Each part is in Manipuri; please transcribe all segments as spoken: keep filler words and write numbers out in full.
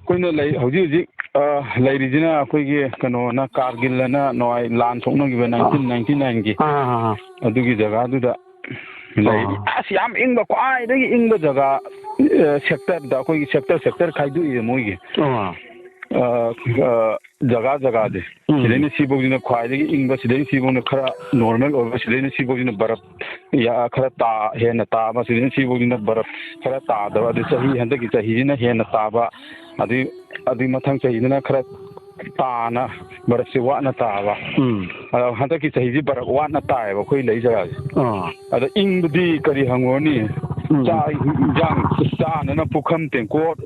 ꯑꯩꯈꯣꯏꯅ ꯂꯩ, ꯍꯧꯖꯤꯛ ꯍꯧꯖꯤꯛ, ꯑ, ꯂꯩꯔꯤꯁꯤꯅ ꯑꯩꯈꯣꯏꯒꯤ ꯀꯩꯅꯣꯅ, ꯀꯥꯔꯒꯤꯜ ꯑꯅ ꯅꯋꯥꯏ ꯂꯥꯟ ꯁꯣꯛꯅꯈꯤꯕ ꯑꯥ꯫ ꯅꯥꯏꯟꯇꯤꯟ ꯅꯥꯏꯟꯇꯤ ꯅꯥꯏꯟꯒꯤ ꯑꯥ, ꯑꯥ, ꯑꯥ꯫ ꯑꯗꯨꯒꯤ ꯖꯒꯥꯗꯨꯗ ꯂꯩꯔꯤ꯫ ꯑꯥ꯫ ꯑꯁ, ꯌꯥꯝ ꯏꯪꯕ, ꯈ꯭ꯋꯥꯏꯗꯒꯤ ꯏꯪꯕ ꯖꯒꯥ, ꯑ, ꯁꯦꯛꯇꯔꯗ, ꯑꯩꯈꯣꯏꯒꯤ ꯁꯦꯛꯇꯔ, ꯁꯦꯛꯇꯔ ꯈꯥꯏꯗꯣꯛꯏꯁꯦ ꯃꯣꯏꯒꯤ꯫ ꯑꯥ꯫ ꯑ, ꯑ, ꯖꯒꯥ ꯖꯒꯥꯁꯦ꯫ ꯎꯝ꯫ ꯁꯤꯗꯩꯅ ꯁꯤꯐꯧꯁꯤꯅ ꯈ꯭ꯋꯥꯏꯗꯒꯤ ꯏꯪꯕ, ꯁꯤꯗꯩꯅ ꯁꯤꯐꯧꯅ ꯈꯔ ꯅꯣꯔꯃꯦꯜ ꯑꯣꯏꯕ, ꯁꯤꯗꯩꯅ ꯁꯤꯐꯧꯁꯤꯅ ꯕꯔꯞ ꯌꯥ-, ꯈꯔ ꯇꯥ-, ꯍꯦꯟꯅ ꯇꯥꯕ, ꯁꯤꯗꯩꯅ ꯁꯤꯐꯧꯁꯤꯅ ꯕꯔꯞ ꯈꯔ ꯇꯥꯗꯕ, ꯑꯗꯩ ꯆꯍꯤ, ꯍꯟꯗꯛꯀꯤ ꯆꯍꯤꯁꯤꯅ ꯍꯦꯟꯅ ꯇꯥꯕ, ꯑꯗꯩ, ꯑꯗꯩ ꯃꯊꯪ ꯆꯍꯤꯗꯅ ꯈꯔ ꯇꯥꯅ ꯕꯔꯞꯁꯦ ꯋꯥꯠꯅ ꯇꯥꯕ꯫ ꯎꯝ꯫ ꯑꯗꯣ ꯍꯟꯗꯛꯀꯤ ꯆꯍꯤꯁꯤ ꯕꯔꯞ ꯋꯥꯠꯅ ꯇꯥꯏꯌꯦꯕ ꯑꯩꯈꯣꯏ ꯂꯩ ꯖꯒꯥꯁꯦ꯫ ꯑꯥ꯫ ꯑꯗ ꯏꯪꯕꯗꯤ ꯀꯔꯤ ꯍꯪꯉꯨꯔꯅꯤ? ꯎꯝ꯫ ꯆꯥꯛ ꯏꯟꯖꯥꯡ ꯆꯥꯅꯅ ꯄꯨꯈꯝ ꯇꯦꯡꯀꯣꯠ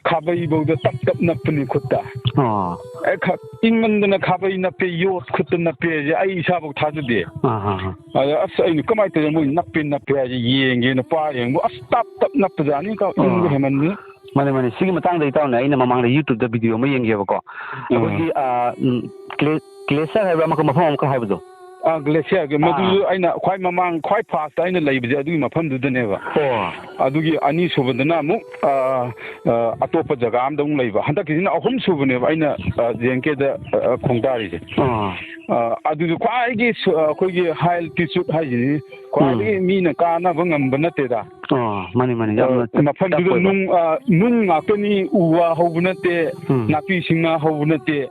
ꯈꯥꯕꯩꯐꯧꯗ ꯇꯞ ꯇꯞ ꯅꯞꯄꯅꯤ ꯈꯨꯠꯇ꯫ ꯑꯥ꯫ ꯑꯦ, ꯈ-, ꯏꯪꯃꯟꯗꯅ ꯈꯥꯕꯩ ꯅꯞꯄꯦ, ꯌꯣꯠ ꯈꯨꯠꯇ ꯅꯞꯄꯦꯁꯦ ꯑꯩ ꯏꯁꯥꯐꯥꯎ ꯊꯥꯖꯗꯦ꯫ ꯑꯥ, ꯑꯥ, ꯑꯥ꯫ ꯑꯗ ꯑꯁ, ꯑꯩꯅ ꯀꯃꯥꯏꯅ ꯇꯧꯔꯤꯅꯣ, ꯃꯣꯏ ꯅꯞꯄꯦ ꯅꯞꯄꯦ ꯍꯥꯏꯁꯦ ꯌꯦꯡꯒꯦꯅ ꯄꯥꯏ ꯌꯦꯡꯕꯨ, ꯑꯁ, ꯇꯞ ꯇꯞ ꯅꯞꯄꯖꯥꯠꯅꯤ, ꯀꯣ, ꯏꯪꯕ ꯑꯥ꯫ ꯍꯦꯟꯃꯟꯗꯅ꯫ ꯃꯥꯅꯦ, ꯃꯥꯅꯦ꯫ ꯁꯤꯒꯤ ꯃꯇꯥꯡꯗ ꯏꯇꯥꯎꯅ ꯑꯩꯅ ꯃꯃꯥꯡꯗ YouTube-ꯇ video ꯑꯃ ꯌꯦꯡꯒꯦꯕꯀꯣ꯫ ꯑꯥ꯫ ꯑꯩꯈꯣꯏꯒꯤ, ꯑꯥ, ꯎꯝ, ꯒ꯭ꯂꯦ-, ꯒ꯭ꯂꯦꯁꯤꯌꯔ ꯍꯥꯏꯕ꯭ꯔꯥ, ꯑꯃꯈꯛ, ꯃꯐꯝ ꯑꯃꯈꯛ ꯍꯥꯏꯕꯗꯣ? ꯑꯥ, ꯒ꯭ꯂꯦꯁꯤꯌꯔꯒꯤ, ꯑꯥ꯫ ꯃꯗꯨꯁꯨ ꯑꯩꯅ ꯈ꯭ꯋꯥꯏ ꯃꯃꯥꯡ, ꯈ꯭ꯋꯥꯏ first ꯑꯩꯅ ꯂꯩꯕꯁꯦ ꯑꯗꯨꯒꯤ ꯃꯐꯝꯗꯨꯗꯅꯦꯕ꯫ ꯑꯣ꯫ ꯑꯗꯨꯒꯤ ꯑꯅꯤꯁꯨꯕꯗꯅ ꯑꯃꯨꯛ, ꯑꯥ, ꯑꯥ, ꯑꯇꯣꯞꯄ ꯖꯒꯥ ꯑꯃꯗ ꯑꯃꯨꯛ ꯂꯩꯕ꯫ ꯍꯟꯗꯛꯀꯤꯁꯤꯅ ꯑꯍꯨꯝꯁꯨꯕꯅꯦꯕ ꯑꯩꯅ, ꯑꯥ, J N K-ꯗ, ꯑꯥ, ꯈꯣꯡꯗꯥꯔꯤꯁꯦ꯫ ꯑꯥ꯫ ꯑꯥ, ꯑꯗꯨꯁꯨ ꯈ꯭ꯋꯥꯏꯒꯤ ꯁꯨ-, ꯑꯥ, ꯑꯩꯈꯣꯏꯒꯤ high altitude ꯍꯥꯏꯁꯤꯗꯤ ꯈ꯭ꯋꯥꯏꯗꯒꯤ ꯎꯝ꯫ ꯃꯤꯅ ꯀꯥꯅꯕ ꯉꯝꯕ ꯅꯠꯇꯦꯗ꯫ ꯑꯥ, ꯃꯥꯅꯤ, ꯃꯥꯅꯤ꯫ ꯌꯥꯝꯅ ꯑꯥ, ꯃꯐꯝꯗꯨꯗ tough ꯑꯣꯏꯕ꯫ ꯅꯨꯡ, ꯑꯥ, ꯅꯨꯡ ꯉꯥꯛꯇꯅꯤ, ꯎ ꯋꯥ ꯍꯧꯕ ꯅꯠꯇꯦ, ꯎꯝ꯫ ꯅꯥꯄꯤ ꯁꯤꯡꯅꯥ ꯍꯧꯕ ꯅꯠꯇꯦ꯫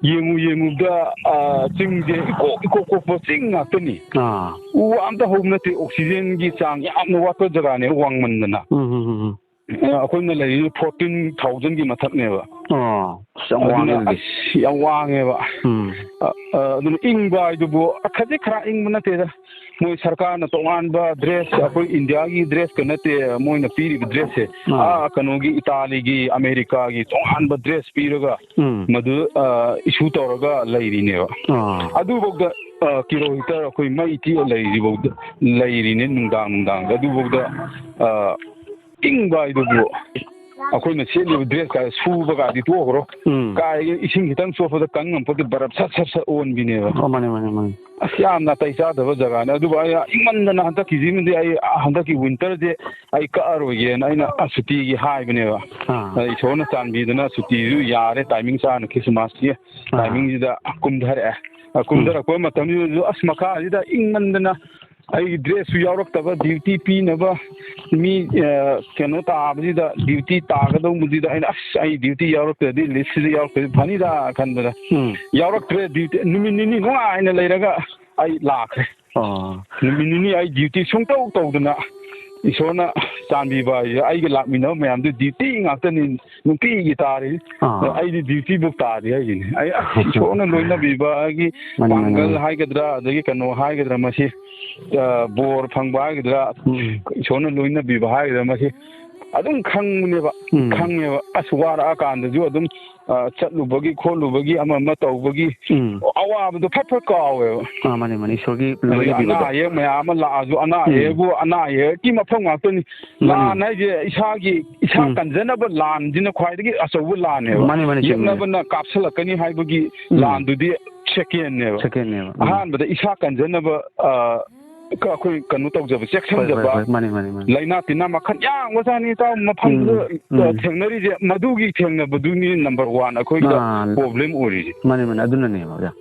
ꯌꯦꯡꯉꯨ ꯌꯦꯡꯉꯨꯕꯗ, ꯑꯥ, ꯆꯤꯡꯁꯦ ꯏꯀꯣꯛ, ꯏꯀꯣꯛ ꯀꯣꯛꯄ ꯆꯤꯡ ꯉꯥꯛꯇꯅꯤ꯫ ꯑꯥ꯫ ꯎ ꯋꯥ ꯑꯝꯇ ꯍꯧꯕ ꯅꯠꯇꯦ, oxygen-ꯒꯤ ꯆꯥꯡ ꯌꯥꯝꯅ ꯋꯥꯠꯄ ꯖꯒꯥꯅꯦ, ꯋꯥꯡꯃꯟꯗꯅ꯫ ꯎꯝ, ꯎꯝ, ꯎꯝ, ꯎꯝ꯫ ꯑ, ꯑꯩꯈꯣꯏꯅ ꯂꯩꯔꯤꯁꯦ fourteen thousand-ꯒꯤ ꯃꯊꯛꯅꯦꯕ꯫ ꯑꯣ, ꯑꯁ, ꯌꯥꯝ ꯑꯗꯨꯅ, ꯋꯥꯡꯉꯦ ꯑꯗꯨꯗꯤ꯫ ꯑꯁ, ꯌꯥꯝ ꯋꯥꯡꯉꯦꯕ꯫ ꯎꯝ꯫ ꯑ, ꯑ, ꯑꯗꯨꯅ ꯏꯪꯕ ꯍꯥꯏꯗꯨꯕꯨ ꯈꯖꯤꯛ ꯈꯔ ꯏꯪꯕ ꯅꯠꯇꯦꯗ꯫ ꯃꯣꯏ ꯁꯔꯀꯥꯔꯅ ꯇꯣꯉꯥꯟꯕ dress, ꯑꯩꯈꯣꯏ ꯏꯟꯗꯤꯌꯥꯒꯤ dress-ꯀ ꯅꯠꯇꯦ ꯃꯣꯏꯅ ꯄꯤꯔꯤꯕ dress-ꯁꯦ꯫ ꯑꯥ꯫ ꯑꯥ, ꯀꯩꯅꯣꯒꯤ, ꯏꯇꯥꯂꯤꯒꯤ, ꯑꯃꯦꯔꯤꯀꯥꯒꯤ ꯇꯣꯉꯥꯟꯕ dress ꯄꯤꯔꯒ ꯎꯝ꯫ ꯃꯗꯨ, ꯑ, issue ꯇꯧꯔꯒ ꯂꯩꯔꯤꯅꯦꯕ꯫ ꯑꯥ꯫ ꯑꯗꯨꯐꯥꯎꯗ, ꯑ, ꯀꯤꯂꯣꯃꯤꯇꯔ ꯑꯩꯈꯣꯏ ꯃꯩ ꯇꯤꯛꯑ ꯂꯩꯔꯤꯐꯥꯎꯗ ꯂꯩꯔꯤꯅꯦ ꯅꯨꯡꯗꯥꯡ ꯅꯨꯡꯗꯥꯡꯗ꯫ ꯑꯗꯨꯐꯥꯎꯗ, ꯑ, ꯏꯪꯕ ꯍꯥꯏꯗꯨꯕꯨ꯫ ꯑꯩꯈꯣꯏꯅ ꯁꯦꯠꯂꯤꯕ ꯗ꯭ꯔꯦꯁꯀ ꯁꯨꯕꯒꯗꯤ ꯇꯣꯛꯈ꯭ꯔꯣ꯫ ꯎꯝ꯫ ꯀꯥꯏꯗꯒꯤ ꯏꯁꯤꯡ ꯈꯤꯇꯪ ꯆꯣꯠꯄꯗ ꯀꯪ ꯉꯝꯄꯣꯠꯇꯦ, ꯕꯔꯞ ꯁꯠ ꯁꯠ ꯁꯠ ꯑꯣꯟꯕꯤꯅꯦꯕ꯫ ꯑꯣ, ꯃꯥꯅꯦ, ꯃꯥꯅꯦ, ꯃꯥꯅꯦ꯫ ꯑꯁ, ꯌꯥꯝ ꯅꯥꯇꯩ ꯆꯥꯗꯕ ꯖꯒꯥꯅꯦ꯫ ꯑꯗꯨꯕꯨ ꯑꯩ ꯏꯪꯃꯟꯗꯅ ꯍꯟꯗꯛꯀꯤꯁꯤꯃꯗꯤ ꯑꯩ, ꯍꯟꯗꯛꯀꯤ ꯋꯤꯟꯇꯔꯁꯦ ꯑꯩ ꯀꯛꯑꯔꯣꯏꯒꯦꯅ ꯑꯩꯅ ꯁꯨꯇꯤꯒꯤ ꯍꯥꯏꯕꯅꯦꯕ꯫ ꯑꯥ꯫ ꯑꯗ ꯏꯁꯣꯔꯅ ꯆꯥꯟꯕꯤꯗꯅ ꯁꯨꯇꯤꯁꯨ ꯌꯥꯔꯦ, ꯇꯥꯏꯃꯤꯡ ꯆꯥꯅ ꯈ꯭ꯔꯤꯁꯃꯥꯁꯀꯤ ꯑꯥ꯫ ꯇꯥꯏꯃꯤꯡꯁꯤꯗ ꯀꯨꯝꯊꯔꯛꯑꯦ꯫ ꯑ, ꯎꯝ꯫ ꯀꯨꯝꯊꯔꯛꯄ ꯃꯇꯝꯁꯤꯗꯁꯨ ꯑꯁ, ꯃꯈꯥꯁꯤꯗ ꯏꯪꯃꯟꯗꯅ ꯑꯩꯒꯤ ꯗ꯭ꯔꯦꯁꯁꯨ ꯌꯥꯎꯔꯛꯇꯕ, ꯗ꯭ꯌꯨꯇꯤ ꯄꯤꯅꯕ ꯃꯤ, ꯑ, ꯀꯩꯅꯣ ꯇꯥꯕꯁꯤꯗ, ꯗ꯭ꯌꯨꯇꯤ ꯇꯥꯒꯗꯧꯕꯁꯤꯗ ꯑꯩꯅ, "ꯑꯁ, ꯑꯩ ꯗ꯭ꯌꯨꯇꯤ ꯌꯥꯎꯔꯛꯇ꯭ꯔꯗꯤ, ꯂꯤꯁꯁꯤꯗ ꯌꯥꯎꯔꯛꯇ꯭ꯔꯗꯤ ꯐꯅꯤꯗ" ꯈꯟꯕꯗ ꯎꯝ꯫ ꯌꯥꯎꯔꯛꯇ꯭ꯔꯦ ꯗ꯭ꯌꯨꯇꯤ꯫ ꯅꯨꯃꯤꯠ ꯅꯤꯅꯤ ꯅꯨꯡꯉꯥꯏꯅ ꯂꯩꯔꯒ ꯑꯩ ꯂꯥꯛꯈ꯭ꯔꯦ꯫ ꯑꯣ꯫ ꯅꯨꯃꯤꯠ ꯅꯤꯅꯤ ꯑꯩ ꯗ꯭ꯌꯨꯇꯤ ꯁꯨꯡꯇꯧ ꯇꯧꯗꯅ, ꯏꯁꯣꯔꯅ ꯆꯥꯟꯕꯤꯕ ꯍꯥꯏꯁꯦ, ꯑꯩꯒ ꯂꯥꯛꯃꯤꯟꯅꯕ ꯃꯌꯥꯝꯗꯨ ꯗ꯭ꯌꯨꯇꯤ ꯉꯥꯛꯇꯅꯤ, ꯅꯨꯡꯇꯤꯒꯤ ꯇꯥꯔꯤ꯫ ꯑꯥ꯫ ꯑꯩꯗꯤ ꯗ꯭ꯌꯨꯇꯤꯕꯨ ꯇꯥꯗꯦ ꯍꯥꯏꯁꯤꯅꯤ꯫ ꯑꯩ, ꯑꯁ, ꯏꯁꯣꯔꯅ ꯂꯣꯏꯅꯕꯤꯕꯒꯤ ꯃꯥꯅꯤ, ꯃꯥꯅꯤ, ꯄꯥꯡꯒꯜ ꯃꯥꯅꯤ꯫ ꯍꯥꯏꯒꯗ꯭ꯔꯥ, ꯑꯗꯒꯤ ꯀꯩꯅꯣ ꯍꯥꯏꯒꯗ꯭ꯔꯥ, ꯃꯁꯤ, ꯑ, ꯕꯣꯔ ꯐꯪꯕ ꯍꯥꯏꯒꯗ꯭ꯔꯥ, ꯎꯝ꯫ ꯏꯁꯣꯔꯅ ꯂꯣꯏꯅꯕꯤꯕ ꯍꯥꯏꯒꯗ꯭ꯔꯥ, ꯃꯁꯤ ꯑꯗꯨꯝ ꯈꯪꯕꯅꯦꯕ꯫ ꯎꯝ꯫ ꯈꯪꯉꯦꯕ꯫ ꯑꯁ, ꯋꯥꯔꯛꯑꯀꯥꯟꯗꯁꯨ ꯑꯗꯨꯝ, ꯑ, ꯆꯠꯂꯨꯕꯒꯤ ꯈꯣꯠꯂꯨꯕꯒꯤ ꯑꯃ ꯑꯃ ꯇꯧꯕꯒꯤ ꯎꯝ꯫ ꯑꯋꯥꯕꯗꯣ ꯐꯠ ꯐꯠ ꯀꯥꯎꯋꯦꯕ꯫ ꯑꯥ, ꯃꯥꯅꯤ, ꯃꯥꯅꯤ꯫ ꯏꯁꯣꯔꯒꯤ ꯍꯥꯏꯗꯤ ꯑꯅꯥ ꯂꯣꯏꯅꯕꯤꯕꯗꯣ꯫ ꯑꯌꯦꯛ ꯃꯌꯥꯝ ꯑꯃ ꯂꯥꯛꯑꯁꯨ, ꯑꯅꯥ ꯎꯝ꯫ ꯑꯌꯦꯛꯕꯨ, ꯑꯅꯥ ꯑꯌꯦꯛꯀꯤ ꯃꯐꯝ ꯉꯥꯛꯇꯅꯤ꯫ ꯃꯥꯅꯤ꯫ ꯂꯥꯟ ꯍꯥꯏꯁꯦ ꯏꯁꯥꯒꯤ, ꯏꯁꯥ ꯎꯝ꯫ ꯀꯟꯖꯅꯕ ꯂꯥꯟꯁꯤꯅ ꯈ꯭ꯋꯥꯏꯗꯒꯤ ꯑꯆꯧꯕ ꯂꯥꯟꯅꯦꯕ꯫ ꯃꯥꯅꯤ, ꯃꯥꯅꯤ, ꯆꯨꯝꯃꯤ꯫ ꯌꯦꯛꯅꯕꯅ ꯀꯥꯞꯁꯤꯜꯂꯛꯀꯅꯤ ꯍꯥꯏꯕꯒꯤ ꯎꯝ꯫ ꯂꯥꯟꯗꯨꯗꯤ ꯁꯦꯀꯦꯟꯅꯦꯕ꯫ ꯁꯦꯀꯦꯟꯅꯦꯕ꯫ ꯎꯝ꯫ ꯑꯍꯥꯟꯕꯗ ꯏꯁꯥ ꯀꯟꯖꯅꯕ, ꯑ, ꯀ-, ꯑꯩꯈꯣꯏ ꯀꯩꯅꯣ ꯇꯧꯖꯕ, ꯍꯣꯏ, ꯍꯣꯏ, ꯆꯦꯛꯁꯤꯟꯖꯕ꯫ ꯍꯣꯏ, ꯃꯥꯅꯤ, ꯃꯥꯅꯤ, ꯃꯥꯅꯤ꯫ ꯂꯥꯏꯅꯥ ꯇꯤꯟꯅꯥ ꯃꯈꯜ ꯌꯥꯝꯕꯖꯥꯠꯅꯤ, ꯏꯇꯥꯎ, ꯃꯐꯝꯗꯨꯗ, ꯎꯝ, ꯑ, ꯎꯝ꯫ ꯊꯦꯡꯅꯔꯤꯁꯦ, ꯃꯗꯨꯒꯤ ꯊꯦꯡꯅꯕꯗꯨꯅꯤ number one ꯑꯩꯈꯣꯏꯗ ꯑꯥ, problem ꯑꯣꯏꯔꯤꯁꯦ꯫ ꯃꯥꯅꯤ, ꯃꯥꯅꯤ, ꯑꯗꯨꯅꯅꯦꯕ, ꯑꯣꯖꯥ꯫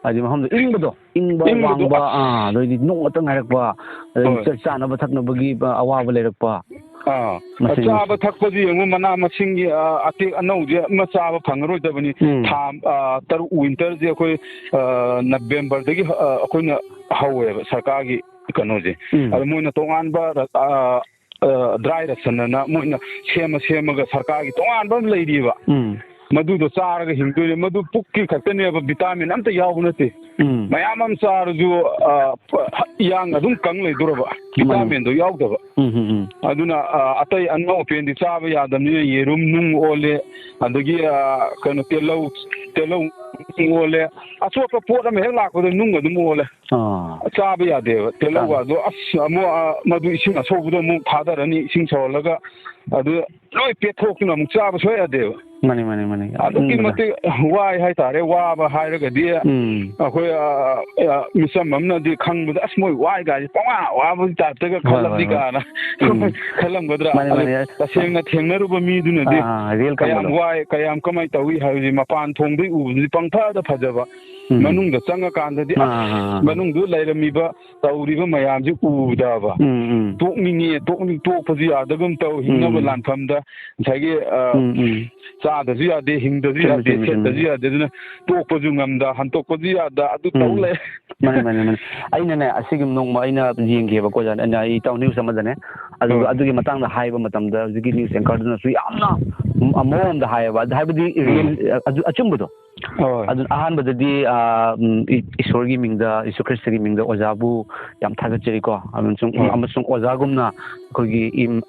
ꯍꯥꯏꯗꯤ ꯃꯐꯝꯗꯣ ꯏꯪꯕꯗꯣ, ꯏꯪꯕ, ꯏꯪꯕꯗꯣ, ꯋꯥꯡꯕ, ꯑꯁ꯫ ꯑꯥ, ꯑꯗꯩꯗꯤ ꯅꯣꯡ ꯉꯥꯛꯇ ꯉꯥꯏꯔꯛꯄ, ꯑꯗꯩ ꯍꯣꯏ꯫ ꯆꯥ-, ꯆꯥꯅꯕ ꯊꯛꯅꯕꯒꯤ, ꯑ, ꯑꯋꯥꯕ ꯂꯩꯔꯛꯄ꯫ ꯑꯥ, ꯃꯁꯤ ꯆꯥꯕ ꯊꯛꯄꯁꯤ ꯌꯦꯡꯉꯨ, ꯃꯅꯥ ꯃꯁꯤꯡꯒꯤ, ꯑ, ꯑꯇꯦꯛ ꯑꯅꯧꯁꯦ ꯑꯃ ꯆꯥꯕ ꯐꯪꯉꯔꯣꯏꯗꯕꯅꯤ꯫ ꯎꯝ꯫ ꯊꯥ, ꯑ, ꯇꯔꯨꯛ winterꯁꯦ ꯑꯩꯈꯣꯏ, ꯑ, Novemberꯗꯒꯤ, ꯑ, ꯑꯩꯈꯣꯏꯅ ꯍꯧꯋꯦꯕ ꯁꯔꯀꯥꯔꯒꯤ ꯀꯩꯅꯣꯁꯦ꯫ ꯎꯝ꯫ ꯑꯗꯣ ꯃꯣꯏꯅ ꯇꯣꯉꯥꯟꯕ, ꯑ, ꯑ, dry ration ꯑꯅ ꯃꯣꯏꯅ ꯁꯦꯝꯃ ꯁꯦꯝꯃꯒ ꯁꯔꯀꯥꯔꯒꯤ ꯇꯣꯉꯥꯟꯕ ꯑꯃ ꯂꯩꯔꯤꯕ꯫ ꯎꯝ꯫ ꯃꯗꯨꯗꯣ ꯆꯥꯔꯒ ꯍꯤꯡꯗꯣꯏꯅꯦ꯫ ꯃꯗꯨ ꯄꯨꯛꯀꯤ ꯈꯛꯇꯅꯦꯕ, vitamin ꯑꯝꯇ ꯌꯥꯎꯕ ꯅꯠꯇꯦ꯫ ꯎꯝ꯫ ꯃꯌꯥꯝ ꯑꯃ ꯆꯥꯔꯁꯨ, ꯑ, ꯏꯌꯥꯡ ꯑꯗꯨꯝ ꯀꯪ ꯂꯩꯗꯣꯔꯕ, ꯃꯥꯅꯤ꯫ ꯚꯤꯇꯥꯃꯤꯟꯗꯣ ꯌꯥꯎꯗꯕ꯫ ꯎꯝ, ꯎꯝ, ꯎꯝ꯫ ꯑꯗꯨꯅ, ꯑ, ꯑꯇꯩ ꯑꯅꯧ ꯑꯄꯦꯟꯗꯤ ꯆꯥꯕ ꯌꯥꯗꯕꯅꯤꯅ ꯌꯦꯔꯨꯝ ꯅꯨꯡ ꯑꯣꯜꯂꯦ, ꯑꯗꯒꯤ, ꯑ, ꯀꯩꯅꯣ, ꯇꯤꯜꯍꯧ, ꯇꯤꯜꯍꯧ ꯅꯨꯡ ꯑꯣꯜꯂꯦ, ꯑꯆꯣꯠꯄ ꯄꯣꯠ ꯑꯃ ꯍꯦꯛ ꯂꯥꯛꯄꯗ ꯅꯨꯡ ꯑꯗꯨꯝ ꯑꯣꯜꯂꯦ꯫ ꯑꯥ꯫ ꯆꯥꯕ ꯌꯥꯗꯦꯕ꯫ ꯇꯤꯜꯍꯧꯒ ꯆꯥꯕ꯫ ꯑꯗꯣ ꯑꯁ ꯑꯃꯨꯛ, ꯑ, ꯃꯗꯨ ꯏꯁꯤꯡ ꯑꯁꯧꯕꯗꯣ ꯑꯃꯨꯛ ꯊꯥꯗꯔꯅꯤ, ꯏꯁꯤꯡ ꯁꯧꯍꯜꯂꯒ ꯑꯗꯨ ꯂꯣꯏ ꯄꯦꯠꯊꯣꯛꯇꯨꯅ ꯑꯃꯨꯛ ꯆꯥꯕ ꯁꯨꯡꯌꯥ ꯌꯥꯗꯦꯕ꯫ ꯃꯥꯅꯤ, ꯃꯥꯅꯤ, ꯃꯥꯅꯤ꯫ ꯑꯗꯨꯛꯀꯤ ꯎꯝ꯫ ꯃꯇꯤꯛ ꯋꯥꯏ ꯍꯥꯏꯇꯥꯔꯦ꯫ ꯋꯥꯕ ꯍꯥꯏꯔꯒꯗꯤ ꯎꯝ꯫ ꯑꯩꯈꯣꯏ, ꯑ, ꯑ, ꯃꯤꯆꯝ ꯑꯃꯅꯗꯤ ꯈꯪꯕꯗ, "ꯑꯁ, ꯃꯣꯏ ꯋꯥꯏ ꯀꯥꯏꯁꯦ, ꯄꯪꯋꯥ ꯋꯥꯕꯒꯤ ꯇꯥꯏꯞꯇꯒ ꯍꯣꯏ, ꯍꯣꯏ, ꯈꯜꯂꯝꯅꯤ" ꯍꯣꯏ꯫ ꯀꯥꯏꯅ ꯎꯝ꯫ ꯈꯜꯂꯝꯒꯗ꯭ꯔꯥ? ꯃꯥꯅꯤ, ꯑꯗꯨ ꯃꯥꯅꯤ꯫ ꯇꯁꯦꯡꯅ ꯊꯦꯡꯅꯔꯨꯕ ꯃꯤꯗꯨꯅꯗꯤ ꯑꯥ, ꯑꯥ, real ꯀꯌꯥꯝ ꯈꯪꯕꯗꯣ꯫ ꯋꯥꯏ, ꯀꯌꯥꯝ ꯀꯃꯥꯏꯅ ꯇꯧꯏ ꯍꯥꯏꯕꯁꯤ ꯃꯄꯥꯟ ꯊꯣꯡꯗꯒꯤ ꯎꯕꯗꯨꯗꯤ ꯄꯪꯐꯗ ꯐꯖꯕ꯫ ꯎꯝ꯫ ꯃꯅꯨꯡꯗ ꯆꯪꯉꯀꯥꯟꯗꯗꯤ, ꯑꯥ, ꯑꯁ, ꯑꯥ, ꯑꯥ꯫ ꯃꯅꯨꯡꯗꯨ ꯂꯩꯔꯝꯃꯤꯕ ꯇꯧꯔꯤꯕ ꯃꯌꯥꯝꯁꯤ ꯎꯕꯗꯕ ꯎꯝ, ꯎꯝ꯫ ꯇꯣꯛꯅꯤꯡꯉꯦ, ꯇꯣꯛꯅꯤꯡ-, ꯇꯣꯛꯄꯁꯨ ꯌꯥꯗꯒꯨꯝ ꯇꯧ, ꯍꯤꯡꯅꯕ ꯎꯝ꯫ ꯂꯥꯟꯐꯝꯗ ꯉꯁꯥꯏꯒꯤ, ꯑ, ꯎꯝ, ꯎꯝ꯫ ꯆꯥꯗꯁꯨ ꯌꯥꯗꯦ, ꯍꯤꯡꯗꯁꯨ ꯆꯨꯝꯃꯤ, ꯌꯥꯗꯦ, ꯆꯨꯝꯃꯤ, ꯆꯨꯝꯃꯤ꯫ ꯁꯦꯠꯇꯁꯨ ꯌꯥꯗꯦ, ꯑꯗꯨꯅ ꯇꯣꯛꯄꯁꯨ ꯉꯝꯗ, ꯍꯟꯇꯣꯛꯄꯁꯨ ꯌꯥꯗ, ꯑꯗꯨ ꯇꯧ ꯎꯝ꯫ ꯂꯩ꯫ ꯃꯥꯅꯤ, ꯃꯥꯅꯤ, ꯃꯥꯅꯤ꯫ ꯑꯩꯅꯅꯦ, ꯑꯁꯤꯒꯤ ꯅꯣꯡꯃ ꯑꯩꯅ ꯌꯦꯡꯒꯦꯕꯀꯣ, ꯑꯣꯖꯥ, ꯑꯩꯅ, ꯑꯩ ꯏꯇꯥꯎ news ꯑꯃꯗꯅꯦ, ꯑꯗꯨꯒ ꯍꯣꯏ꯫ ꯑꯗꯨꯒꯤ ꯃꯇꯥꯡꯗ ꯍꯥꯏꯕ ꯃꯇꯝꯗ ꯍꯧꯖꯤꯛꯀꯤ news anchorꯗꯨꯅꯁꯨ ꯌꯥꯝꯅ ꯃ-, ꯃꯑꯣꯡ ꯑꯃꯗ ꯍꯥꯏꯌꯦꯕ, ꯑꯗ ꯍꯥꯏꯕꯗꯤ real, ꯎꯝ꯫ ꯑ-, ꯑꯗꯨ ꯑꯆꯨꯝꯕꯗꯣ꯫ ꯍꯣꯏ꯫ ꯑꯗꯨꯅ ꯑꯍꯥꯟꯕꯗꯗꯤ, ꯑ, ꯎꯝ, ꯏ-, ꯏꯁꯣꯔꯒꯤ ꯃꯤꯡꯗ, ꯌꯤꯁꯨ ꯈ꯭ꯔꯤꯁꯇꯒꯤ ꯃꯤꯡꯗ ꯑꯣꯖꯥꯕꯨ ꯌꯥꯝ ꯊꯥꯒꯠꯆꯔꯤꯀꯣ꯫ ꯑꯃꯁꯨꯡ, ꯍꯣꯏ꯫ ꯑꯃꯁꯨꯡ ꯑꯣꯖꯥꯒꯨꯝꯅ ꯑꯩꯈꯣꯏꯒꯤ ꯏꯝ-,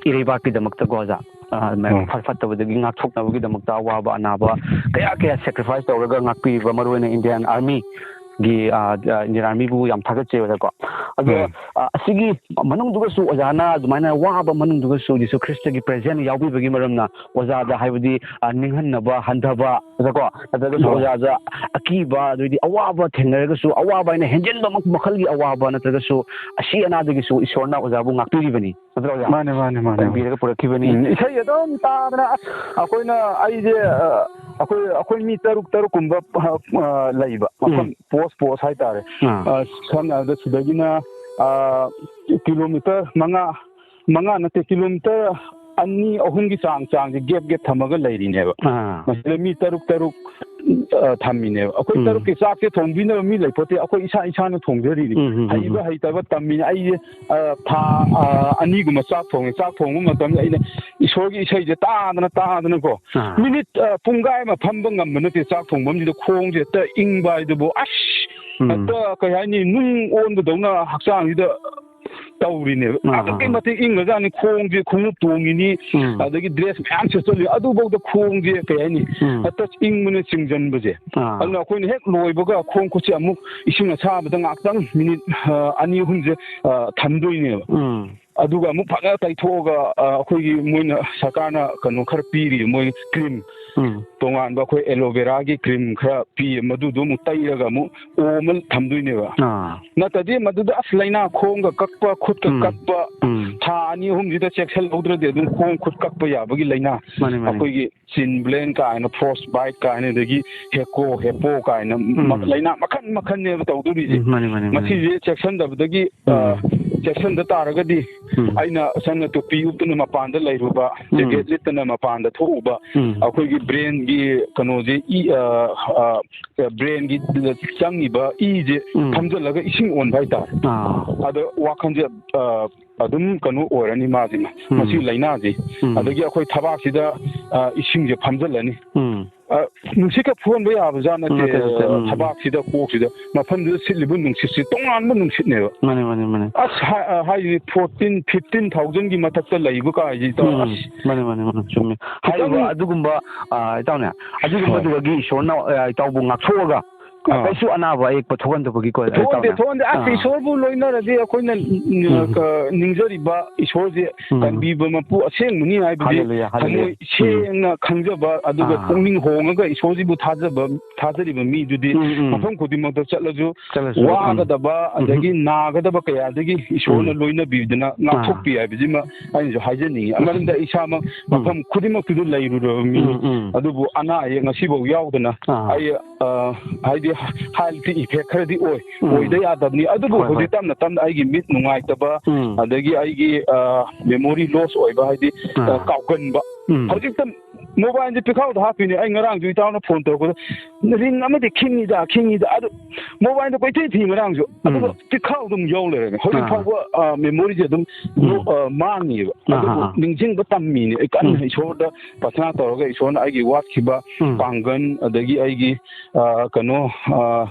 ꯏꯔꯩꯕꯥꯛꯀꯤꯗꯃꯛꯇꯀꯣ ꯑꯣꯖꯥ, ꯑ, ꯃ-, ꯍꯣꯏ꯫ ꯐ-, ꯐꯠꯇꯕꯗꯒꯤ ꯉꯥꯛꯊꯣꯛꯅꯕꯒꯤꯗꯃꯛꯇ ꯑꯋꯥꯕ ꯑꯅꯥꯕ ꯀꯌꯥ ꯀꯌꯥ sacrifice ꯇꯧꯔꯒ ꯉꯥꯛꯄꯤꯔꯤꯕ, ꯃꯔꯨꯑꯣꯏꯅ Indian Armyꯒꯤ, ꯑ, ꯑ, Indian Armyꯕꯨ ꯌꯥꯝ ꯊꯥꯒꯠꯆꯩ ꯑꯣꯖꯥꯀꯣ꯫ ꯑꯗꯣ, ꯍꯣꯏ꯫ ꯑ, ꯑꯁꯤꯒꯤ ꯃꯅꯨꯡꯗꯨꯒꯁꯨ ꯑꯣꯖꯥꯅ ꯑꯗꯨꯃꯥꯏꯅ ꯋꯥꯕ ꯃꯅꯨꯡꯗꯨꯒꯁꯨ ꯌꯤꯁꯨ ꯈ꯭ꯔꯤꯁꯇꯒꯤ present ꯌꯥꯎꯕꯤꯕꯒꯤ ꯃꯔꯝꯅ ꯑꯣꯖꯥꯗ ꯍꯥꯏꯕꯗꯤ, ꯑ, ꯅꯤꯡꯍꯟꯅꯕ, ꯍꯟꯊꯕ, ꯅꯠꯇ꯭ꯔꯀꯣ? ꯅꯠꯇ꯭ꯔꯒꯁꯨ ꯍꯣꯏ꯫ ꯑꯣꯖꯥꯗ ꯑꯀꯤꯕ, ꯑꯗꯩꯗꯤ ꯑꯋꯥꯕ ꯊꯦꯡꯅꯔꯒꯁꯨ, ꯑꯋꯥꯕ ꯍꯥꯏꯅ ꯍꯦꯟꯖꯤꯟꯕ ꯃꯈꯜꯒꯤ ꯑꯋꯥꯕ, ꯅꯠꯇ꯭ꯔꯒꯁꯨ ꯑꯁꯤ ꯑꯅꯥꯗꯒꯤꯁꯨ ꯏꯁꯣꯔꯅ ꯑꯣꯖꯥꯕꯨ ꯉꯥꯛꯄꯤꯔꯤꯕꯅꯤ꯫ ꯅꯠꯇ꯭ꯔꯣ, ꯑꯣꯖꯥ? ꯃꯥꯅꯦ, ꯃꯥꯅꯦ, ꯃꯥꯅꯦ꯫ ꯀꯟꯕꯤꯔꯒ ꯄꯨꯔꯛꯈꯤꯕꯅꯤ꯫ ꯎꯝ, ꯏꯁꯩ ꯑꯗꯨꯝ ꯇꯥꯗꯅ, ꯑꯁ, ꯑꯩꯈꯣꯏꯅ, ꯑꯩꯁꯦ, ꯑ, ꯑꯩꯈꯣꯏ, ꯑꯩꯈꯣꯏ ꯃꯤ ꯇꯔꯨꯛ, ꯇꯔꯨꯛ ꯀꯨꯝꯕ, ꯑ, ꯑ, ꯂꯩꯕ꯫ ꯎꯝ꯫ ꯃꯐꯝ post, post ꯍꯥꯏꯇꯥꯔꯦ꯫ ꯑꯥ꯫ ꯑ, ꯁꯝꯅ ꯍꯥꯏꯔꯕꯗ ꯁꯤꯗꯒꯤꯅ, ꯑ, ꯀꯤꯂꯣꯃꯤꯇꯔ ꯃꯉꯥ, ꯃꯉꯥ ꯅꯠꯇꯦ, ꯀꯤꯂꯣꯃꯤꯇꯔ ꯑꯅꯤ, ꯑꯍꯨꯝꯒꯤ ꯆꯥꯡ, ꯆꯥꯡꯁꯦ gap, gap ꯊꯝꯃꯒ ꯂꯩꯔꯤꯅꯦꯕ꯫ ꯑꯥ꯫ ꯃꯁꯤꯗ ꯃꯤ ꯇꯔꯨꯛ, ꯇꯔꯨꯛ ꯑ, ꯊꯝꯃꯤꯅꯦꯕ꯫ ꯑꯩꯈꯣꯏ ꯎꯝ꯫ ꯇꯔꯨꯛꯀꯤ ꯆꯥꯛꯁꯦ ꯊꯣꯡꯕꯤꯅꯕ ꯃꯤ ꯂꯩꯄꯣꯠꯇꯦ, ꯑꯩꯈꯣꯏ ꯏꯁꯥ ꯏꯁꯥꯅ ꯊꯣꯡꯖꯔꯤꯅꯤ꯫ ꯎꯝ, ꯎꯝ, ꯎꯝ, ꯍꯩꯕ ꯎꯝ꯫ ꯍꯩꯇꯕ ꯇꯝꯃꯤꯅꯦ꯫ ꯑꯩꯁꯦ, ꯑ, ꯊꯥ, ꯑ, ꯑꯅꯤꯒꯨꯝꯕ ꯆꯥꯛ ꯊꯣꯡꯉꯦ꯫ ꯆꯥꯛ ꯊꯣꯡꯕ ꯃꯇꯝꯗ ꯑꯩꯅ ꯏꯁꯣꯔꯒꯤ ꯏꯁꯩꯁꯦ ꯇꯥꯗꯅ ꯇꯥꯗꯅꯀꯣ, ꯑꯥ꯫ ꯃꯤꯅꯤꯠ, ꯑ, ꯄꯨꯡꯈꯥꯏ ꯑꯃ ꯐꯝꯕ ꯉꯝꯕ ꯅꯠꯇꯦ꯫ ꯆꯥꯛ ꯊꯣꯡꯐꯝꯁꯤꯗ ꯈꯣꯡꯁꯦ ꯍꯦꯛꯇ ꯏꯪꯕ ꯍꯥꯏꯗꯨꯕꯨ, ꯑꯁ, ꯎꯝ꯫ ꯍꯦꯛꯇ ꯀꯩ ꯍꯥꯏꯅꯤ, ꯅꯨꯡ ꯑꯣꯟꯕꯗꯧꯅ ꯍꯛꯆꯥꯡꯁꯤꯗ ꯇꯧꯔꯤꯅꯦꯕ꯫ ꯑꯥ, ꯑꯗꯨꯛꯀꯤ ꯑꯥ, ꯑꯥ꯫ ꯃꯇꯤꯛ ꯏꯪꯈ꯭ꯔꯖꯥꯠꯅꯤ꯫ ꯈꯣꯡꯁꯦ ꯈꯣꯡꯎꯞ ꯇꯣꯡꯉꯤꯅꯤ, ꯎꯝ꯫ ꯑꯗꯒꯤ ꯗ꯭ꯔꯦꯁ ꯃꯌꯥꯝ ꯁꯦꯠꯆꯜꯂꯤ꯫ ꯑꯗꯨꯐꯥꯎꯗ ꯈꯣꯡꯁꯦ ꯀꯩ ꯍꯥꯏꯅꯤ, ꯎꯝ꯫ ꯍꯦꯛꯇ ꯏꯪꯕꯅ ꯆꯤꯡꯁꯤꯟꯕꯁꯦ꯫ ꯑꯥ꯫ ꯑꯗꯨꯅ ꯑꯩꯈꯣꯏꯅ ꯍꯦꯛ ꯂꯣꯏꯕꯒ ꯈꯣꯡ ꯈꯨꯠꯁꯦ ꯑꯃꯨꯛ ꯏꯁꯤꯡ ꯑꯁꯥꯕꯗ ꯉꯥꯛꯇꯪ ꯃꯤꯅꯤꯠ, ꯑ, ꯑꯅꯤ ꯑꯍꯨꯝꯁꯦ, ꯑ, ꯊꯝꯗꯣꯏꯅꯦꯕ꯫ ꯎꯝ꯫ ꯑꯗꯨꯒ ꯑꯃꯨꯛ ꯐꯖꯅ ꯇꯩꯊꯣꯛꯑꯒ, ꯑ, ꯑꯩꯈꯣꯏꯒꯤ ꯃꯣꯏꯅ ꯁꯔꯀꯥꯔꯅ ꯀꯩꯅꯣ ꯈꯔ ꯄꯤꯔꯤ, ꯃꯣꯏ ꯀ꯭ꯔꯤꯝ꯫ ꯎꯝ꯫ ꯇꯣꯉꯥꯟꯕ ꯑꯩꯈꯣꯏ ꯑꯦꯂꯣ ꯚꯦꯔꯥꯒꯤ ꯀ꯭ꯔꯤꯝ ꯈꯔ ꯄꯤ, ꯃꯗꯨꯗꯣ ꯑꯃꯨꯛ ꯇꯩꯔꯒ ꯑꯃꯨꯛ ꯑꯣꯝꯃ ꯊꯝꯗꯣꯏꯅꯦꯕ꯫ ꯑꯥ꯫ ꯅꯠꯇ꯭ꯔꯗꯤ ꯃꯗꯨꯗ ꯑꯁ ꯂꯥꯏꯅꯥ ꯈꯣꯡꯒ ꯀꯛꯄ, ꯈꯨꯠꯀ ꯎꯝ꯫ ꯀꯛꯄ, ꯎꯝ꯫ ꯊꯥ ꯑꯅꯤ ꯑꯍꯨꯝꯁꯤꯗ ꯆꯦꯛꯁꯤꯜꯍꯧꯗ꯭ꯔꯗꯤ ꯑꯗꯨꯝ ꯈꯣꯡ ꯈꯨꯠ ꯀꯛꯄ ꯌꯥꯕꯒꯤ ꯂꯥꯏꯅꯥ꯫ ꯃꯥꯅꯤ, ꯃꯥꯅꯤ꯫ ꯑꯩꯈꯣꯏꯒꯤ ꯆꯤꯟ ꯕ꯭ꯂꯦꯟ ꯀꯥꯏꯅ, ꯐ꯭ꯔꯣꯁ ꯕꯥꯏꯠ ꯀꯥꯏꯅ, ꯑꯗꯒꯤ ꯍꯦꯀꯣ, ꯍꯦꯄꯣ ꯀꯥꯏꯅ ꯎꯝ꯫ ꯃ-, ꯂꯥꯏꯅꯥ ꯃꯈꯟ ꯃꯈꯟꯅꯦꯕ ꯇꯧꯗꯣꯔꯤꯁꯦ꯫ ꯎꯝ, ꯃꯥꯅꯤ, ꯃꯥꯅꯤ, ꯃꯥꯅꯤ꯫ ꯃꯁꯤꯁꯦ ꯆꯦꯛꯁꯤꯟꯗꯕꯗꯒꯤ, ꯑ, ꯎꯝ꯫ ꯆꯦꯛꯁꯤꯟꯗ ꯇꯥꯔꯒꯗꯤ ꯎꯝ꯫ ꯑꯩꯅ ꯁꯝꯅ ꯇꯨꯄꯤ ꯎꯞꯇꯨꯅ ꯃꯄꯥꯟꯗ ꯂꯩꯔꯨꯕ, ꯎꯝ꯫ ꯖꯦꯀꯦꯠ ꯂꯤꯠꯇꯅ ꯃꯄꯥꯟꯗ ꯊꯣꯛꯎꯕ, ꯎꯝ꯫ ꯑꯩꯈꯣꯏꯒꯤ ꯕ꯭ꯔꯦꯟꯒꯤ ꯀꯩꯅꯣꯁꯦ, ꯏ-, ꯑ, ꯑ, ꯕ꯭ꯔꯦꯟꯒꯤ ꯆꯪꯉꯤꯕ ꯏꯁꯦ ꯎꯝ꯫ ꯐꯝꯖꯤꯜꯂꯒ ꯏꯁꯤꯡ ꯑꯣꯟꯕ ꯍꯥꯏꯇꯥꯔꯦ꯫ ꯑꯥ꯫ ꯑꯗꯣ ꯋꯥꯈꯜꯁꯦ, ꯑ, ꯑꯗꯨꯝ ꯀꯩꯅꯣ ꯑꯣꯏꯔꯅꯤ ꯃꯥꯁꯤꯅ, ꯎꯝ꯫ ꯃꯁꯤ ꯂꯥꯏꯅꯥꯁꯤ꯫ ꯎꯝ꯫ ꯑꯗꯒꯤ ꯑꯩꯈꯣꯏ ꯊꯕꯥꯛꯁꯤꯗ, ꯑ, ꯏꯁꯤꯡꯁꯦ ꯐꯝꯖꯤꯜꯂꯅꯤ꯫ ꯎꯝ꯫ ꯑ, ꯅꯨꯡꯁꯤꯠꯀ ꯐꯨꯍꯟꯕ ꯌꯥꯕꯖꯥꯠ ꯅꯠꯇꯦ, ꯅꯠꯇꯦ, ꯅꯠꯇꯦ, ꯑ, ꯎꯝ꯫ ꯊꯕꯥꯛꯁꯤꯗ, ꯀꯣꯛꯁꯤꯗ, ꯃꯐꯝꯗꯨꯗ ꯁꯤꯠꯂꯤꯕ ꯅꯨꯡꯁꯤꯠꯁꯤ ꯇꯣꯉꯥꯟꯕ ꯅꯨꯡꯁꯤꯠꯅꯦꯕ꯫ ꯃꯥꯅꯦ, ꯃꯥꯅꯦ, ꯃꯥꯅꯦ꯫ ꯑꯁ, ꯍꯥ-, ꯑ, ꯍꯥꯏꯗꯤ ꯐꯣꯔꯇꯤꯟ, ꯐꯤꯐꯇꯤꯟ ꯊꯥꯎꯖꯟꯒꯤ ꯃꯊꯛꯇ ꯂꯩꯕ ꯀꯥꯏꯁꯤ ꯏꯇꯥꯎ, ꯎꯝ, ꯑꯁ꯫ ꯃꯥꯅꯦ, ꯃꯥꯅꯦ, ꯃꯥꯅꯦ, ꯆꯨꯝꯃꯦ꯫ ꯈꯤꯇꯪ ꯍꯥꯏꯔꯤꯕ ꯑꯗꯨꯒꯨꯝꯕ, ꯑ, ꯏꯇꯥꯎꯅꯦ, ꯑꯗꯨꯒꯨꯝꯕꯗꯨꯗꯒꯤ ꯍꯣꯏ꯫ ꯏꯁꯣꯔꯅ, ꯑ, ꯏꯇꯥꯎꯕꯨ ꯉꯥꯛꯊꯣꯛꯑꯒ, ꯑ, ꯑꯥ꯫ ꯀꯩꯁꯨ ꯑꯅꯥꯕ ꯑꯌꯦꯛꯄ ꯊꯣꯛꯍꯟꯗꯕꯒꯤꯀꯣ, ꯊꯣꯛꯍꯟꯗꯦ, ꯏꯇꯥꯎꯅꯦ꯫ ꯊꯣꯛꯍꯟꯗꯦ꯫ ꯑꯁ, ꯑꯥ꯫ ꯏꯁꯣꯔꯕꯨ ꯂꯣꯏꯅꯔꯗꯤ ꯑꯩꯈꯣꯏꯅ, ꯎꯝ, ꯎꯝ꯫ ꯀ-, ꯅꯤꯡꯖꯔꯤꯕ ꯏꯁꯣꯔꯁꯦ ꯎꯝ꯫ ꯀꯟꯕꯤꯕ ꯃꯄꯨ ꯑꯁꯦꯡꯕꯅꯤ ꯍꯥꯏꯕꯁꯦ ꯍꯜꯂꯦꯂꯨꯌꯥ, ꯍꯜꯂꯦꯂꯨꯌꯥ꯫ ꯊꯃꯣꯏ ꯁꯦꯡꯅ ꯈꯪꯖꯕ, ꯑꯗꯨꯒ ꯑꯥ꯫ ꯄꯨꯛꯅꯤꯡ ꯍꯣꯡꯉꯒ ꯏꯁꯣꯔꯁꯤꯕꯨ ꯊꯥꯖꯕ, ꯊꯥꯖꯔꯤꯕ ꯃꯤꯗꯨꯗꯤ ꯎꯝ, ꯎꯝ꯫ ꯃꯐꯝ ꯈꯨꯗꯤꯡꯃꯛꯇ ꯆꯠꯂꯁꯨ ꯆꯠꯂꯁꯨ, ꯎꯝ꯫ ꯋꯥꯒꯗꯕ, ꯎꯝ꯫ ꯑꯗꯒꯤ ꯅꯥꯒꯗꯕ ꯀꯌꯥꯗꯒꯤ ꯏꯁꯣꯔꯅ ꯎꯝ꯫ ꯂꯣꯏꯅꯕꯤꯗꯨꯅ ꯑꯥ꯫ ꯉꯥꯛꯊꯣꯛꯄꯤ ꯍꯥꯏꯕꯁꯤꯃ ꯑꯩꯅꯁꯨ ꯍꯥꯏꯖꯅꯤꯡꯉꯤ꯫ ꯑꯃꯔꯣꯝꯗ ꯏꯁꯥꯃꯛ ꯎꯝ꯫ ꯃꯐꯝ ꯈꯨꯗꯤꯡꯃꯛꯇꯨꯗ ꯂꯩꯔꯨꯔꯕ ꯃꯤꯅꯤ꯫ ꯎꯝ, ꯎꯝ꯫ ꯑꯗꯨꯕꯨ ꯑꯅꯥ ꯑꯌꯦꯛ ꯉꯁꯤꯐꯥꯎ ꯌꯥꯎꯗꯅ ꯑꯥ꯫ ꯑꯩ, ꯑ, ꯍꯥꯏꯗꯤ ꯍꯥꯏ ꯏꯐꯦꯛ ꯈꯔꯗꯤ ꯑꯣꯏ, ꯎꯝ꯫ ꯑꯣꯏꯗ ꯌꯥꯗꯕꯅꯤ꯫ ꯑꯗꯨꯕꯨ ꯍꯣꯏ, ꯍꯣꯏ꯫ ꯍꯧꯖꯤꯛ ꯇꯞꯅ ꯇꯞꯅ ꯑꯩꯒꯤ ꯃꯤꯠ ꯅꯨꯡꯉꯥꯏꯇꯕ, ꯎꯝ꯫ ꯑꯗꯒꯤ ꯑꯩꯒꯤ, ꯑ, ꯃꯦꯃꯣꯔꯤ ꯂꯣꯁ ꯑꯣꯏꯕ, ꯍꯥꯏꯗꯤ, ꯑ, ꯑꯥ꯫ ꯀꯥꯎꯒꯟꯕ꯫ ꯎꯝ꯫ ꯍꯧꯖꯤꯛꯇ ꯃꯣꯕꯥꯏꯜꯁꯦ ꯄꯤꯈꯥꯎꯗ ꯍꯥꯞꯄꯤꯅꯦ꯫ ꯑꯩ ꯉꯔꯥꯡꯁꯨ ꯏꯇꯥꯎꯅ ꯐꯣꯟ ꯇꯧꯔꯛꯄꯗ ꯔꯤꯡ ꯑꯃꯗꯤ ꯈꯤꯡꯉꯤꯗ, ꯈꯤꯡꯉꯤꯗ, ꯑꯗꯨ ꯃꯣꯕꯥꯏꯜꯗꯣ ꯀꯣꯏꯊꯤ ꯊꯤ ꯉꯔꯥꯡꯁꯨ, ꯑꯗꯨꯒ ꯎꯝ꯫ ꯄꯤꯈꯥꯎ ꯑꯗꯨꯝ ꯌꯧ ꯂꯩꯔꯝꯃꯦ꯫ ꯍꯧꯖꯤꯛ ꯑꯥ꯫ ꯐꯥꯎꯕ, ꯑ, ꯃꯦꯃꯣꯔꯤꯁꯦ ꯑꯗꯨꯝ ꯎꯝ꯫ ꯑ, ꯃꯥꯡꯉꯤꯕ꯫ ꯑꯥ, ꯑꯗꯨꯕꯨ ꯑꯥ, ꯑꯥ꯫ ꯅꯤꯡꯁꯤꯡꯕ ꯇꯝꯃꯤꯅꯦ꯫ ꯑꯩ ꯀꯟꯅ ꯎꯝ꯫ ꯏꯁꯣꯔꯗ ꯄ꯭ꯔꯊꯅꯥ ꯇꯧꯔꯒ ꯏꯁꯣꯔꯅ ꯑꯩꯒꯤ ꯋꯥꯠꯈꯤꯕ ꯎꯝ꯫ ꯄꯥꯡꯒꯜ, ꯑꯗꯒꯤ ꯑꯩꯒꯤ, ꯑ, ꯀꯩꯅꯣ, ꯑ,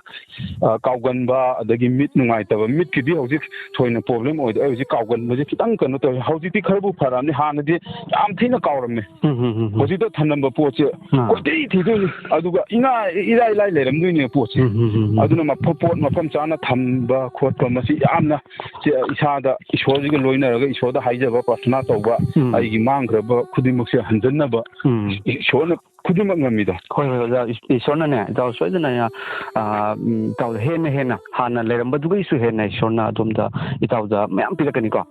ꯑ, ꯀꯥꯎꯒꯟꯕ, ꯑꯗꯒꯤ ꯃꯤꯠ ꯅꯨꯡꯉꯥꯏꯇꯕ, ꯃꯤꯠꯀꯤꯗꯤ ꯍꯧꯖꯤꯛ ꯊꯣꯏꯅ ꯄ꯭ꯔꯣꯕ꯭ꯂꯦꯝ ꯑꯣꯏꯗꯦ꯫ ꯑꯩ ꯍꯧꯖꯤꯛ ꯀꯥꯎꯒꯟꯕꯁꯦ ꯈꯤꯇꯪ ꯀꯩꯅꯣ ꯇꯧꯋꯦ꯫ ꯍꯧꯖꯤꯛꯇꯤ ꯈꯔꯕꯨ ꯐꯔꯛꯑꯕꯅꯤ, ꯍꯥꯟꯅꯗꯤ ꯌꯥꯝ ꯊꯤꯅ ꯀꯥꯎꯔꯝꯃꯦ꯫ ꯎꯝ, ꯎꯝ, ꯎꯝ, ꯎꯝ꯫ ꯍꯧꯖꯤꯛꯇ ꯊꯝꯂꯝꯕ ꯄꯣꯠꯁꯦ ꯑꯥ꯫ ꯀꯣꯏꯊꯤ ꯊꯤꯗꯣꯏꯅꯤ, ꯑꯗꯨꯒ ꯏꯅꯥ-, ꯏꯔꯥꯏ ꯂꯥꯏ ꯂꯩꯔꯝꯗꯣꯏꯅꯦ ꯄꯣꯠꯁꯦ꯫ ꯎꯝ, ꯎꯝ, ꯎꯝ, ꯎꯝ꯫ ꯑꯗꯨꯅ ꯃꯐꯝ, ꯄꯣꯠ ꯃꯐꯝ ꯆꯥꯅ ꯊꯝꯕ ꯈꯣꯠꯄ, ꯃꯁꯤ ꯌꯥꯝꯅ ꯆꯦ-, ꯏꯁꯥꯗ ꯏꯁꯣꯔꯁꯤꯒ ꯂꯣꯏꯅꯔꯒ ꯏꯁꯣꯔꯗ ꯍꯥꯏꯖꯕ, ꯄ꯭ꯔꯥꯊꯅꯥ ꯇꯧꯕ, ꯎꯝ꯫ ꯑꯩꯒꯤ ꯃꯥꯡꯈ꯭ꯔꯕ ꯈꯨꯗꯤꯡꯃꯛꯁꯦ ꯍꯟꯖꯟꯅꯕ ꯎꯝ꯫ ꯏꯁꯣꯔꯅ ꯈꯨꯗꯤꯡꯃꯛ ꯉꯝꯃꯤꯗꯣ꯫ ꯍꯣꯏ, ꯍꯣꯏ, ꯑꯣꯖꯥ꯫ ꯏꯁ-, ꯏꯁꯣꯔꯅꯅꯦ, ꯏꯇꯥꯎ ꯁꯣꯏꯗꯅ, ꯑ, ꯎꯝ, ꯏꯇꯥꯎꯗ ꯍꯦꯟꯅ ꯍꯦꯟꯅ ꯍꯥꯟꯅ ꯂꯩꯔꯝꯕꯗꯨꯒꯤꯁꯨ ꯍꯦꯟꯅ ꯏꯁꯣꯔꯅ ꯑꯗꯣꯝꯗ, ꯏꯇꯥꯎꯗ ꯃꯌꯥꯝ ꯄꯤꯔꯛꯀꯅꯤꯀꯣ꯫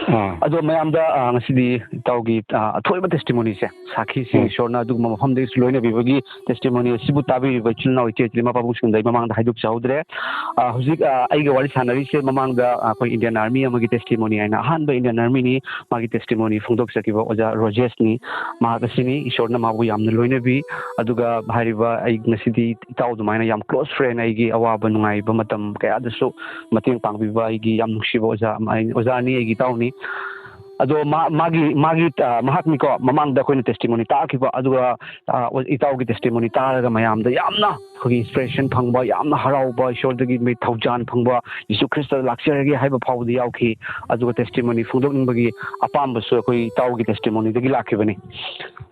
ꯑꯥ꯫ ꯑꯗꯣ ꯃꯌꯥꯝꯗ, ꯑ, ꯉꯁꯤꯗꯤ ꯏꯇꯥꯎꯒꯤ, ꯑ, ꯑꯊꯣꯏꯕ testimonyꯁꯦ, ꯁꯥꯈꯤꯁꯤꯡ ꯍꯣꯏ꯫ ꯏꯁꯣꯔꯅ ꯑꯗꯨꯒꯨꯝꯕ ꯃꯐꯝꯗꯒꯤꯁꯨ ꯂꯣꯏꯅꯕꯤꯕꯒꯤ testimony ꯑꯁꯤꯕꯨ ꯇꯥꯕꯤꯔꯤꯕ ꯏꯆꯤꯜ ꯏꯅꯥꯎ ꯏꯆꯦ ꯏꯆꯤꯜ ꯏꯃꯥ ꯄꯥꯕꯨꯡꯁꯤꯡꯗ ꯑꯩ ꯃꯃꯥꯡꯗ ꯍꯥꯏꯗꯣꯛꯆꯍꯧꯗ꯭ꯔꯦ꯫ ꯑ, ꯍꯧꯖꯤꯛ, ꯑ, ꯑꯩꯒ ꯋꯥꯔꯤ ꯁꯥꯟꯅꯔꯤꯁꯦ ꯃꯃꯥꯡꯗ, ꯑ, ꯑꯩꯈꯣꯏ Indian Army ꯑꯃꯒꯤ testimony ꯍꯥꯏꯅ, ꯑꯍꯥꯟꯕ Indian Armyꯅꯤ꯫ ꯃꯥꯒꯤ testimony ꯐꯣꯡꯗꯣꯛꯆꯈꯤꯕ ꯑꯣꯖꯥ ꯔꯣꯖꯦꯁꯅꯤ꯫ ꯃꯍꯥꯛ ꯑꯁꯤꯅꯤ꯫ ꯏꯁꯣꯔꯅ ꯃꯥꯕꯨ ꯌꯥꯝꯅ ꯂꯣꯏꯅꯕꯤ꯫ ꯑꯗꯨꯒ ꯍꯥꯏꯔꯤꯕ ꯑꯩ ꯉꯁꯤꯗꯤ ꯏꯇꯥꯎ ꯑꯗꯨꯃꯥꯏꯅ ꯌꯥꯝ close friend, ꯑꯩꯒꯤ ꯑꯋꯥꯕ ꯅꯨꯡꯉꯥꯏꯕ ꯃꯇꯝ ꯀꯌꯥꯗꯁꯨ ꯃꯇꯦꯡ ꯄꯥꯡꯕꯤꯕ ꯑꯩꯒꯤ ꯌꯥꯝ ꯅꯨꯡꯁꯤꯕ ꯑꯣꯖꯥ ꯑꯃ, ꯑꯩ, ꯑꯣꯖꯥꯅꯤ, ꯑꯩꯒꯤ ꯏꯇꯥꯎꯅꯤ꯫ ꯑꯗꯣ ꯃꯥ-, ꯃꯥꯒꯤ, ꯃꯥꯒꯤ, ꯑ, ꯃꯍꯥꯛꯅꯤꯀꯣ, ꯃꯃꯥꯡꯗ ꯑꯩꯈꯣꯏꯅ testimony ꯇꯥꯛꯈꯤꯕ, ꯑꯗꯨꯒ, ꯑ, ꯏꯇꯥꯎꯒꯤ testimony ꯇꯥꯔꯒ ꯃꯌꯥꯝꯗ ꯌꯥꯝꯅ ꯑꯩꯈꯣꯏꯒꯤ inspiration ꯐꯪꯕ, ꯌꯥꯝꯅ ꯍꯔꯥꯎꯕ, ꯏꯁꯣꯔꯗꯒꯤ ꯃꯤ ꯊꯧꯖꯥꯜ ꯐꯪꯕ, "ꯖꯤꯁꯨ ꯈ꯭ꯔꯤꯁꯇꯗ ꯂꯥꯛꯆꯔꯒꯦ" ꯍꯥꯏꯕ ꯐꯥꯎꯕꯗ ꯌꯥꯎꯈꯤ꯫ ꯑꯗꯨꯒ testimony ꯐꯣꯡꯗꯣꯛꯅꯤꯡꯕꯒꯤ ꯑꯄꯥꯝꯕꯁꯨ ꯑꯩꯈꯣꯏ ꯏꯇꯥꯎꯒꯤ testimonyꯗꯒꯤ ꯂꯥꯛꯈꯤꯕꯅꯤ꯫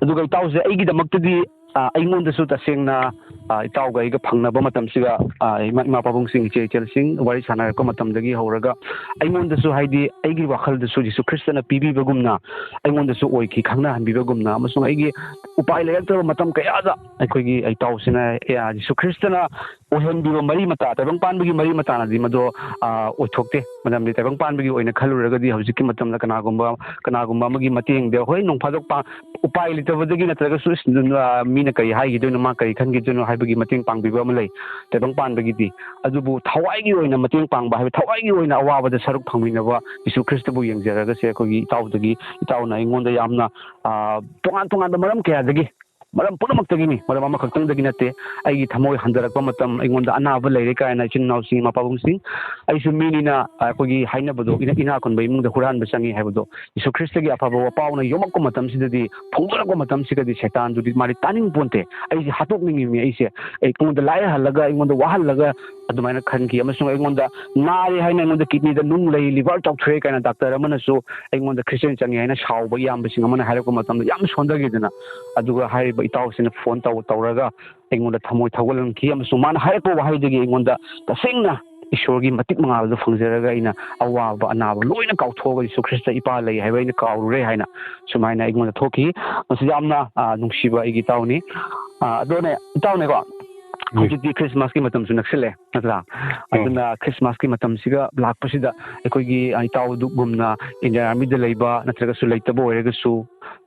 ꯑꯗꯨꯒ ꯏꯇꯥꯎꯁꯦ ꯑꯩꯒꯤꯗꯃꯛꯇꯗꯤ, ꯑ, ꯑꯩꯉꯣꯟꯗꯁꯨ ꯇꯁꯦꯡꯅ, ꯑ, ꯏꯇꯥꯎꯒ ꯑꯩꯒ ꯐꯪꯅꯕ ꯃꯇꯝꯁꯤꯒ, ꯑ, ꯏꯃꯥ, ꯏꯃꯥ ꯄꯥꯕꯨꯡꯁꯤꯡ, ꯏꯆꯦ ꯏꯆꯜꯁꯤꯡ ꯋꯥꯔꯤ ꯁꯥꯟꯅꯔꯛꯄ ꯃꯇꯝꯗꯒꯤ ꯍꯧꯔꯒ ꯑꯩꯉꯣꯟꯗꯁꯨ, ꯍꯥꯏꯗꯤ, ꯑꯩꯒꯤ ꯋꯥꯈꯜꯗꯁꯨ ꯖꯤꯁꯨ ꯈ꯭ꯔꯤꯁꯇꯅ ꯄꯤꯕꯤꯕꯒꯨꯝꯅ ꯑꯩꯉꯣꯟꯗꯁꯨ ꯑꯣꯏꯈꯤ, ꯈꯪꯅꯍꯟꯕꯤꯕꯒꯨꯝꯅ, ꯑꯃꯁꯨꯡ ꯑꯩꯒꯤ ꯎꯄꯥꯏ ꯂꯩꯔꯛꯇꯕ ꯃꯇꯝ ꯀꯌꯥꯗ ꯑꯩꯈꯣꯏꯒꯤ ꯏꯇꯥꯎꯁꯤꯅ, ꯑꯦ, ꯖꯤꯁꯨ ꯈ꯭ꯔꯤꯁꯇꯅ ꯑꯣꯏꯍꯟꯕꯤꯕ ꯃꯔꯤ ꯃꯇꯥ, ꯇꯥꯏꯕꯪ ꯄꯥꯟꯕꯒꯤ ꯃꯔꯤ ꯃꯇꯥꯅꯗꯤ ꯃꯗꯣ, ꯑ, ꯑꯣꯏꯊꯣꯛꯇꯦ꯫ ꯃꯔꯝꯗꯤ ꯇꯥꯏꯕꯪ ꯄꯥꯟꯕꯒꯤ ꯑꯣꯏꯅ ꯈꯜꯂꯨꯔꯒꯗꯤ ꯍꯧꯖꯤꯛꯀꯤ ꯃꯇꯝꯗ ꯀꯅꯥꯒꯨꯝꯕ, ꯀꯅꯥꯒꯨꯝꯕ ꯑꯃꯒꯤ ꯃꯇꯦꯡꯗ, ꯍꯣꯏ, ꯅꯣꯡ ꯐꯥꯗꯣꯛ ꯄꯥꯡ-, ꯎꯄꯥꯏ ꯂꯩꯇꯕꯗꯒꯤ ꯅꯠꯇ꯭ꯔꯒꯁꯨ, "ꯏꯁ, ꯑ, ꯃꯤꯅ ꯀꯔꯤ ꯍꯥꯏꯈꯤꯗꯣꯏꯅꯣ, ꯃꯥ ꯀꯔꯤ ꯈꯟꯈꯤꯗꯣꯏꯅꯣ?" ꯍꯥꯏꯕꯒꯤ ꯃꯇꯦꯡ ꯄꯥꯡꯕꯤꯕ ꯑꯃ ꯂꯩ ꯇꯥꯏꯕꯪ ꯄꯥꯟꯕꯒꯤꯗꯤ꯫ ꯑꯗꯨꯕꯨ ꯊꯋꯥꯏꯒꯤ ꯑꯣꯏꯅ ꯃꯇꯦꯡ ꯄꯥꯡꯕ ꯍꯥꯏꯕ, ꯊꯋꯥꯏꯒꯤ ꯑꯣꯏꯅ ꯑꯋꯥꯕꯗ ꯁꯔꯨꯛ ꯐꯪꯃꯤꯟꯅꯕ ꯌꯤꯁꯨ ꯈ꯭ꯔꯤꯁꯇꯕꯨ ꯌꯦꯡꯖꯔꯒꯁꯦ, ꯑꯩꯈꯣꯏꯒꯤ ꯏꯇꯥꯎꯗꯒꯤ, ꯏꯇꯥꯎꯅ ꯑꯩꯉꯣꯟꯗ ꯌꯥꯝꯅ, ꯑ, ꯇꯣꯉꯥꯟ ꯇꯣꯉꯥꯟꯕ ꯃꯔꯝ ꯀꯌꯥꯗꯒꯤ, ꯃꯔꯝ ꯄꯨꯝꯅꯃꯛꯇꯒꯤꯅꯤ, ꯃꯔꯝ ꯑꯃꯈꯛꯇꯪꯗꯒꯤ ꯅꯠꯇꯦ, ꯑꯩꯒꯤ ꯊꯃꯣꯏ ꯍꯟꯊꯔꯛꯄ ꯃꯇꯝ, ꯑꯩꯉꯣꯟꯗ ꯑꯅꯥꯕ ꯂꯩꯔꯦ ꯀꯥꯏꯅ ꯏꯆꯤꯟ ꯏꯅꯥꯎꯁꯤꯡ, ꯏꯃꯥ ꯄꯥꯕꯨꯡꯁꯤꯡ, ꯑꯩꯁꯨ ꯃꯤꯅꯤꯅ, ꯑꯩꯈꯣꯏꯒꯤ ꯍꯥꯏꯅꯕꯗꯣ, ꯏꯅꯥ, ꯏꯅꯥ ꯈꯨꯟꯕ ꯏꯃꯨꯡꯗ ꯍꯨꯔꯥꯟꯕ ꯆꯪꯉꯤ ꯍꯥꯏꯕꯗꯣ, ꯌꯤꯁꯨ ꯈ꯭ꯔꯤꯁꯇꯒꯤ ꯑꯐꯕ ꯋꯥꯄꯥꯎꯅ ꯌꯣꯝꯃꯛꯄ ꯃꯇꯝꯁꯤꯗꯗꯤ, ꯐꯣꯡꯗꯣꯔꯛꯄ ꯃꯇꯝꯁꯤꯗꯗꯤ ꯁꯩꯇꯥꯟꯗꯨꯗꯤ ꯃꯥꯗꯤ ꯇꯥꯅꯤꯡ ꯄꯣꯟꯇꯦ꯫ ꯑꯩꯁꯦ ꯍꯥꯠꯇꯣꯛꯅꯤꯡꯉꯤꯕꯅꯤ, ꯑꯩꯁꯦ, ꯑꯩꯉꯣꯟꯗ ꯂꯥꯏꯍꯜꯂꯒ, ꯑꯩꯉꯣꯟꯗ ꯋꯥꯍꯜꯂꯒ ꯑꯗꯨꯃꯥꯏꯅ ꯈꯟꯈꯤ꯫ ꯑꯃꯁꯨꯡ ꯑꯩꯉꯣꯟꯗ ꯅꯥꯔꯦ ꯍꯥꯏꯅ ꯑꯩꯉꯣꯟꯗ ꯀꯤꯗꯅꯤꯗ ꯅꯨꯡ ꯂꯩ, ꯂꯤꯚꯔ ꯆꯥꯎꯊꯣꯛꯑꯦ ꯀꯥꯏꯅ ꯗꯥꯛꯇꯔ ꯑꯃꯅꯁꯨ ꯑꯩꯉꯣꯟꯗ ꯈ꯭ꯔꯤꯁꯇꯤꯌꯥꯟ ꯆꯪꯉꯦ ꯍꯥꯏꯅ ꯁꯥꯎꯕ ꯏꯌꯥꯝꯕꯁꯤꯡ ꯑꯃꯅ ꯍꯥꯏꯔꯛꯄ ꯃꯇꯝꯗ ꯌꯥꯝ ꯁꯣꯟꯊꯈꯤꯗꯅ, ꯑꯗꯨꯒ ꯍꯥꯏꯔꯤꯕ ꯏꯇꯥꯎꯁꯤꯅ ꯐꯣꯟ ꯇꯧ-, ꯇꯧꯔꯒ ꯑꯩꯉꯣꯟꯗ ꯊꯃꯣꯏ ꯊꯧꯒꯠꯍꯟꯈꯤ꯫ ꯑꯃꯁꯨꯡ ꯃꯥꯅ ꯍꯥꯏꯔꯛꯄ ꯋꯥꯍꯩꯗꯒꯤ ꯑꯩꯉꯣꯟꯗ ꯇꯁꯦꯡꯅ ꯏꯁꯣꯔꯒꯤ ꯃꯇꯤꯛ ꯃꯉꯥꯜꯗꯨ ꯐꯪꯖꯔꯒ ꯑꯩꯅ ꯑꯋꯥꯕ ꯑꯅꯥꯕ ꯂꯣꯏꯅ ꯀꯥꯎꯊꯣꯛꯑꯒ ꯌꯤꯁꯨ ꯈ꯭ꯔꯤꯁꯇ ꯏꯄꯥ ꯂꯩ ꯍꯥꯏꯕ ꯑꯩꯅ ꯀꯥꯎꯔꯨꯔꯦ ꯍꯥꯏꯅ ꯁꯨꯃꯥꯏꯅ ꯑꯩꯉꯣꯟꯗ ꯊꯣꯛꯈꯤ꯫ ꯃꯁꯤ ꯌꯥꯝꯅ, ꯑ, ꯅꯨꯡꯁꯤꯕ ꯑꯩꯒꯤ ꯏꯇꯥꯎꯅꯤ꯫ ꯑ, ꯑꯗꯨꯅꯦ, ꯏꯇꯥꯎꯅꯦꯀꯣ, ꯎꯝ꯫ ꯍꯧꯖꯤꯛꯇꯤ ꯈ꯭ꯔꯤꯁꯃꯥꯁꯀꯤ ꯃꯇꯝꯁꯨ ꯅꯛꯁꯤꯜꯂꯦ, ꯅꯠꯇ꯭ꯔꯥ? ꯑꯣ꯫ ꯑꯗꯨꯅ ꯈ꯭ꯔꯤꯁꯃꯥꯁꯀꯤ ꯃꯇꯝꯁꯤꯒ ꯂꯥꯛꯄꯁꯤꯗ ꯑꯩꯈꯣꯏꯒꯤ, ꯑ, ꯏꯇꯥꯎꯗꯨꯒꯨꯝꯅ ꯏꯟꯗꯤꯌꯥꯟ ꯑꯥꯔꯃꯤꯗ ꯂꯩꯕ ꯅꯠꯇ꯭ꯔꯒꯁꯨ ꯂꯩꯇꯕ ꯑꯣꯏꯔꯒꯁꯨ,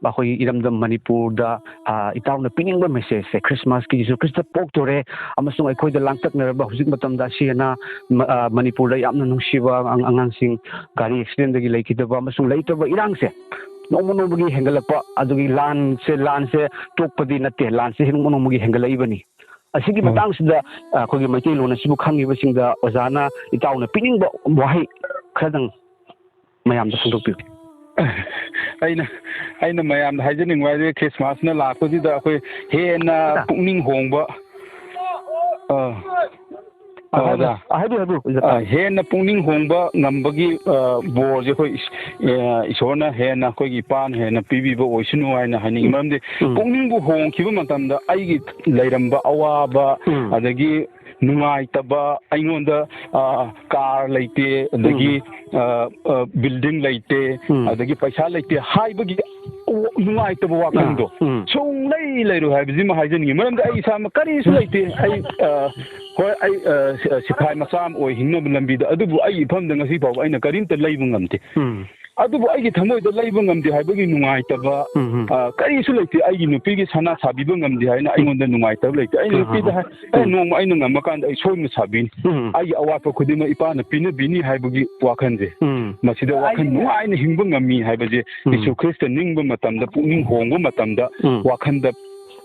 ꯑꯩꯈꯣꯏꯒꯤ ꯏꯔꯝꯗꯝ ꯃꯅꯤꯄꯨꯔꯗ, ꯑ, ꯏꯇꯥꯎꯅ ꯄꯤꯅꯤꯡꯕ ꯃꯦꯁꯦꯖꯁꯦ, ꯈ꯭ꯔꯤꯁꯃꯥꯁꯀꯤ ꯖꯤꯁꯨ ꯈ꯭ꯔꯤꯁꯇ ꯄꯣꯛꯇꯣꯔꯦ ꯑꯃꯁꯨꯡ ꯑꯩꯈꯣꯏꯗ ꯂꯥꯡꯇꯛꯅꯔꯕ ꯍꯧꯖꯤꯛ ꯃꯇꯝꯗ ꯑꯁꯤ ꯑꯅꯥ, ꯃ-, ꯑ, ꯃꯅꯤꯄꯨꯔꯗ ꯌꯥꯝꯅ ꯅꯨꯡꯁꯤꯕ ꯑꯉꯥꯡ-, ꯑꯉꯥꯡꯁꯤꯡ ꯒꯥꯔꯤ ꯑꯦꯛꯁꯤꯗꯦꯟꯗꯒꯤ ꯂꯩꯈꯤꯗꯕ ꯑꯃꯁꯨꯡ ꯂꯩꯇꯕ ꯏꯔꯥꯡꯁꯦ ꯅꯣꯡꯃ ꯅꯣꯡꯃꯒꯤ ꯍꯦꯟꯒꯠꯂꯛꯄ, ꯑꯗꯨꯒꯤ ꯂꯥꯟꯁꯦ, ꯂꯥꯟꯁꯦ ꯇꯣꯛꯄꯗꯤ ꯅꯠꯇꯦ, ꯂꯥꯟꯁꯦ ꯅꯣꯡꯃ ꯅꯣꯡꯃꯒꯤ ꯍꯦꯟꯒꯠꯂꯛꯏꯕꯅꯤ꯫ ꯑꯁꯤꯒꯤ ꯎꯝ꯫ ꯃꯇꯥꯡꯁꯤꯗ, ꯑ, ꯑꯩꯈꯣꯏꯒꯤ ꯃꯩꯇꯩꯂꯣꯟ ꯑꯁꯤꯕꯨ ꯈꯪꯉꯤꯕꯁꯤꯡꯗ ꯑꯣꯖꯥꯅ ꯏꯇꯥꯎꯅ ꯄꯤꯅꯤꯡꯕ ꯋꯥꯍꯩ ꯈꯔꯗꯪ ꯃꯌꯥꯝꯗ ꯐꯣꯡꯗꯣꯛꯄꯤꯌꯨ꯫ ꯑꯩꯅ, ꯑꯩꯅ ꯃꯌꯥꯝꯗ ꯍꯥꯏꯖꯅꯤꯡꯕ ꯍꯥꯏꯗꯤ ꯈ꯭ꯔꯤꯁꯃꯥꯁꯅ ꯂꯥꯛꯄꯁꯤꯗ ꯑꯩꯈꯣꯏ ꯍꯦꯟꯅ ꯄꯨꯛꯅꯤꯡ ꯍꯣꯡꯕ, ꯑ, ꯑ, ꯑꯣꯖꯥ꯫ ꯑ, ꯍꯥꯏꯕꯤꯌꯨ, ꯍꯥꯏꯕꯤꯌꯨ, ꯑꯣꯖꯥ꯫ ꯑ, ꯍꯦꯟꯅ ꯄꯨꯛꯅꯤꯡ ꯍꯣꯡꯕ ꯉꯝꯕꯒꯤ, ꯑ, ꯕꯣꯔꯁꯦ ꯑꯩꯈꯣꯏ ꯏꯁ-, ꯑ, ꯏꯁꯣꯔꯅ ꯍꯦꯟꯅ ꯑꯩꯈꯣꯏꯒꯤ ꯏꯄꯥꯅ ꯍꯦꯟꯅ ꯄꯤꯕꯤꯕ ꯑꯣꯏꯁꯅꯨ ꯍꯥꯏꯅ ꯍꯥꯏꯅꯤꯡꯉꯤ꯫ ꯎꯝ꯫ ꯃꯔꯝꯗꯤ ꯎꯝ꯫ ꯄꯨꯛꯅꯤꯡꯕꯨ ꯍꯣꯡꯈꯤꯕ ꯃꯇꯝꯗ ꯑꯩꯒꯤ ꯂꯩꯔꯝꯕ ꯑꯋꯥꯕ, ꯎꯝ꯫ ꯑꯗꯒꯤ ꯅꯨꯡꯉꯥꯏꯇꯕ, ꯑꯩꯉꯣꯟꯗ, ꯑ, ꯀꯥꯔ ꯂꯩꯇꯦ, ꯑꯗꯒꯤ, ꯎꯝ꯫ ꯑ, ꯑ, ꯕꯤꯜꯗꯤꯡ ꯂꯩꯇꯦ, ꯎꯝ꯫ ꯑꯗꯒꯤ ꯄꯩꯁꯥ ꯂꯩꯇꯦ ꯍꯥꯏꯕꯒꯤ ꯅꯨꯡꯉꯥꯏꯇꯕ ꯋꯥꯈꯜꯗꯣ, ꯑ, ꯎꯝ꯫ ꯁꯨꯝ ꯁꯨꯡꯂꯩ ꯂꯩꯔꯣꯏ ꯍꯥꯏꯕꯁꯤꯃ ꯍꯥꯏꯖꯅꯤꯡꯉꯤ꯫ ꯃꯔꯝꯗꯤ ꯑꯩ ꯏꯁꯥꯃꯛ ꯀꯔꯤꯁꯨ ꯂꯩꯇꯦ꯫ ꯑꯩ, ꯑ, ꯍꯣꯏ, ꯑꯩ, ꯑ, ꯁꯤ-, ꯑ, ꯁꯤꯐꯥꯏ ꯃꯆꯥ ꯑꯃ ꯑꯣꯏ ꯍꯤꯡꯅꯕ ꯂꯝꯕꯤꯗ, ꯑꯗꯨꯕꯨ ꯑꯩꯒꯤ ꯏꯐꯝꯗ ꯉꯁꯤ ꯐꯥꯎꯕ ꯑꯩꯅ ꯀꯔꯤꯝꯇ ꯂꯩꯕ ꯉꯝꯗꯦ꯫ ꯎꯝ꯫ ꯑꯗꯨꯕꯨ ꯑꯩꯒꯤ ꯊꯃꯣꯏꯗ ꯂꯩꯕ ꯉꯝꯗꯦ ꯍꯥꯏꯕꯒꯤ ꯅꯨꯡꯉꯥꯏꯇꯕ, ꯎꯝ, ꯎꯝ꯫ ꯑ, ꯀꯔꯤꯁꯨ ꯂꯩꯇꯦ꯫ ꯑꯩꯒꯤ ꯅꯨꯄꯤꯒꯤ ꯁꯅꯥ ꯁꯥꯕꯤꯕ ꯉꯝꯗꯦ ꯍꯥꯏꯅ ꯑꯩꯉꯣꯟꯗ ꯅꯨꯡꯉꯥꯏꯇꯕ ꯂꯩꯇꯦ꯫ ꯑꯩꯅ ꯎꯝ, ꯅꯨꯄꯤꯗ ꯎꯝ, ꯍꯥꯏ, "ꯑꯦ, ꯎꯝ꯫ ꯅꯣꯡꯃ ꯑꯩꯅ ꯉꯝꯃꯀꯥꯟꯗ ꯑꯩ ꯁꯣꯏꯗꯅ ꯁꯥꯕꯤꯅꯤ꯫ ꯎꯝ꯫ ꯑꯩꯒꯤ ꯑꯋꯥꯠꯄ ꯈꯨꯗꯤꯡꯃꯛ ꯏꯄꯥꯅ ꯄꯤꯅꯕꯤꯅꯤ" ꯍꯥꯏꯕꯒꯤ ꯋꯥꯈꯜꯁꯦ꯫ ꯎꯝ꯫ ꯃꯁꯤꯗ ꯋꯥꯈꯜ ꯅꯨꯡꯉꯥꯏꯅ ꯍꯤꯡꯕ ꯉꯝꯃꯤ ꯍꯥꯏꯕꯁꯦ ꯎꯝ꯫ ꯌꯤꯁꯨ ꯈ꯭ꯔꯤꯁꯇ ꯅꯤꯡꯕ ꯃꯇꯝꯗ, ꯄꯨꯛꯅꯤꯡ ꯍꯣꯡꯕ ꯃꯇꯝꯗ, ꯎꯝ꯫ ꯋꯥꯈꯜꯗ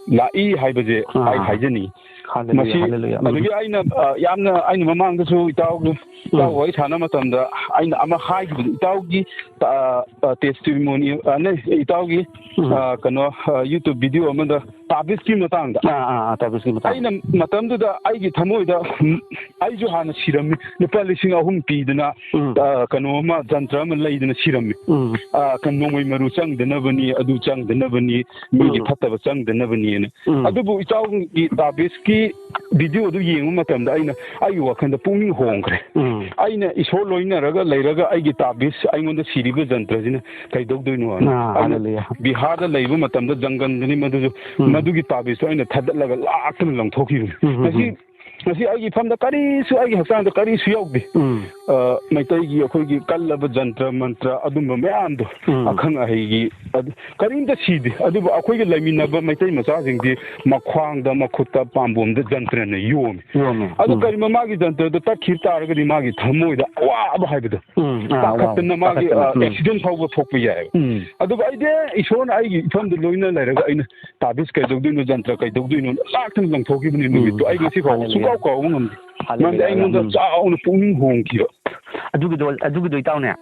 ꯂꯥꯛꯏ ꯍꯥꯏꯕꯁꯦ ꯑꯥ꯫ ꯑꯩ ꯍꯥꯏꯖꯅꯤꯡꯉꯤ꯫ ꯍꯜꯂꯦꯂꯨꯌꯥ, ꯃꯁꯤ ꯍꯜꯂꯦꯂꯨꯌꯥ꯫ ꯎꯝ꯫ ꯑꯗꯒꯤ ꯑꯩꯅ, ꯑ, ꯌꯥꯝꯅ, ꯑꯩꯅ ꯃꯃꯥꯡꯗꯁꯨ ꯏꯇꯥꯎꯒ, ꯏꯇꯥꯎꯒ ꯎꯝ꯫ ꯋꯥꯔꯤ ꯁꯥꯟꯅꯕ ꯃꯇꯝꯗ ꯑꯩꯅ ꯑꯃ ꯍꯥꯏꯈꯤꯕꯗꯣ, ꯏꯇꯥꯎꯒꯤ, ꯑ, ꯑ, testimony, ꯑ, ꯅ-, ꯏꯇꯥꯎꯒꯤ, ꯎꯝ꯫ ꯑ, ꯀꯩꯅꯣ, ꯑ, YouTube video ꯑꯃꯗ ꯇꯥꯕꯤꯁꯀꯤ ꯃꯇꯥꯡꯗ꯫ ꯑꯥ, ꯑꯥ, ꯑꯥ, ꯇꯥꯕꯤꯁꯀꯤ ꯃꯇꯥꯡꯗ꯫ ꯑꯩꯅ ꯃꯇꯝꯗꯨꯗ ꯑꯩꯒꯤ ꯊꯃꯣꯏꯗ, ꯎꯝ, ꯑꯩꯁꯨ ꯍꯥꯟꯅ ꯁꯤꯔꯝꯃꯤ꯫ ꯂꯨꯄꯥ ꯂꯤꯁꯤꯡ ꯑꯍꯨꯝ ꯄꯤꯗꯅ, ꯎꯝ꯫ ꯑ, ꯀꯩꯅꯣ ꯑꯃ, ꯖꯟꯇ꯭ꯔ ꯑꯃ ꯂꯩꯗꯅ ꯁꯤꯔꯝꯃꯤ꯫ ꯎꯝ꯫ ꯑ, ꯀꯩꯅꯣ, ꯅꯣꯡꯃꯩ ꯃꯔꯨ ꯆꯪꯗꯅꯕꯅꯤ, ꯑꯗꯨ ꯆꯪꯗꯅꯕꯅꯤ, ꯃꯤꯒꯤ ꯎꯝ꯫ ꯐꯠꯇꯕ ꯆꯪꯗꯅꯕꯅꯤꯅ꯫ ꯎꯝ꯫ ꯑꯗꯨꯕꯨ ꯏꯇꯥꯎꯒꯤ ꯇꯥꯕꯤꯁꯀꯤ video ꯗꯨ ꯌꯦꯡꯕ ꯃꯇꯝꯗ ꯑꯩꯅ, ꯑꯩꯒꯤ ꯋꯥꯈꯜꯗ ꯄꯨꯛꯅꯤꯡ ꯍꯣꯡꯈ꯭ꯔꯦ꯫ ꯎꯝ꯫ ꯑꯩꯅ ꯏꯁꯣꯔ ꯂꯣꯏꯅꯔꯒ ꯂꯩꯔꯒ ꯑꯩꯒꯤ ꯇꯥꯕꯤꯁ ꯑꯩꯉꯣꯟꯗ ꯁꯤꯔꯤꯕ ꯖꯟꯇ꯭ꯔꯁꯤꯅ ꯀꯩꯗꯧꯗꯣꯏꯅꯣ ꯍꯥꯏꯅ꯫ ꯑꯥ, ꯑꯩꯅ ꯍꯜꯂꯦꯂꯨꯌꯥ꯫ ꯕꯤꯍꯥꯔꯗ ꯂꯩꯕ ꯃꯇꯝꯗ ꯖꯪꯒꯜꯗꯅꯤ ꯃꯗꯨꯁꯨ, ꯎꯝ꯫ ꯃꯗꯨꯒꯤ ꯇꯥꯕꯤꯁꯇꯣ ꯑꯩꯅ ꯊꯥꯗꯠꯂꯒ ꯂꯥꯛꯇꯅ ꯂꯪꯊꯣꯛꯈꯤꯕꯅꯤ꯫ ꯎꯝ, ꯎꯝ, ꯉꯁꯤ, ꯎꯝ꯫ ꯉꯁꯤ ꯑꯩꯒꯤ ꯏꯐꯝꯗ ꯀꯔꯤꯁꯨ, ꯑꯩꯒꯤ ꯍꯛꯆꯥꯡꯗ ꯀꯔꯤꯁꯨ ꯌꯥꯎꯗꯦ꯫ ꯎꯝ꯫ ꯑ, ꯃꯩꯇꯩꯒꯤ ꯑꯩꯈꯣꯏꯒꯤ ꯀꯜꯂꯕ ꯖꯟꯇ꯭ꯔ ꯃꯟꯇ꯭ꯔ ꯑꯗꯨꯝꯕ ꯃꯌꯥꯝꯗꯣ, ꯎꯝ꯫ ꯑꯈꯪ ꯑꯍꯩꯒꯤ ꯑꯗꯨ ꯀꯔꯤꯝꯇ ꯁꯤꯗꯦ꯫ ꯑꯗꯨꯕꯨ ꯑꯩꯈꯣꯏꯒ ꯂꯩꯃꯤꯟꯅꯕ ꯃꯩꯇꯩ ꯃꯆꯥꯁꯤꯡꯗꯤ ꯃꯈ꯭ꯋꯥꯡꯗ, ꯃꯈꯨꯠꯇ, ꯄꯥꯝꯕꯣꯝꯗ ꯖꯟꯇ꯭ꯔꯅ ꯌꯣꯝꯃꯤ꯫ ꯌꯣꯝꯃꯦ꯫ ꯑꯗꯨ ꯎꯝ꯫ ꯀꯔꯤꯒꯨꯝꯕ ꯃꯥꯒꯤ ꯖꯟꯇ꯭ꯔꯗꯣ ꯇꯠꯈꯤꯕ ꯇꯥꯔꯒꯗꯤ ꯃꯥꯒꯤ ꯊꯃꯣꯏꯗ ꯑꯋꯥꯕ ꯍꯥꯏꯕꯗꯣ ꯎꯝ꯫ ꯑꯥ, ꯄꯥꯈꯠꯇꯅ ꯑꯋꯥꯕ꯫ ꯃꯥꯒꯤ, ꯄꯥꯈꯠꯇꯅ꯫ ꯑ, ꯎꯝ꯫ Accident ꯐꯥꯎꯕ ꯊꯣꯛꯄ ꯌꯥꯏꯑꯕ꯫ ꯎꯝ꯫ ꯑꯗꯨꯒ ꯑꯩꯗꯤ ꯏꯁꯣꯔꯅ ꯑꯩꯒꯤ ꯏꯐꯝꯗ ꯂꯣꯏꯅ ꯂꯩꯔꯒ ꯑꯩꯅ ꯇꯥꯕꯤꯁ ꯀꯩꯗꯧꯗꯣꯏꯅꯣ, ꯖꯟꯇ꯭ꯔ ꯀꯩꯗꯧꯗꯣꯏꯅꯣ, ꯂꯥꯛꯇꯅ ꯂꯪꯊꯣꯛꯈꯤꯕꯅꯤ ꯎꯝ꯫ ꯅꯨꯃꯤꯠꯇꯣ꯫ ꯑꯩ ꯉꯁꯤ ꯐꯥꯎꯕ ꯍꯜꯂꯦꯂꯨꯌꯥ꯫ ꯁꯨꯡꯀꯥꯎ ꯀꯥꯎꯕ ꯉꯝꯗꯦ꯫ ꯍꯜꯂꯦꯂꯨꯌꯥ꯫ ꯃꯔꯝꯗꯤ ꯑꯩꯉꯣꯟꯗ ꯎꯝ꯫ ꯆꯥꯎꯅ ꯄꯨꯛꯅꯤꯡ ꯍꯣꯡꯈꯤꯕ꯫ ꯑꯗꯨꯒꯤꯗꯣ, ꯑꯗꯨꯒꯤꯗꯣ ꯏꯇꯥꯎꯅꯦ,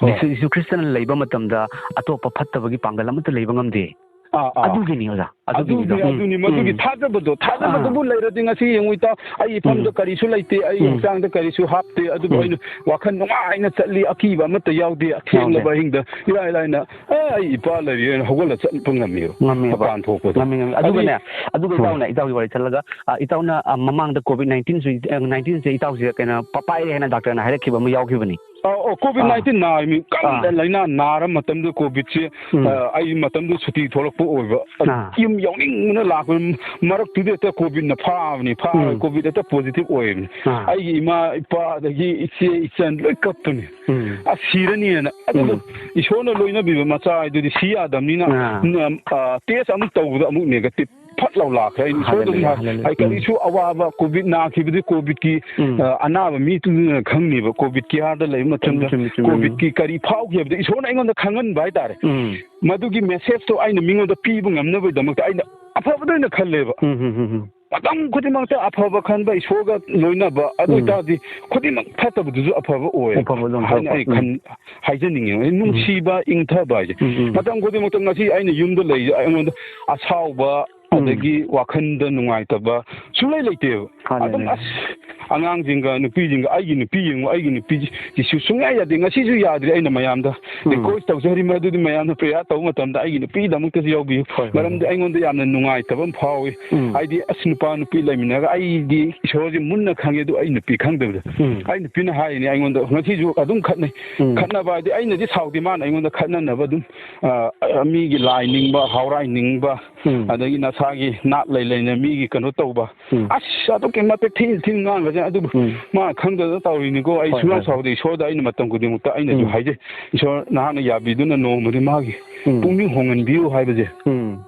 ꯍꯣꯏ꯫ ꯖꯤꯁꯨ, ꯖꯤꯁꯨ ꯈ꯭ꯔꯤꯁꯇꯅ ꯂꯩꯕ ꯃꯇꯝꯗ ꯑꯇꯣꯞꯄ ꯐꯠꯇꯕꯒꯤ ꯄꯥꯡꯒꯜ ꯑꯃꯠꯇ ꯂꯩꯕ ꯉꯝꯗꯦ꯫ ꯑꯥ, ꯑꯥ꯫ ꯑꯗꯨꯒꯤꯅꯤ ꯑꯣꯖꯥ, ꯑꯗꯨꯒꯤꯅꯤꯗꯣ꯫ ꯑꯗꯨꯅꯤ, ꯎꯝ, ꯑꯗꯨꯅꯤ, ꯃꯗꯨꯒꯤ ꯎꯝ꯫ ꯊꯥꯖꯕꯗꯣ, ꯊꯥꯖꯕꯗꯨꯕꯨ ꯑꯥ꯫ ꯂꯩꯔꯗꯤ ꯉꯁꯤ ꯌꯦꯡꯉꯨ ꯏꯇꯥꯎ, ꯑꯩ ꯏꯐꯝꯗ ꯎꯝ꯫ ꯀꯔꯤꯁꯨ ꯂꯩꯇꯦ, ꯑꯩ ꯎꯝ꯫ ꯍꯛꯆꯥꯡꯗ ꯀꯔꯤꯁꯨ ꯍꯥꯞꯇꯦ, ꯑꯗꯨꯕꯨ ꯎꯝ꯫ ꯑꯩꯅ ꯋꯥꯈꯜ ꯅꯨꯡꯉꯥꯏꯅ ꯆꯠꯂꯤ, ꯑꯀꯤꯕ ꯑꯃꯠꯇ ꯌꯥꯎꯗꯦ, ꯑꯊꯦꯡꯂꯕ ꯌꯥꯎꯗꯦ꯫ ꯑꯍꯤꯡꯗ ꯏꯔꯥꯏ ꯂꯥꯏꯅ, "ꯑꯦ, ꯑꯩ ꯏꯄꯥ ꯂꯩꯔꯦꯅ" ꯍꯧꯒꯠꯂ ꯆꯠꯄ ꯉꯝꯃꯦꯕ, ꯉꯝꯃꯦꯕ꯫ ꯃꯄꯥꯟ ꯊꯣꯛꯄꯗꯣ꯫ ꯉꯝꯃꯤ, ꯉꯝꯃꯤ꯫ ꯑꯗꯨꯒꯅꯦ, ꯑꯗꯨꯒꯤ ꯑꯗꯨꯒ ꯍꯣꯏ꯫ ꯏꯇꯥꯎꯅ, ꯏꯇꯥꯎꯒꯤ ꯋꯥꯔꯤ ꯆꯠꯂꯒ, ꯑ, ꯏꯇꯥꯎꯅ, ꯑ, ꯃꯃꯥꯡꯗ COVID nineteen ꯁꯨ, ꯑ, nineteen ꯁꯦ ꯏꯇꯥꯎꯁꯦ ꯀꯩꯅꯣ, ꯄ-, ꯄꯥꯏꯔꯦ ꯍꯥꯏꯅ ꯗꯥꯛꯇꯔꯅ ꯍꯥꯏꯔꯛꯈꯤꯕ ꯑꯃ ꯌꯥꯎꯈꯤꯕꯅꯤ꯫ ꯑꯧ, ꯑꯧ, COVID nineteen ꯅꯥꯔꯤꯃꯤ꯫ ꯀꯟꯅ ꯑꯥ꯫ ꯂꯥꯏꯅꯥ ꯅꯥꯔ ꯃꯇꯝꯗꯨꯗ COVIDꯁꯦ, ꯎꯝ꯫ ꯑ, ꯑꯩ ꯃꯇꯝꯗꯨ ꯁꯨꯇꯤ ꯊꯣꯛꯂꯛꯄ ꯑꯣꯏꯕ꯫ ꯑꯗꯨ ꯑꯥ꯫ ꯌꯨꯝ ꯌꯥꯎꯅꯤꯡꯕꯅ ꯂꯥꯛꯄ꯫ ꯃꯔꯛꯇꯨꯗ ꯍꯦꯛꯇ COVIDꯅ ꯐꯥꯕꯅꯤ, ꯐꯥꯔꯒ ꯎꯝ꯫ COVID ꯍꯦꯛꯇ positive ꯑꯣꯏꯕꯅꯤ꯫ ꯑꯥ꯫ ꯑꯩꯒꯤ ꯏꯃꯥ, ꯏꯄꯥ, ꯑꯗꯒꯤ ꯏꯆꯦ, ꯏꯆꯟ ꯂꯣꯏ ꯀꯞꯄꯅꯤ꯫ ꯎꯝ꯫ ꯑꯁ, ꯁꯤꯔꯅꯤꯅ꯫ ꯑꯗꯨꯕꯨ ꯎꯝ꯫ ꯏꯁꯣꯔꯅ ꯂꯣꯏꯅꯕꯤꯕ ꯃꯆꯥ ꯍꯥꯏꯗꯨꯗꯤ ꯁꯤ ꯌꯥꯗꯕꯅꯤꯅ, ꯑꯥ꯫ ꯎꯝ, ꯑ, test ꯑꯃꯨꯛ ꯇꯧꯕꯗ ꯑꯃꯨꯛ negative꯫ ꯐꯠ ꯂꯥꯎ ꯂꯥꯛꯈ꯭ꯔꯦ꯫ ꯑꯩꯅ ꯏꯁꯣꯔꯗ ꯑꯗꯨꯝ ꯍꯥꯏ, ꯍꯥꯏ, ꯎꯝ꯫ ꯀꯔꯤꯁꯨ ꯑꯋꯥꯕ, COVID ꯅꯥꯈꯤꯕꯗꯤ COVIDꯀꯤ, ꯎꯝ꯫ ꯑ, ꯑꯅꯥꯕ ꯃꯤꯗꯨꯅ ꯈꯪꯅꯤꯕ, COVID careꯗ ꯂꯩꯕ ꯃꯇꯝꯗ ꯆꯨꯝꯃꯤ, ꯆꯨꯝꯃꯤ, ꯆꯨꯝꯃꯤ, ꯎꯝ꯫ COVIDꯀꯤ ꯀꯔꯤ ꯐꯥꯎꯈꯤ ꯍꯥꯏꯕꯗꯣ ꯏꯁꯣꯔꯅ ꯑꯩꯉꯣꯟꯗ ꯈꯪꯍꯟꯕ ꯍꯥꯏꯇꯥꯔꯦ꯫ ꯎꯝ꯫ ꯃꯗꯨꯒꯤ messageꯇꯣ ꯑꯩꯅ ꯃꯤꯉꯣꯟꯗ ꯄꯤꯕ ꯉꯝꯅꯕꯒꯤꯗꯃꯛꯇ ꯑꯩꯅ ꯑꯐꯕꯗ ꯑꯣꯏꯅ ꯈꯜꯂꯦꯕ꯫ ꯎꯝ, ꯎꯝ, ꯎꯝ, ꯎꯝ꯫ ꯃꯇꯝ ꯈꯨꯗꯤꯡꯃꯛꯇ ꯑꯐꯕ ꯈꯟꯕ, ꯏꯁꯣꯔꯒ ꯂꯣꯏꯅꯕ, ꯑꯗꯨ ꯎꯝ꯫ ꯑꯣꯏꯇꯥꯔꯗꯤ ꯈꯨꯗꯤꯡꯃꯛ ꯐꯠꯇꯕꯗꯨꯁꯨ ꯑꯐꯕ ꯑꯣꯏ ꯑꯐꯕ ꯑꯗꯨꯝ ꯍꯥꯏꯅ ꯊꯣꯛꯄ꯫ ꯑꯩ ꯎꯝ꯫ ꯈꯟ-, ꯍꯥꯏꯖꯅꯤꯡꯉꯤ꯫ ꯎꯝ꯫ ꯅꯨꯡꯁꯤꯕ, ꯏꯪꯊꯕ ꯍꯥꯏꯁꯦ꯫ ꯎꯝ, ꯎꯝ꯫ ꯃꯇꯝ ꯈꯨꯗꯤꯡꯃꯛꯇ ꯉꯁꯤ ꯑꯩꯅ ꯌꯨꯝꯗ ꯂꯩꯔꯤꯁꯦ ꯑꯩꯉꯣꯟꯗ ꯑꯁꯥꯎꯕ, ꯎꯝ꯫ ꯑꯗꯒꯤ ꯋꯥꯈꯜꯗ ꯅꯨꯡꯉꯥꯏꯇꯕ ꯁꯨꯡꯂꯩ ꯂꯩꯇꯦꯕ꯫ ꯍꯥꯟꯅ ꯑꯗꯨꯝ ꯂꯩ꯫ ꯑꯁ, ꯑꯉꯥꯡꯁꯤꯡꯒ ꯅꯨꯄꯤꯁꯤꯡꯒ, ꯑꯩꯒꯤ ꯅꯨꯄꯤ ꯌꯦꯡꯉꯨ, ꯑꯩꯒꯤ ꯅꯨꯄꯤꯁꯤꯁꯨ ꯁꯨꯡꯌꯥ ꯌꯥꯗꯦ, ꯉꯁꯤꯁꯨ ꯌꯥꯗ꯭ꯔꯤ꯫ ꯑꯩꯅ ꯃꯌꯥꯝꯗ ꯎꯝ꯫ request ꯇꯧꯖꯔꯤ, ꯃꯗꯨꯗꯤ ꯃꯌꯥꯝꯅ prayer ꯇꯧꯕ ꯃꯇꯝꯗ ꯑꯩꯒꯤ ꯅꯨꯄꯤꯒꯤꯗꯃꯛꯇꯁꯨ ꯌꯥꯎꯕꯤꯌꯨ꯫ ꯍꯣꯏ, ꯍꯣꯏ, ꯃꯔꯝꯗꯤ ꯍꯣꯏ꯫ ꯑꯩꯉꯣꯟꯗ ꯌꯥꯝꯅ ꯅꯨꯡꯉꯥꯏꯇꯕ ꯑꯃ ꯐꯥꯎꯏ꯫ ꯎꯝ꯫ ꯍꯥꯏꯗꯤ, ꯑꯁ, ꯅꯨꯄꯥ ꯅꯨꯄꯤ ꯂꯩꯃꯤꯟꯅꯔꯒ ꯑꯩꯗꯤ ꯏꯁꯣꯔꯁꯦ ꯃꯨꯟꯅ ꯈꯪꯉꯦ, ꯑꯗꯨ ꯑꯩ ꯅꯨꯄꯤ ꯈꯪꯗꯕꯗ꯫ ꯎꯝ꯫ ꯑꯩ ꯅꯨꯄꯤꯅ ꯍꯥꯏꯔꯤꯅꯦ ꯑꯩꯉꯣꯟꯗ, ꯉꯁꯤꯁꯨ ꯑꯗꯨꯝ ꯈꯠꯅꯩ꯫ ꯎꯝ꯫ ꯈꯠꯅꯕ ꯍꯥꯏꯗꯤ ꯑꯩꯅꯗꯤ ꯁꯥꯎꯗꯦ, ꯃꯥꯅ ꯑꯩꯉꯣꯟꯗ ꯈꯠꯅꯅꯕ ꯑꯗꯨꯝ, ꯑ, ꯃꯤꯒꯤ ꯂꯥꯏ ꯅꯤꯡꯕ, ꯍꯥꯎꯔꯥꯏ ꯅꯤꯡꯕ, ꯎꯝ꯫ ꯑꯗꯒꯤ ꯅꯁꯥꯒꯤ ꯅꯥꯠ ꯂꯩ ꯂꯩꯅ ꯃꯤꯒꯤ ꯀꯩꯅꯣ ꯇꯧꯕ꯫ ꯎꯝ꯫ ꯑꯁ, ꯑꯗꯨꯛꯀꯤ ꯃꯇꯤꯛ ꯊꯤꯅ ꯊꯤꯅ ꯉꯥꯡꯈ꯭ꯔꯖꯥꯠꯅꯤ꯫ ꯑꯗꯨꯕꯨ ꯎꯝ꯫ ꯃꯥ ꯈꯪꯗꯗꯅ ꯇꯧꯔꯤꯅꯤꯀꯣ꯫ ꯑꯩ ꯍꯣꯏ, ꯁꯨꯡꯁꯥꯎ ꯍꯣꯏ, ꯍꯣꯏ꯫ ꯁꯥꯎꯗꯦ꯫ ꯏꯁꯣꯔꯗ ꯑꯩꯅ ꯃꯇꯝ ꯈꯨꯗꯤꯡꯃꯛꯇ ꯑꯩꯅꯁꯨ ꯎꯝ꯫ ꯍꯥꯏꯖꯩ, "ꯏꯁꯣꯔ, ꯅꯍꯥꯛꯅ ꯌꯥꯕꯤꯗꯨꯅ ꯅꯣꯡꯃꯗꯤ ꯃꯥꯒꯤ ꯎꯝ꯫ ꯄꯨꯛꯅꯤꯡ ꯍꯣꯡꯍꯟꯕꯤꯌꯨ" ꯍꯥꯏꯕꯁꯦ ꯎꯝ꯫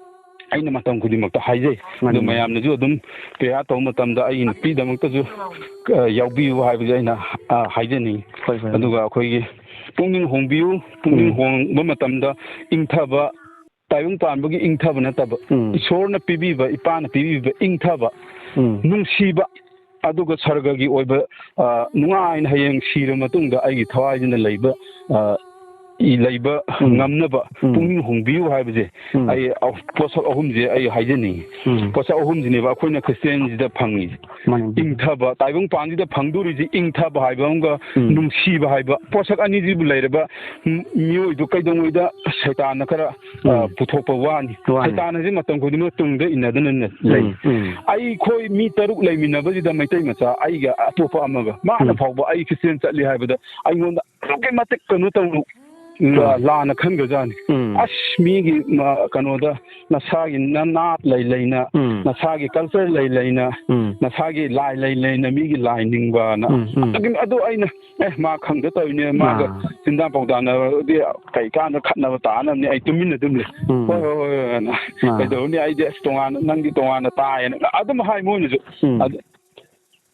ꯑꯩꯅ ꯃꯇꯝ ꯈꯨꯗꯤꯡꯃꯛꯇ ꯍꯥꯏꯖꯩ꯫ ꯃꯥꯅꯤ, ꯑꯗꯨ ꯃꯥꯅꯤ꯫ ꯃꯌꯥꯝꯅꯁꯨ ꯑꯗꯨꯝ prayer ꯇꯧꯕ ꯃꯇꯝꯗ ꯑꯩꯒꯤ ꯅꯨꯄꯤꯗꯃꯛꯇꯁꯨ, ꯑ, ꯌꯥꯎꯕꯤꯌꯨ ꯍꯥꯏꯕꯁꯦ ꯑꯩꯅ, ꯑ, ꯍꯥꯏꯖꯅꯤꯡꯉꯤ꯫ ꯍꯣꯏ, ꯍꯣꯏ, ꯍꯣꯏ꯫ ꯑꯗꯨꯒ ꯑꯩꯈꯣꯏꯒꯤ ꯄꯨꯛꯅꯤꯡ ꯍꯣꯡꯕꯤꯌꯨ, ꯄꯨꯛꯅꯤꯡ ꯎꯝ꯫ ꯍꯣꯡꯕ ꯃꯇꯝꯗ ꯏꯪꯊꯕ, ꯇꯥꯏꯕꯪ ꯄꯥꯟꯕꯒꯤ ꯏꯪꯊꯕ ꯅꯠꯇꯕ, ꯎꯝ꯫ ꯏꯁꯣꯔꯅ ꯄꯤꯕꯤꯕ, ꯏꯄꯥꯅ ꯄꯤꯕꯤꯕ ꯏꯪꯊꯕ, ꯎꯝ꯫ ꯅꯨꯡꯁꯤꯕ, ꯑꯗꯨꯒ ꯁꯔꯒꯒꯤ ꯑꯣꯏꯕ, ꯑ, ꯅꯨꯡꯉꯥꯏꯅ ꯍꯌꯦꯡ ꯁꯤꯔ ꯃꯇꯨꯡꯗ ꯑꯩꯒꯤ ꯊꯋꯥꯏꯁꯤꯅ ꯂꯩꯕ, ꯑ, ꯂꯩꯕ ꯎꯝ꯫ ꯉꯝꯅꯕ ꯎꯝ꯫ ꯄꯨꯛꯅꯤꯡ ꯍꯣꯡꯕꯤꯌꯨ ꯍꯥꯏꯕꯁꯦ ꯎꯝ꯫ ꯑꯩ ꯑ-, ꯄꯣꯠꯁꯛ ꯑꯍꯨꯝꯁꯦ ꯑꯩ ꯍꯥꯏꯖꯅꯤꯡꯉꯤ꯫ ꯎꯝ꯫ ꯄꯣꯠꯁꯛ ꯑꯍꯨꯝꯁꯤꯅꯦꯕ ꯑꯩꯈꯣꯏꯅ ꯈ꯭ꯔꯤꯁꯇꯤꯌꯥꯟꯁꯤꯗ ꯐꯪꯉꯤꯁꯦ꯫ ꯃꯥꯅꯤ꯫ ꯏꯪꯊꯕ, ꯇꯥꯏꯕꯪ ꯄꯥꯟꯁꯤꯗ ꯐꯪꯗꯣꯔꯤꯁꯤ ꯏꯪꯊꯕ ꯍꯥꯏꯕ ꯑꯃꯒ ꯎꯝ꯫ ꯅꯨꯡꯁꯤꯕ ꯍꯥꯏꯕ ꯄꯣꯠꯁꯛ ꯑꯅꯤꯁꯤꯕꯨ ꯂꯩꯔꯕ ꯃꯤꯑꯣꯏꯗꯣ ꯀꯩꯗꯧꯉꯩꯗ ꯁꯩꯇꯥꯟꯅ ꯈꯔ, ꯑ, ꯎꯝ꯫ ꯄꯨꯊꯣꯛꯄ ꯋꯥꯅꯤ꯫ ꯋꯥꯅꯤ꯫ ꯁꯩꯇꯥꯟ ꯑꯁꯤ ꯃꯇꯝ ꯈꯨꯗꯤꯡꯃꯛ ꯇꯨꯡꯗ ꯏꯟꯅꯗꯨꯅ ꯂꯩ꯫ ꯎꯝ, ꯎꯝ꯫ ꯑꯩꯈꯣꯏ ꯃꯤ ꯇꯔꯨꯛ ꯂꯩꯃꯤꯟꯅꯕꯁꯤꯗ ꯃꯩꯇꯩ ꯃꯆꯥ ꯑꯩꯒ ꯑꯇꯣꯞꯄ ꯑꯃꯒ ꯃꯥꯅ ꯎꯝ꯫ ꯐꯥꯎꯕ ꯑꯩ ꯈ꯭ꯔꯤꯁꯇꯤꯌꯥꯟ ꯆꯠꯂꯤ ꯍꯥꯏꯕꯗ ꯑꯩꯉꯣꯟꯗ ꯑꯗꯨꯛꯀꯤ ꯃꯇꯤꯛ ꯀꯩꯅꯣ ꯇꯧꯅ, ꯎꯝ꯫ ꯂꯥꯟꯅ ꯈꯟꯈ꯭ꯔꯖꯥꯠꯅꯤ꯫ ꯎꯝ꯫ ꯑꯁ, ꯃꯤꯒꯤ ꯃ-, ꯀꯩꯅꯣꯗ ꯅꯁꯥꯒꯤ ꯅꯅꯥꯠ ꯂꯩ ꯂꯩꯅ, ꯎꯝ꯫ ꯅꯁꯥꯒꯤ culture ꯂꯩ ꯂꯩꯅ, ꯎꯝ꯫ ꯅꯁꯥꯒꯤ ꯂꯥꯏ ꯂꯩ ꯂꯩꯅ ꯃꯤꯒꯤ ꯂꯥꯏ ꯅꯤꯡꯕꯅ꯫ ꯎꯝ, ꯎꯝ꯫ ꯑꯗꯨꯒꯤ-, ꯑꯗꯨ ꯑꯩꯅ, "ꯑꯦ, ꯃꯥ ꯈꯪꯗ ꯇꯧꯔꯤꯅꯦ, ꯃꯥꯒ ꯑꯥ꯫ ꯆꯤꯟꯗꯥ ꯄꯥꯎꯗꯥꯅꯔꯗꯤ ꯀꯩ ꯀꯥꯟꯗ ꯈꯠꯅꯕ ꯇꯥꯅꯕꯅꯦ, ꯑꯩ ꯇꯨꯃꯤꯟꯅ ꯑꯗꯨꯝ ꯂꯩ꯫ ꯎꯝ꯫ ꯍꯣꯏ, ꯍꯣꯏ, ꯍꯣꯏ, ꯍꯣꯏ," ꯑꯅ꯫ ꯑꯥ꯫ "ꯀꯩꯗꯧꯔꯨꯅꯤ, ꯑꯩꯗꯤ ꯑꯁ ꯇꯣꯉꯥꯟꯅ, ꯅꯪꯗꯤ ꯇꯣꯉꯥꯟꯅ ꯇꯥꯏꯌꯦꯅ" ꯑꯗꯨꯝ ꯍꯥꯏ ꯃꯣꯏꯅꯁꯨ꯫ ꯎꯝ꯫ ꯑꯗꯨ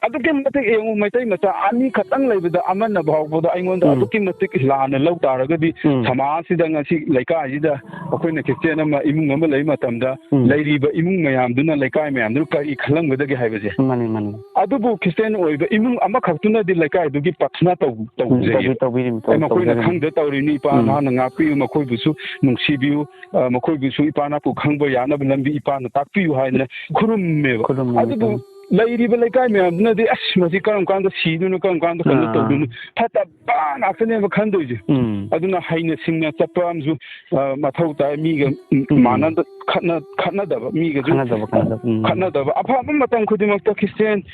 ꯑꯗꯨꯛꯀꯤ ꯃꯇꯤꯛ ꯌꯦꯡꯉꯨ, ꯃꯩꯇꯩ ꯃꯆꯥ ꯑꯅꯤ ꯈꯛꯇꯪ ꯂꯩꯕꯗ ꯑꯃꯅ ꯐꯥꯎꯕꯗ ꯑꯩꯉꯣꯟꯗ ꯎꯝ꯫ ꯑꯗꯨꯛꯀꯤ ꯃꯇꯤꯛ ꯂꯥꯟꯅ ꯂꯧ ꯇꯥꯔꯒꯗꯤ, ꯎꯝ꯫ ꯁꯃꯥꯖꯁꯤꯗ ꯉꯁꯤ ꯂꯩꯀꯥꯏꯁꯤꯗ ꯑꯩꯈꯣꯏꯅ ꯈ꯭ꯔꯤꯁꯇꯤꯌꯥꯟ ꯑꯃ ꯏꯃꯨꯡ ꯑꯃ ꯂꯩꯕ ꯃꯇꯝꯗ ꯎꯝ꯫ ꯂꯩꯔꯤꯕ ꯏꯃꯨꯡ ꯃꯌꯥꯝꯗꯨꯅ, ꯂꯩꯀꯥꯏ ꯃꯌꯥꯝꯗꯨꯅ ꯀꯔꯤ ꯈꯜꯂꯝꯒꯗꯒꯦ ꯍꯥꯏꯕꯁꯦ꯫ ꯃꯥꯅꯤ, ꯃꯥꯅꯤ꯫ ꯑꯗꯨꯕꯨ ꯈ꯭ꯔꯤꯁꯇꯤꯌꯥꯟ ꯑꯣꯏꯕ ꯏꯃꯨꯡ ꯑꯃꯈꯛꯇꯨꯅꯗꯤ ꯂꯩꯀꯥꯏꯗꯨꯒꯤ ꯄ꯭ꯔꯊꯅꯥ ꯇꯧ-, ꯎꯝ, ꯇꯧꯖꯩꯌꯦ꯫ ꯇꯧꯕꯤ-, ꯇꯧꯕꯤꯔꯤꯃꯤ, ꯑꯦ, ꯇꯧ-, ꯃꯈꯣꯏꯅ ꯇꯧꯖꯔꯤꯃꯤ꯫ ꯈꯪꯗ ꯇꯧꯔꯤꯅꯤ, ꯏꯄꯥ ꯎꯝ꯫ ꯅꯍꯥꯛꯅ ꯉꯥꯛꯄꯤꯌꯨ, ꯃꯈꯣꯏꯕꯨꯁꯨ ꯅꯨꯡꯁꯤꯕꯤꯌꯨ, ꯑ, ꯃꯈꯣꯏꯕꯨꯁꯨ ꯏꯄꯥ ꯅꯄꯨ ꯈꯪꯕ ꯌꯥꯅꯕ ꯂꯝꯕꯤ ꯏꯄꯥꯅ ꯇꯥꯛꯄꯤꯌꯨ ꯍꯥꯏꯗꯅ ꯈꯨꯔꯨꯝꯃꯦꯕ꯫ ꯈꯨꯔꯨꯝꯃꯦ, ꯑꯗꯨꯕꯨ ꯈꯨꯔꯨꯝꯃꯦ꯫ ꯂꯩꯔꯤꯕ ꯂꯩꯀꯥꯏ ꯃꯌꯥꯝꯗꯨꯅꯗꯤ, "ꯑꯁ, ꯃꯁꯤ ꯀꯔꯝ ꯀꯥꯟꯗ ꯁꯤꯗꯣꯏꯅꯣ, ꯀꯔꯝ ꯀꯥꯟꯗ ꯀꯩꯅꯣ ꯑꯥ꯫ ꯇꯧꯗꯣꯏꯅꯣ?" ꯐꯠꯇꯕ ꯉꯥꯛꯇꯅꯦꯕ ꯈꯟꯗꯣꯏꯁꯦ꯫ ꯎꯝ꯫ ꯑꯗꯨꯅ ꯍꯩꯅ ꯁꯤꯡꯅ ꯆꯠꯄ ꯑꯃꯁꯨ, ꯑ, ꯃꯊꯧ ꯇꯥꯏ꯫ ꯃꯤꯒ, ꯎꯝ, ꯎꯝ꯫ ꯃꯥꯟꯅꯗ-, ꯈꯠꯅ-, ꯈꯠꯅꯗꯕ, ꯃꯤꯒꯁꯨ ꯈꯠꯅꯗꯕ, ꯈꯠꯅꯗꯕ꯫ ꯎꯝ꯫ ꯈꯠꯅꯗꯕ꯫ ꯑꯐꯕ ꯃꯇꯝ ꯈꯨꯗꯤꯡꯃꯛꯇ ꯈ꯭ꯔꯤꯁꯇꯤꯌꯥꯟꯒꯤ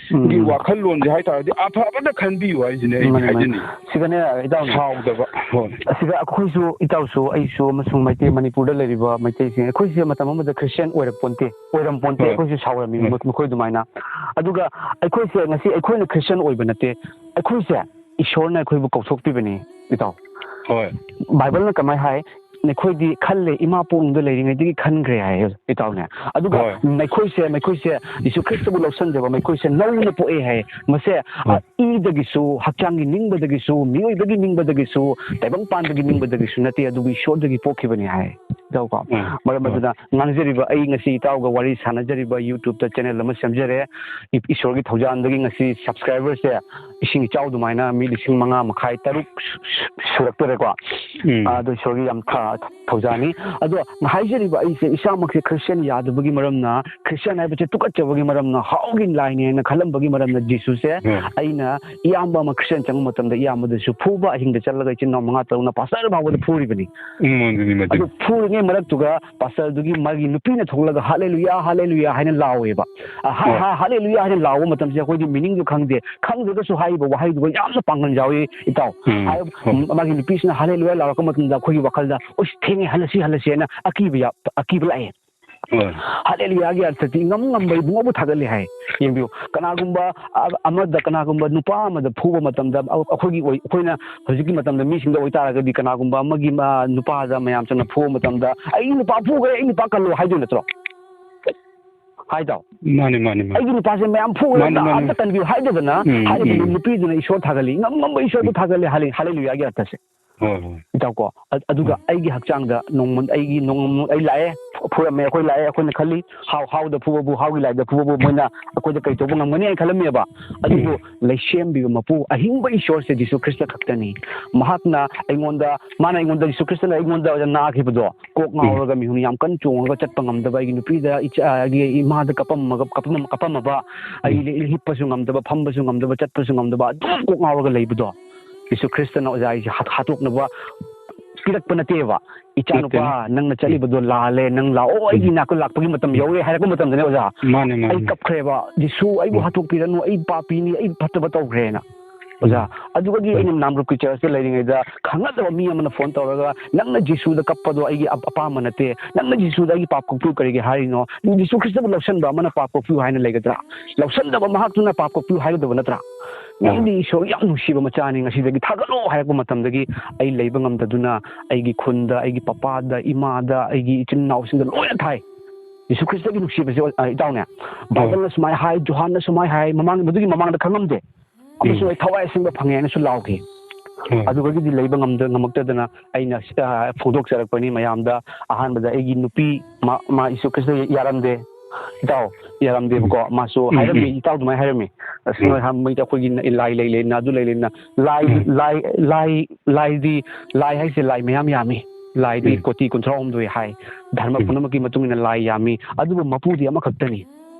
ꯎꯝ꯫ ꯋꯥꯈꯜꯂꯣꯟꯁꯦ ꯍꯥꯏ ꯇꯥꯔꯗꯤ, ꯑꯐꯕꯗ ꯈꯟꯕꯤꯌꯨ ꯍꯥꯏꯁꯤꯅꯦ ꯑꯩꯅ ꯃꯥꯅꯤ, ꯃꯥꯅꯤ꯫ ꯍꯥꯏꯖꯅꯤꯡꯉꯤ꯫ ꯁꯤꯗꯅꯦ, ꯏꯇꯥꯎꯅꯦ꯫ ꯁꯥꯎꯗꯕ꯫ ꯍꯣꯏ꯫ ꯑꯁꯤꯗ ꯑꯩꯈꯣꯏꯁꯨ, ꯏꯇꯥꯎꯁꯨ, ꯑꯩꯁꯨ, ꯑꯃꯁꯨꯡ ꯃꯩꯇꯩ ꯃꯅꯤꯄꯨꯔꯗ ꯂꯩꯔꯤꯕ ꯃꯩꯇꯩꯁꯤꯡ, ꯑꯩꯈꯣꯏꯁꯦ ꯃꯇꯝ ꯑꯃꯗ ꯈ꯭ꯔꯤꯁꯇꯤꯌꯥꯟ ꯑꯣꯏꯔꯛꯄꯣꯟꯇꯦ꯫ ꯑꯣꯏꯔꯝꯄꯣꯟꯇꯦ, ꯍꯣꯏ꯫ ꯑꯩꯈꯣꯏꯁꯨ ꯁꯥꯎꯔꯝꯃꯤꯕ ꯍꯣꯏ꯫ ꯃꯈꯣꯏ ꯑꯗꯨꯃꯥꯏꯅ꯫ ꯑꯗꯨꯒ ꯑꯩꯈꯣꯏꯁꯦ ꯉꯁꯤ ꯑꯩꯈꯣꯏꯅ ꯈ꯭ꯔꯤꯁꯇꯤꯌꯥꯟ ꯑꯣꯏꯕ ꯅꯠꯇꯦ, ꯑꯩꯈꯣꯏꯁꯦ ꯏꯁꯣꯔꯅ ꯑꯩꯈꯣꯏꯕꯨ ꯀꯧꯊꯣꯛꯄꯤꯕꯅꯤ, ꯏꯇꯥꯎ꯫ ꯍꯣꯏ꯫ ꯕꯥꯏꯕꯜꯅ ꯀꯃꯥꯏ ꯍꯥꯏ? ꯅꯈꯣꯏꯗꯤ ꯈꯜꯂꯦ, ꯏꯃꯥ ꯄꯣꯛꯅꯨꯡꯗ ꯂꯩꯔꯤꯉꯩꯗꯒꯤ ꯈꯟꯈ꯭ꯔꯦ ꯍꯥꯏ ꯏꯇꯥꯎꯅꯦ꯫ ꯑꯗꯨꯒ ꯍꯣꯏ꯫ ꯃꯈꯣꯏꯁꯦ, ꯃꯈꯣꯏꯁꯦ ꯖꯤꯁꯨ ꯈ꯭ꯔꯤꯁꯇꯕꯨ ꯂꯧꯁꯟꯖꯕ, ꯃꯈꯣꯏꯁꯦ ꯅꯧꯅ ꯄꯣꯛꯑꯦ ꯍꯥꯏ꯫ ꯃꯁꯦ, ꯑ, ꯍꯣꯏ꯫ ꯏꯗꯒꯤꯁꯨ, ꯍꯛꯆꯥꯡꯒꯤ ꯅꯤꯡꯕꯗꯒꯤꯁꯨ, ꯃꯤꯑꯣꯏꯕꯒꯤ ꯅꯤꯡꯕꯗꯒꯤꯁꯨ, ꯇꯥꯏꯕꯪ ꯄꯥꯟꯕꯒꯤ ꯅꯤꯡꯕꯗꯒꯤꯁꯨ ꯅꯠꯇꯦ, ꯑꯗꯨꯕꯨ ꯏꯁꯣꯔꯗꯒꯤ ꯄꯣꯛꯈꯤꯕꯅꯤ ꯍꯥꯏ꯫ ꯏꯇꯥꯎꯀꯣ, ꯎꯝ, ꯃꯔꯝ ꯍꯣꯏ꯫ ꯑꯗꯨꯅ ꯉꯥꯡꯖꯔꯤꯕ, ꯑꯩ ꯉꯁꯤ ꯏꯇꯥꯎꯒ ꯋꯥꯔꯤ ꯁꯥꯟꯅꯖꯔꯤꯕ YouTube-ꯇ channel ꯑꯃ ꯁꯦꯝꯖꯔꯦ꯫ ꯏ-, ꯏꯁꯣꯔꯒꯤ ꯊꯧꯖꯥꯜꯗꯒꯤ ꯉꯁꯤ subscriber-ꯁꯦ ꯏꯁꯤꯡ ꯏꯆꯥꯎ ꯑꯗꯨꯃꯥꯏꯅ ꯃꯤ ꯂꯤꯁꯤꯡ ꯃꯉꯥ ꯃꯈꯥꯏ, ꯇꯔꯨꯛ ꯁꯨ-, ꯁꯨ-, ꯁꯨꯔꯛꯇꯣꯔꯦꯀꯣ꯫ ꯎꯝ꯫ ꯑꯗꯣ ꯏꯁꯣꯔꯒꯤ ꯌꯥꯝ ꯊ-, ꯊꯧꯖꯥꯜꯅꯤ꯫ ꯑꯗꯣ ꯍꯥꯏꯖꯔꯤꯕ ꯑꯩꯁꯦ ꯏꯁꯥꯃꯛꯁꯦ Christian ꯌꯥꯗꯕꯒꯤ ꯃꯔꯝꯅ, Christian ꯍꯥꯏꯕꯁꯦ ꯇꯨꯀꯠꯆꯕꯒꯤ ꯃꯔꯝꯅ, ꯍꯥꯎꯒꯤ ꯂꯥꯏꯅꯦꯅ ꯈꯜꯂꯝꯕꯒꯤ ꯃꯔꯝꯅ ꯖꯤꯁꯨꯁꯦ ꯎꯝ꯫ ꯑꯩꯅ ꯏꯌꯥꯝꯕ ꯑꯃ Christian ꯆꯪꯕ ꯃꯇꯝꯗ ꯏꯌꯥꯝꯕꯗꯁꯨ ꯐꯨꯕ, ꯑꯍꯤꯡꯗ ꯆꯠꯂꯒ ꯏꯆꯤꯟ ꯏꯅꯥꯎ ꯃꯉꯥ ꯇꯔꯨꯛꯅ pastor ꯐꯥꯎꯕꯗ ꯐꯨꯔꯤꯕꯅꯤ꯫ ꯎꯝ, ꯑꯗꯨꯅꯤ, ꯃꯗꯨꯅꯤ꯫ ꯑꯗꯨ ꯐꯨꯔꯤꯉꯩ ꯃꯔꯛꯇꯨꯒ pastor-ꯗꯨꯒꯤ ꯃꯥꯒꯤ ꯅꯨꯄꯤꯅ ꯊꯣꯛꯂꯒ "ꯍꯥꯂꯦꯂꯨꯌꯥ, ꯍꯥꯂꯦꯂꯨꯌꯥ" ꯍꯥꯏꯅ ꯂꯥꯎꯋꯦꯕ꯫ ꯑ, ꯍꯥ-, ꯍꯣꯏ꯫ ꯍꯥ-, "ꯍꯥꯂꯦꯂꯨꯌꯥ" ꯍꯥꯏꯅ ꯂꯥꯎꯕ ꯃꯇꯝꯁꯦ ꯑꯩꯈꯣꯏꯗꯤ meaning-ꯗꯨ ꯈꯪꯗꯦ꯫ ꯈꯪꯗ꯭ꯔꯒꯁꯨ ꯍꯥꯏꯔꯤꯕ ꯋꯥꯍꯩꯗꯨꯒ ꯌꯥꯝꯅ ꯄꯥꯡꯒꯜ ꯌꯥꯎꯏ, ꯏꯇꯥꯎ꯫ ꯎꯝ, ꯍꯥꯏ-, ꯍꯣꯏ꯫ ꯃꯥꯒꯤ ꯅꯨꯄꯤꯁꯤꯅ "ꯍꯥꯂꯦꯂꯨꯌꯥ" ꯂꯥꯎꯔꯛꯄ ꯃꯇꯝꯗ ꯑꯩꯈꯣꯏꯒꯤ ꯋꯥꯈꯜꯗ, "ꯑꯁ, ꯊꯦꯡꯉꯦ, ꯍꯜꯂꯁꯤ, ꯍꯜꯂꯁꯤ" ꯍꯥꯏꯅ ꯑꯀꯤꯕ ꯌꯥ-, ꯑꯀꯤꯕ ꯂꯥꯛꯑꯦ꯫ ꯍꯣꯏ꯫ ꯍꯥꯂꯦꯂꯨꯌꯥꯒꯤ ꯑꯔꯊꯗꯤ ꯏꯉꯝ ꯉꯝꯕ ꯏꯕꯨꯡꯉꯣꯕꯨ ꯊꯥꯒꯠꯂꯤ ꯍꯥꯏ꯫ ꯌꯦꯡꯕꯤꯌꯨ, ꯀꯅꯥꯒꯨꯝꯕ, ꯑ-, ꯑꯃꯗ, ꯀꯅꯥꯒꯨꯝꯕ ꯅꯨꯄꯥ ꯑꯃꯗ ꯐꯨꯕ ꯃꯇꯝꯗ, ꯑ-, ꯑꯩꯈꯣꯏꯒꯤ ꯑꯣꯏ-, ꯑꯩꯈꯣꯏꯅ ꯍꯧꯖꯤꯛꯀꯤ ꯃꯇꯝꯗ ꯃꯤꯁꯤꯡꯗ ꯑꯣꯏꯇꯥꯔꯒꯗꯤ, ꯀꯅꯥꯒꯨꯝꯕ ꯑꯃꯒꯤ, ꯑ, ꯅꯨꯄꯥꯗ ꯃꯌꯥꯝ ꯆꯪꯅ ꯐꯨꯕ ꯃꯇꯝꯗ, "ꯑꯩ ꯅꯨꯄꯥ ꯐꯨꯈ꯭ꯔꯦ, ꯑꯩ ꯅꯨꯄꯥ ꯀꯜꯂꯣ" ꯍꯥꯏꯗꯣꯏ ꯅꯠꯇ꯭ꯔꯣ? ꯍꯥꯏꯗꯣ? ꯃꯥꯅꯦ, ꯃꯥꯅꯦ, ꯃꯥꯅꯦ꯫ "ꯑꯩꯒꯤ ꯅꯨꯄꯥꯁꯦ ꯃꯌꯥꯝ ꯐꯨꯈ꯭ꯔꯦ, ꯃꯥꯅꯦ, ꯃꯥꯅꯦ꯫ ꯑꯝꯇ ꯀꯟꯕꯤꯌꯨ" ꯍꯥꯏꯗꯗꯅ, ꯎꯝ, ꯍꯥꯏꯔꯤꯕ ꯎꯝ꯫ ꯅꯨꯄꯤꯗꯨꯅ ꯏꯁꯣꯔ ꯊꯥꯒꯠꯂꯤ, ꯉꯝ ꯉꯝꯕ ꯏꯁꯣꯔꯕꯨ ꯊꯥꯒꯠꯂꯤ, ꯍꯥꯂꯦ-, ꯍꯥꯂꯦꯂꯨꯌꯥꯒꯤ ꯑꯔꯊꯁꯦ꯫ ꯍꯣꯏ, ꯍꯣꯏ꯫ ꯏꯇꯥꯎꯀꯣ, ꯑ-, ꯑꯗꯨꯒ ꯎꯝ꯫ ꯑꯩꯒꯤ ꯍꯛꯆꯥꯡꯗ ꯅꯣꯡꯃ, ꯑꯩꯒꯤ ꯅꯣꯡꯃ, ꯑꯩ ꯂꯥꯛꯑꯦ, ꯐꯨꯔꯝꯃꯦ, ꯑꯩꯈꯣꯏ ꯂꯥꯛꯑꯦ, ꯑꯩꯈꯣꯏꯅ ꯈꯜꯂꯤ, ꯍꯥꯎ-, ꯍꯥꯎꯗ ꯐꯨꯕꯕꯨ, ꯍꯥꯎꯒꯤ ꯂꯥꯏꯗ ꯐꯨꯕꯕꯨ ꯃꯣꯏꯅ ꯑꯩꯈꯣꯏꯗ ꯀꯩ ꯇꯧꯕ ꯉꯝꯒꯅꯤ ꯍꯥꯏꯅ ꯈꯜꯂꯝꯃꯦꯕ꯫ ꯑꯗꯨꯕꯨ ꯎꯝ꯫ ꯂꯩꯁꯦꯝꯕꯤꯕ ꯃꯄꯨ, ꯑꯍꯤꯡꯕ ꯏꯁꯣꯔꯁꯦ ꯖꯤꯁꯨ ꯈ꯭ꯔꯤꯁꯇ ꯈꯛꯇꯅꯤ꯫ ꯃꯍꯥꯛꯅ ꯑꯩꯉꯣꯟꯗ, ꯃꯥꯅ ꯑꯩꯉꯣꯟꯗ, ꯖꯤꯁꯨ ꯈ꯭ꯔꯤꯁꯇꯅ ꯑꯩꯉꯣꯟꯗ ꯅꯥꯈꯤꯕꯗꯣ, ꯀꯣꯛ ꯎꯝ꯫ ꯉꯥꯎꯔꯒ ꯃꯤꯍꯨꯟ ꯌꯥꯝ ꯀꯟꯅ ꯆꯣꯡꯉꯒ ꯆꯠꯄ ꯉꯝꯗꯕ ꯑꯩꯒꯤ ꯅꯨꯄꯤꯗ, ꯏꯆꯥ, ꯑꯩꯒꯤ ꯏꯃꯥꯗ ꯀꯞꯄꯝꯃꯒ, ꯀꯞꯄꯝ-, ꯀꯞꯄꯝꯃꯕ, ꯑꯩ ꯎꯝ꯫ ꯍꯤꯞꯄꯁꯨ ꯉꯝꯗꯕ, ꯐꯝꯕꯁꯨ ꯉꯝꯗꯕ, ꯆꯠꯄꯁꯨ ꯉꯝꯗꯕ, ꯑꯗꯨꯝ ꯀꯣꯛ ꯉꯥꯎꯔꯒ ꯂꯩꯕꯗꯣ, ꯖꯤꯁꯨ ꯈ꯭ꯔꯤꯁꯇꯅ ꯑꯣꯖꯥ ꯑꯩꯁꯦ ꯍꯥꯠ-, ꯍꯥꯠꯇꯣꯛꯅꯕ ꯄꯤꯔꯛꯄ ꯅꯠꯇꯦꯕ꯫ "ꯏꯆꯥꯅꯨꯄꯥ, ꯅꯠꯇꯦ꯫ ꯅꯪꯅ ꯆꯠꯂꯤꯕꯗꯣ ꯂꯥꯜꯂꯦ, ꯅꯪ ꯂꯥꯛꯑꯣ, ꯑꯩꯒꯤ ꯎꯝ꯫ ꯅꯥꯛꯇ ꯂꯥꯛꯄꯒꯤ ꯃꯇꯝ ꯌꯧꯔꯦ" ꯍꯥꯏꯔꯛꯄ ꯃꯇꯝꯗꯅꯦ, ꯑꯣꯖꯥ, ꯃꯥꯅꯦ, ꯃꯥꯅꯦ, ꯑꯩ ꯃꯥꯅꯦ꯫ ꯀꯞꯈ꯭ꯔꯦꯕ꯫ "ꯖꯤꯁꯨ, ꯑꯩꯕꯨ ꯎꯝ꯫ ꯍꯥꯠꯇꯣꯛꯄꯤꯔꯅꯨ, ꯑꯩ ꯄꯥꯄꯤꯅꯤ, ꯑꯩ ꯐꯠꯇꯕ ꯇꯧꯈ꯭ꯔꯦꯅ"꯫ ꯑꯣꯖꯥ꯫ ꯎꯝ꯫ ꯑꯗꯨꯒꯗꯤ ꯎꯝ꯫ ꯑꯩꯅ ꯅꯥꯝꯔꯨꯞꯀꯤ ꯆꯔꯆꯇ ꯂꯩꯔꯤꯉꯩꯗ ꯈꯪꯅꯗꯕ ꯃꯤ ꯑꯃꯅ ꯐꯣꯟ ꯇꯧꯔꯒ, "ꯅꯪꯅ ꯖꯤꯁꯨꯗ ꯀꯞꯄꯗꯣ ꯑꯩꯒꯤ ꯑꯄꯥꯝꯕ ꯅꯠꯇꯦ, ꯅꯪꯅ ꯖꯤꯁꯨꯗ ꯑꯩꯒꯤ ꯄꯥꯞ ꯀꯣꯛꯄꯤꯌꯨ ꯀꯔꯤꯒꯤ ꯍꯥꯏꯔꯤꯅꯣ? ꯖꯤꯁꯨ ꯈ꯭ꯔꯤꯁꯇꯕꯨ ꯂꯧꯁꯟꯕ ꯑꯃꯅ ꯄꯥꯞ ꯀꯣꯛꯄꯤꯌꯨ ꯍꯥꯏꯅ ꯂꯩꯒꯗ꯭ꯔꯥ? ꯂꯧꯁꯟꯗꯕ ꯃꯍꯥꯛꯇꯨꯅ ꯄꯥꯞ ꯀꯣꯛꯄꯤꯌꯨ ꯍꯥꯏꯒꯗꯕ ꯅꯠꯇ꯭ꯔꯥ? ꯎꯝ꯫ ꯅꯪꯗꯤ ꯏꯁꯣꯔꯒꯤ ꯌꯥꯝ ꯅꯨꯡꯁꯤꯕ ꯃꯆꯥꯅꯤ, ꯉꯁꯤꯗꯒꯤ ꯊꯥꯒꯠꯂꯣ" ꯍꯥꯏꯔꯛꯄ ꯃꯇꯝꯗꯒꯤ ꯑꯩ ꯂꯩꯕ ꯉꯝꯗꯗꯨꯅ ꯑꯩꯒꯤ ꯈꯨꯟꯗ, ꯑꯩꯒꯤ ꯄꯄꯥꯗ, ꯏꯃꯥꯗ, ꯑꯩꯒꯤ ꯏꯆꯤꯟ ꯏꯅꯥꯎꯁꯤꯡꯗ ꯂꯣꯏꯅ ꯊꯥꯏ꯫ ꯖꯤꯁꯨ ꯈ꯭ꯔꯤꯁꯇꯒꯤ ꯅꯨꯡꯁꯤꯕꯁꯦ, ꯑ, ꯏꯇꯥꯎꯅꯦ, ꯍꯣꯏ꯫ ꯕꯥꯏꯕꯜꯅ ꯁꯨꯃꯥꯏ ꯍꯥꯏ, ꯖꯣꯍꯥꯟꯅ ꯁꯨꯃꯥꯏ ꯍꯥꯏ, ꯃꯃꯥꯡ, ꯃꯗꯨꯒꯤ ꯃꯃꯥꯡꯗ ꯈꯪꯉꯝꯗꯦ꯫ ꯑꯃꯁꯨꯡ ꯎꯝ꯫ ꯑꯩ ꯊꯋꯥꯏ ꯑꯁꯦꯡꯕ ꯐꯪꯉꯦ ꯍꯥꯏꯅꯁꯨ ꯂꯥꯎꯈꯤ꯫ ꯎꯝ꯫ ꯑꯗꯨꯗꯒꯤꯗꯤ ꯂꯩꯕ ꯉꯝꯗ-, ꯉꯝꯃꯛꯇꯗꯅ ꯑꯩꯅ, ꯑ, ꯐꯣꯡꯗꯣꯛꯆꯔꯛꯄꯅꯤ ꯃꯌꯥꯝꯗ꯫ ꯑꯍꯥꯟꯕꯗ ꯑꯩꯒꯤ ꯅꯨꯄꯤ, ꯃꯥ, ꯃꯥ ꯏꯁꯨ ꯈ꯭ꯔꯤꯁꯇ ꯌꯥꯔꯝꯗꯦ꯫ ꯏꯇꯥꯎ, ꯌꯥꯔꯝꯗꯦꯕꯀꯣ꯫ ꯎꯝ꯫ ꯃꯥꯁꯨ ꯎꯝ, ꯍꯥꯏꯔꯝꯃꯤ, ꯎꯝ꯫ ꯏꯇꯥꯎ ꯑꯗꯨꯃꯥꯏꯅ ꯍꯥꯏꯔꯝꯃꯤ꯫ "ꯑꯁ, ꯎꯝ꯫ ꯅꯣꯏ ꯍꯥ-, ꯃꯩꯇꯩ ꯑꯩꯈꯣꯏꯒꯤ ꯂꯥꯏ ꯂꯩ ꯂꯩꯅ, ꯑꯗꯨ ꯂꯩ ꯂꯩꯅ, ꯂꯥꯏ, ꯎꯝ꯫ ꯂꯥꯏ, ꯂꯥꯏ, ꯂꯥꯏꯗꯤ, ꯂꯥꯏ ꯍꯥꯏꯁꯦ ꯂꯥꯏ ꯃꯌꯥꯝ ꯌꯥꯝꯃꯤ꯫ ꯂꯥꯏꯗꯤ ꯎꯝ꯫ ꯀꯣꯇꯤ ꯀꯨꯟꯊ꯭ꯔꯥ ꯍꯨꯝꯗꯣꯏ ꯍꯥꯏ꯫ ꯙꯔꯃ ꯎꯝ꯫ ꯄꯨꯝꯅꯃꯛꯀꯤ ꯃꯇꯨꯡ ꯏꯟꯅ ꯂꯥꯏ ꯌꯥꯝꯃꯤ꯫ ꯑꯗꯨꯕꯨ ꯃꯄꯨꯗꯤ ꯑꯃꯈꯛꯇꯅꯤ꯫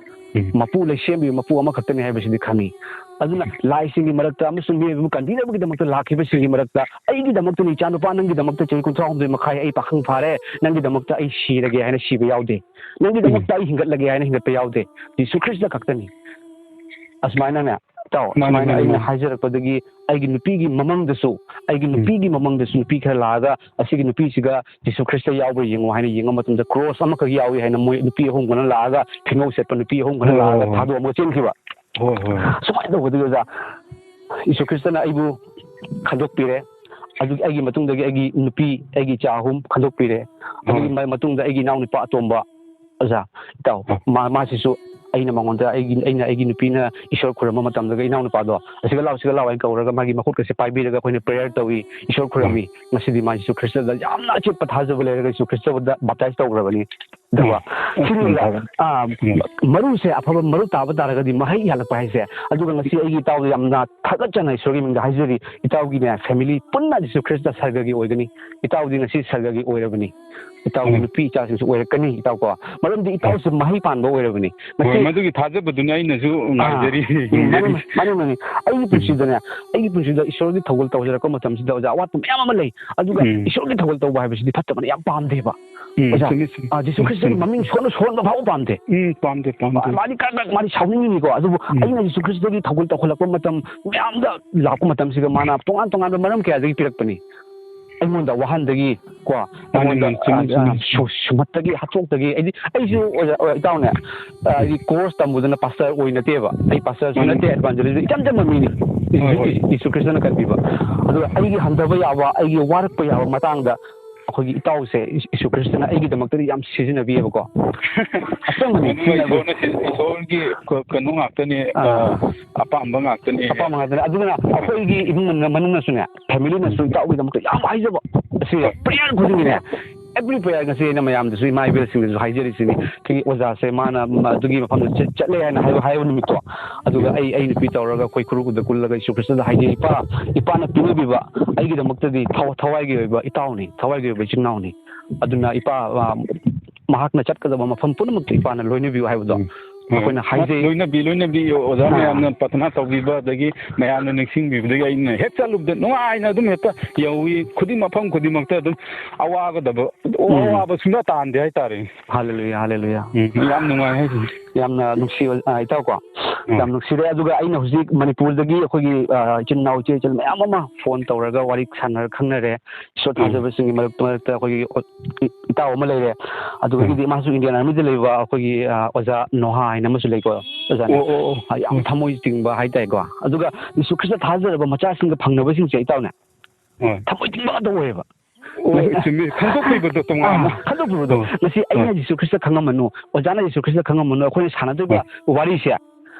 ꯎꯝ꯫ ꯃꯄꯨ ꯂꯩꯁꯦꯝꯕꯤ ꯃꯄꯨ ꯑꯃꯈꯛꯇꯅꯤ ꯍꯥꯏꯕꯁꯤꯗꯤ ꯈꯪꯉꯤ꯫ ꯑꯗꯨꯅ ꯎꯝ꯫ ꯂꯥꯏꯁꯤꯡꯒꯤ ꯃꯔꯛꯇ ꯑꯃꯁꯨꯡ ꯃꯤꯑꯣꯏꯕꯕꯨ ꯀꯟꯕꯤꯅꯕꯒꯤꯗꯃꯛꯇ ꯂꯥꯛꯈꯤꯕꯁꯤꯡꯒꯤ ꯃꯔꯛꯇ ꯑꯩꯒꯤꯗꯃꯛꯇꯅꯤ, ꯏꯆꯥꯅꯨꯄꯥ, ꯅꯪꯒꯤꯗꯃꯛꯇ ꯆꯍꯤ ꯀꯨꯟꯊ꯭ꯔꯥ ꯍꯨꯝꯗꯣꯏ ꯃꯈꯥꯏ ꯑꯩ ꯄꯥꯈꯪ ꯐꯥꯔꯦ, ꯅꯪꯒꯤꯗꯃꯛꯇ ꯑꯩ ꯁꯤꯔꯒꯦ ꯍꯥꯏꯅ ꯁꯤꯕ ꯌꯥꯎꯗꯦ꯫ ꯅꯪꯒꯤꯗꯃꯛꯇ ꯎꯝ꯫ ꯑꯩ ꯍꯤꯡꯒꯠꯂꯒꯦ ꯍꯥꯏꯅ ꯍꯤꯡꯒꯠꯄ ꯌꯥꯎꯗꯦ꯫ ꯖꯤꯁꯨ ꯈ꯭ꯔꯤꯁꯇ ꯈꯛꯇꯅꯤ꯫ ꯑꯁꯨꯃꯥꯏꯅꯅꯦ, ꯏꯇꯥꯎ, ꯃꯥꯅꯤ, ꯁꯨꯃꯥꯏꯅ ꯃꯥꯅꯤ, ꯑꯩꯅ ꯃꯥꯅꯤ꯫ ꯍꯥꯏꯖꯔꯛꯄꯗꯒꯤ ꯑꯩꯒꯤ ꯅꯨꯄꯤꯒꯤ ꯃꯃꯪꯗꯁꯨ, ꯑꯩꯒꯤ ꯎꯝ꯫ ꯅꯨꯄꯤꯒꯤ ꯃꯃꯪꯗꯁꯨ ꯅꯨꯄꯤ ꯈꯔ ꯂꯥꯛꯑꯒ, ꯑꯁꯤꯒꯤ ꯅꯨꯄꯤꯁꯤꯒ ꯖꯤꯁꯨ ꯈ꯭ꯔꯤꯁꯇ ꯌꯥꯎꯕ꯭ꯔꯥ ꯌꯦꯡꯉꯣ ꯍꯥꯏꯅ ꯌꯦꯡꯕ ꯃꯇꯝꯗ, ꯀ꯭ꯔꯣꯁ ꯑꯃꯈꯛ ꯌꯥꯎꯏ ꯍꯥꯏꯅ ꯃꯣꯏ ꯅꯨꯄꯤ ꯑꯍꯨꯝ ꯈꯛꯅ ꯂꯥꯛꯑꯒ, ꯊꯤꯡꯉꯧ ꯁꯦꯠꯄ ꯅꯨꯄꯤ ꯑꯍꯨꯝ ꯈꯛꯅ ꯍꯣꯏ, ꯍꯣꯏ, ꯂꯥꯛꯑꯒ ꯍꯣꯏ꯫ ꯊꯥꯗꯣꯛꯑꯝꯃꯒ ꯆꯦꯟꯈꯤꯕ꯫ ꯍꯣꯏ, ꯍꯣꯏ, ꯍꯣꯏ꯫ ꯁꯨꯃꯥꯏꯅ ꯇꯧꯕꯗꯒꯤ, ꯑꯣꯖꯥ, ꯖꯤꯁꯨ ꯈ꯭ꯔꯤꯁꯇꯅ ꯑꯩꯕꯨ ꯈꯟꯗꯣꯛꯄꯤꯔꯦ꯫ ꯑꯗꯨꯒꯤ ꯑꯩꯒꯤ ꯃꯇꯨꯡꯗꯒꯤ ꯑꯩꯒꯤ ꯅꯨꯄꯤ, ꯑꯩꯒꯤ ꯏꯆꯥ ꯑꯍꯨꯝ ꯈꯟꯗꯣꯛꯄꯤꯔꯦ꯫ ꯑꯗꯨꯒꯤ ꯍꯣꯏ꯫ ꯃ-, ꯃꯇꯨꯡꯗ ꯑꯩꯒꯤ ꯏꯅꯥꯎꯅꯨꯄꯥ ꯑꯇꯣꯝꯕ, ꯑꯣꯖꯥ, ꯏꯇꯥꯎ, ꯍꯣꯏ꯫ ꯃꯥ-, ꯃꯥꯁꯤꯁꯨ ꯑꯩꯅ ꯃꯉꯣꯟꯗ ꯑꯩꯒꯤ, ꯑꯩꯅ ꯑꯩꯒꯤ ꯅꯨꯄꯤꯅ ꯏꯁꯣꯔ ꯈꯨꯔꯨꯝꯕ ꯃꯇꯝꯗꯒ ꯏꯅꯥꯎꯅꯨꯄꯥꯗꯣ, "ꯑꯁꯤꯒ ꯂꯥꯎ, ꯁꯤꯒ ꯂꯥꯎ" ꯍꯥꯏꯅ ꯀꯧꯔꯒ ꯃꯥꯒꯤ ꯃꯈꯨꯠꯀꯁꯦ ꯄꯥꯏꯕꯤꯔꯒ ꯑꯩꯈꯣꯏꯅ ꯄ꯭ꯔꯦꯌꯔ ꯇꯧꯏ, ꯏꯁꯣꯔ ꯈꯨꯔꯨꯝꯃꯤ꯫ ꯍꯣꯏ꯫ ꯉꯁꯤꯗꯤ ꯃꯥ ꯖꯤꯁꯨ ꯈ꯭ꯔꯤꯁꯇꯗ ꯌꯥꯝꯅ ꯑꯆꯦꯠꯄ ꯊꯥꯖꯕ ꯂꯩꯔꯒ ꯖꯤꯁꯨ ꯈ꯭ꯔꯤꯁꯇꯕꯨꯗ ꯕꯥꯞꯇꯥꯏꯖ ꯇꯧꯈ꯭ꯔꯕꯅꯤ꯫ ꯑꯗꯨꯒ ꯎꯝ꯫ ꯁꯤꯅꯤꯗ, ꯎꯝ꯫ ꯑꯥ, ꯎꯝ꯫ ꯃꯔꯨꯁꯦ ꯑꯐꯕ ꯃꯔꯨ ꯇꯥꯕ ꯇꯥꯔꯒꯗꯤ ꯃꯍꯩ ꯌꯥꯜꯂꯛꯄ ꯍꯥꯏꯁꯦ꯫ ꯑꯗꯨꯒ ꯉꯁꯤ ꯑꯩꯒꯤ ꯏꯇꯥꯎꯗ ꯌꯥꯝꯅ ꯊꯥꯒꯠꯆꯅ ꯏꯁꯣꯔꯒꯤ ꯃꯤꯡꯗ ꯍꯥꯏꯖꯔꯤ, ꯏꯇꯥꯎꯒꯤꯅꯦ ꯐꯦꯃꯤꯂꯤ ꯄꯨꯟꯅ ꯖꯤꯁꯨ ꯈ꯭ꯔꯤꯁꯇ ꯁꯔꯒꯒꯤ ꯑꯣꯏꯒꯅꯤ꯫ ꯏꯇꯥꯎꯗꯤ ꯉꯁꯤ ꯁꯔꯒꯒꯤ ꯑꯣꯏꯔꯕꯅꯤ꯫ ꯏꯇꯥꯎꯒꯤ ꯎꯝ꯫ ꯅꯨꯄꯤ ꯏꯆꯥꯁꯤꯡꯁꯨ ꯑꯣꯏꯔꯛꯀꯅꯤ, ꯏꯇꯥꯎꯀꯣ꯫ ꯃꯔꯝꯗꯤ ꯎꯝ꯫ ꯏꯇꯥꯎꯁꯦ ꯃꯍꯩ ꯄꯥꯟꯕ ꯑꯣꯏꯔꯕꯅꯤ꯫ ꯍꯣꯏ, ꯉꯁꯤ ꯃꯗꯨꯒꯤ ꯊꯥꯖꯕꯗꯨꯅꯤ ꯑꯩꯅꯁꯨ ꯑꯥ, ꯉꯥꯏꯖꯔꯤ, ꯎꯝ, ꯃꯥꯅꯤ, ꯌꯦꯡꯖꯔꯤ꯫ ꯃꯥꯅꯤ, ꯃꯥꯅꯤ꯫ ꯑꯩꯒꯤ ꯎꯝ꯫ ꯄꯨꯟꯁꯤꯗꯅꯦ, ꯑꯩꯒꯤ ꯄꯨꯟꯁꯤꯗ ꯏꯁꯣꯔꯒꯤ ꯊꯧꯒꯜ ꯇꯧꯖꯔꯛꯄ ꯃꯇꯝꯁꯤꯗ, ꯑꯣꯖꯥ, ꯑꯋꯥꯠꯄ ꯃꯌꯥꯝ ꯑꯃ ꯂꯩ꯫ ꯑꯗꯨꯒ ꯎꯝ꯫ ꯏꯁꯣꯔꯒꯤ ꯊꯧꯒꯜ ꯇꯧꯕ ꯍꯥꯏꯕꯁꯤꯗꯤ ꯐꯠꯇꯕꯅ ꯌꯥꯝ ꯄꯥꯝꯗꯦꯕ꯫ ꯎꯝ, ꯑꯣꯖꯥ, ꯆꯨꯝꯃꯤ, ꯆꯨꯝꯃꯤ꯫ ꯑꯥ, ꯖꯤꯁꯨ ꯎꯝ꯫ ꯈ꯭ꯔꯤꯁꯇ ꯎꯝ꯫ ꯃꯃꯤꯡ ꯁꯣꯟꯅ ꯁꯣꯟꯕ ꯐꯥꯎꯕ ꯄꯥꯝꯗꯦ꯫ ꯎꯝ, ꯄꯥꯝꯗꯦ, ꯄꯥꯝꯗꯦ꯫ ꯃꯥ-, ꯃꯥꯗꯤ ꯀ꯭ꯔꯛ ꯀ꯭ꯔꯛ, ꯃꯥꯗꯤ ꯁꯥꯎꯅꯤꯡꯉꯤꯅꯤꯀꯣ꯫ ꯑꯗꯨꯕꯨ ꯎꯝ꯫ ꯑꯩꯅ ꯖꯤꯁꯨ ꯈ꯭ꯔꯤꯁꯇꯒꯤ ꯊꯧꯒꯜ ꯇꯧꯈꯠꯂꯛꯄ ꯃꯇꯝ ꯃꯌꯥꯝꯗ ꯂꯥꯛꯄ ꯃꯇꯝꯁꯤꯗ ꯃꯥꯅ ꯇꯣꯉꯥꯟ ꯇꯣꯉꯥꯟꯕ ꯃꯔꯝ ꯀꯌꯥꯗꯒꯤ ꯄꯤꯔꯛꯄꯅꯤ꯫ ꯑꯩꯉꯣꯟꯗ ꯋꯥꯍꯟꯗꯒꯤ ꯀꯣ, ꯃꯥꯅꯤ, ꯑꯩꯉꯣꯟꯗ, ꯃꯥꯅꯤ, ꯆꯨꯝꯃꯤ, ꯑ, ꯆꯨꯝꯃꯤ꯫ ꯑ, ꯁꯨ-, ꯁꯨꯝꯍꯠꯇꯒꯤ, ꯍꯥꯠꯇꯣꯛꯇꯒꯤ, ꯑꯩꯗꯤ, ꯑꯩꯁꯨ ꯑꯣꯖꯥ, ꯑꯣ, ꯏꯇꯥꯎꯅꯦ, ꯑ, ꯑꯩꯗꯤ ꯀꯣꯔꯁ ꯇꯝꯃꯨꯗꯅ ꯄꯥꯁꯇꯔ ꯑꯣꯏ ꯅꯠꯇꯦꯕ, ꯑꯩ ꯄꯥꯁꯇꯔꯁꯨ ꯃꯥꯅꯤ꯫ ꯅꯠꯇꯦ, evangelist ꯏꯆꯝ ꯆꯝꯕ ꯃꯤꯅꯤ꯫ ꯍꯣꯏ, ꯍꯣꯏ꯫ ꯖꯤꯁꯨ ꯈ꯭ꯔꯤꯁꯇꯅ ꯀꯟꯕꯤꯕ꯫ ꯑꯗꯨꯒ ꯑꯩꯒꯤ ꯍꯟꯊꯕ ꯌꯥꯕ, ꯑꯩꯒꯤ ꯋꯥꯔꯛꯄ ꯌꯥꯕ ꯃꯇꯥꯡꯗ ꯑꯩꯈꯣꯏꯒꯤ ꯏꯇꯥꯎꯁꯦ ꯏꯁ-, ꯏꯁꯨ ꯈ꯭ꯔꯤꯁꯇꯅ ꯑꯩꯒꯤꯗꯃꯛꯇꯗꯤ ꯌꯥꯝ ꯁꯤꯖꯤꯟꯅꯕꯤꯌꯦꯕꯀꯣ꯫ ꯑꯆꯝꯕꯅꯤ, ꯑꯗꯨꯅ ꯁꯤꯖꯤꯟꯅꯕꯤ-, ꯏꯁꯣꯔꯅ ꯁꯤ-, ꯏꯁꯣꯔꯒꯤ ꯀ-, ꯀꯩꯅꯣ ꯉꯥꯛꯇꯅꯤ, ꯑꯥ꯫ ꯑ, ꯑꯄꯥꯝꯕ ꯉꯥꯛꯇꯅꯤ꯫ ꯑꯄꯥꯝꯕ ꯉꯥꯛꯇꯅꯤ꯫ ꯑꯗꯨꯅ ꯑꯩꯈꯣꯏꯒꯤ ꯏꯃꯨꯡ ꯃꯅꯨꯡ-, ꯃꯅꯨꯡꯅꯁꯨꯅꯦ, ꯐꯦꯃꯤꯂꯤꯅꯁꯨ ꯏꯇꯥꯎꯒꯤꯗꯃꯛꯇ ꯌꯥꯝ ꯍꯥꯏꯖꯕ꯫ ꯑꯁꯤ ꯍꯣꯏ꯫ ꯄ꯭ꯔꯦꯌꯔ ꯈꯨꯗꯤꯡꯒꯤꯅꯦ, ꯑꯦꯕ꯭ꯔꯤ ꯄ꯭ꯔꯦꯌꯔ, ꯉꯁꯤ ꯑꯩꯅ ꯃꯌꯥꯝꯗꯁꯨ, ꯏꯃꯥ ꯏꯕꯦꯜꯁꯤꯡꯗꯁꯨ ꯍꯥꯏꯖꯔꯤꯁꯤꯅꯤ, ꯑꯩꯈꯣꯏꯒꯤ ꯑꯣꯖꯥꯁꯦ ꯃꯥꯅ, ꯃ-, ꯑꯗꯨꯒꯤ ꯃꯐꯝꯗ ꯆꯠ-, ꯆꯠꯂꯦ ꯍꯥꯏꯅ ꯍꯥꯏꯕ, ꯍꯥꯏꯕ ꯅꯨꯃꯤꯠꯇꯣ, ꯑꯗꯨꯒ ꯑꯩ, ꯑꯩ ꯅꯨꯄꯤ ꯇꯧꯔꯒ ꯑꯩꯈꯣꯏ ꯈꯨꯔꯨꯗ ꯀꯨꯜꯂꯒ ꯏꯁꯨ ꯈ꯭ꯔꯤꯁꯇꯗ ꯍꯥꯏꯖꯩ, "ꯏꯄꯥ, ꯏꯄꯥꯅ ꯄꯤꯅꯕꯤꯕ ꯑꯩꯒꯤꯗꯃꯛꯇꯗꯤ ꯊꯋꯥ-, ꯊꯋꯥꯏꯒꯤ ꯑꯣꯏꯕ ꯏꯇꯥꯎꯅꯤ, ꯊꯋꯥꯏꯒꯤ ꯑꯣꯏꯕ ꯏꯆꯤꯟ ꯏꯅꯥꯎꯅꯤ꯫ ꯑꯗꯨꯅ ꯏꯄꯥ, ꯑ, ꯃꯍꯥꯛꯅ ꯆꯠꯀꯗꯕ ꯃꯐꯝ ꯄꯨꯝꯅꯃꯛꯇ ꯏꯄꯥꯅ ꯂꯣꯏꯅꯕꯤꯌꯨ" ꯍꯥꯏꯕꯗꯣ ꯎꯝ꯫ ꯍꯣꯏ꯫ ꯑꯩꯈꯣꯏꯅ ꯍꯥꯏꯖꯩ꯫ ꯂꯣꯏꯅꯕꯤ, ꯂꯣꯏꯅꯕꯤ, ꯑꯣꯖꯥ ꯑꯥ꯫ ꯃꯌꯥꯝꯅ ꯄ꯭ꯔꯊꯅꯥ ꯇꯧꯕꯤꯕ, ꯑꯗꯒꯤ ꯃꯌꯥꯝꯅ ꯅꯤꯡꯁꯤꯡꯕꯤꯕꯗꯒꯤ ꯑꯩꯅ ꯍꯦꯛ ꯆꯠꯂꯨꯕꯗ ꯅꯨꯡꯉꯥꯏꯅ ꯑꯗꯨꯝ ꯍꯦꯛꯇ ꯌꯧꯏ꯫ ꯈꯨꯗꯤꯡ, ꯃꯐꯝ ꯈꯨꯗꯤꯡꯃꯛꯇ ꯑꯗꯨꯝ ꯑꯋꯥꯒꯗꯕ, ꯎꯝ꯫ ꯑꯋꯥꯕ ꯁꯨꯡꯇꯥ ꯇꯥꯍꯟꯗꯦ ꯍꯥꯏꯇꯥꯔꯦ꯫ ꯍꯜꯂꯦꯂꯨꯌꯥ, ꯍꯜꯂꯦꯂꯨꯌꯥ꯫ ꯎꯝ, ꯌꯥꯝ ꯅꯨꯡꯉꯥꯏ ꯍꯥꯏꯁꯤꯅꯤ꯫ ꯌꯥꯝꯅ ꯅꯨꯡꯁꯤ, ꯑ, ꯏꯇꯥꯎꯀꯣ꯫ ꯎꯝ꯫ ꯌꯥꯝ ꯅꯨꯡꯁꯤꯔꯦ꯫ ꯑꯗꯨꯒ ꯑꯩꯅ ꯍꯧꯖꯤꯛ ꯃꯅꯤꯄꯨꯔꯗꯒꯤ ꯑꯩꯈꯣꯏꯒꯤ, ꯑ, ꯏꯆꯤꯟ ꯏꯅꯥꯎ, ꯏꯆꯦ ꯏꯆꯜ ꯃꯌꯥꯝ ꯑꯃ ꯐꯣꯟ ꯇꯧꯔꯒ ꯋꯥꯔꯤ ꯁꯥꯟꯅꯔ ꯈꯪꯅꯔꯦ꯫ ꯏꯁꯣꯔ ꯎꯝ꯫ ꯊꯥꯖꯕꯁꯤꯡꯒꯤ ꯃꯔꯛ-, ꯃꯔꯛꯇ ꯑꯩꯈꯣꯏꯒꯤ ꯑꯣ-, ꯏ-, ꯏꯇꯥꯎ ꯑꯃ ꯂꯩꯔꯦ꯫ ꯑꯗꯨꯗꯒꯤꯗꯤ ꯎꯝ꯫ ꯃꯥꯁꯨ Indian Armyꯗ ꯂꯩꯕ ꯑꯩꯈꯣꯏꯒꯤ, ꯑ, ꯑꯣꯖꯥ ꯅꯣꯍꯥ ꯍꯥꯏꯅ ꯑꯃꯁꯨ ꯂꯩꯀꯣ, ꯑꯣꯖꯥꯅꯦ꯫ ꯑꯣ, ꯑꯣ, ꯑꯣ꯫ ꯑ, ꯌꯥꯝ ꯎꯝ꯫ ꯊꯃꯣꯏ ꯆꯤꯡꯕ ꯍꯥꯏꯇꯥꯔꯦꯀꯣ꯫ ꯑꯗꯨꯒ ꯖꯤꯁꯨ ꯈ꯭ꯔꯤꯁꯇ ꯊꯥꯖꯔꯕ ꯃꯆꯥꯁꯤꯡꯒ ꯐꯪꯅꯕꯁꯤꯡꯁꯦ ꯏꯇꯥꯎꯅꯦ, ꯍꯣꯏ꯫ ꯊꯃꯣꯏ ꯆꯤꯡꯕ ꯉꯥꯛꯇ ꯑꯣꯏꯌꯦꯕ꯫ ꯑꯣ, ꯉꯁꯤ ꯆꯨꯝꯃꯤ꯫ ꯈꯟꯗꯣꯛꯄꯤꯕꯗꯣ ꯇꯣꯉꯥꯟꯅ꯫ ꯑꯥ, ꯈꯟꯗꯣꯛꯄꯤꯕꯗꯣ꯫ ꯍꯣꯏ꯫ ꯉꯁꯤ ꯑꯩꯅ ꯍꯣꯏ꯫ ꯖꯤꯁꯨ ꯈ꯭ꯔꯤꯁꯇ ꯈꯪꯉꯝꯃꯅꯨ, ꯑꯣꯖꯥꯅ ꯖꯤꯁꯨ ꯈ꯭ꯔꯤꯁꯇ ꯈꯪꯉꯝꯃꯅꯨ, ꯑꯩꯈꯣꯏꯅ ꯁꯥꯟꯅꯗꯣꯏꯕ ꯍꯣꯏ꯫ ꯋꯥꯔꯤꯁꯦ,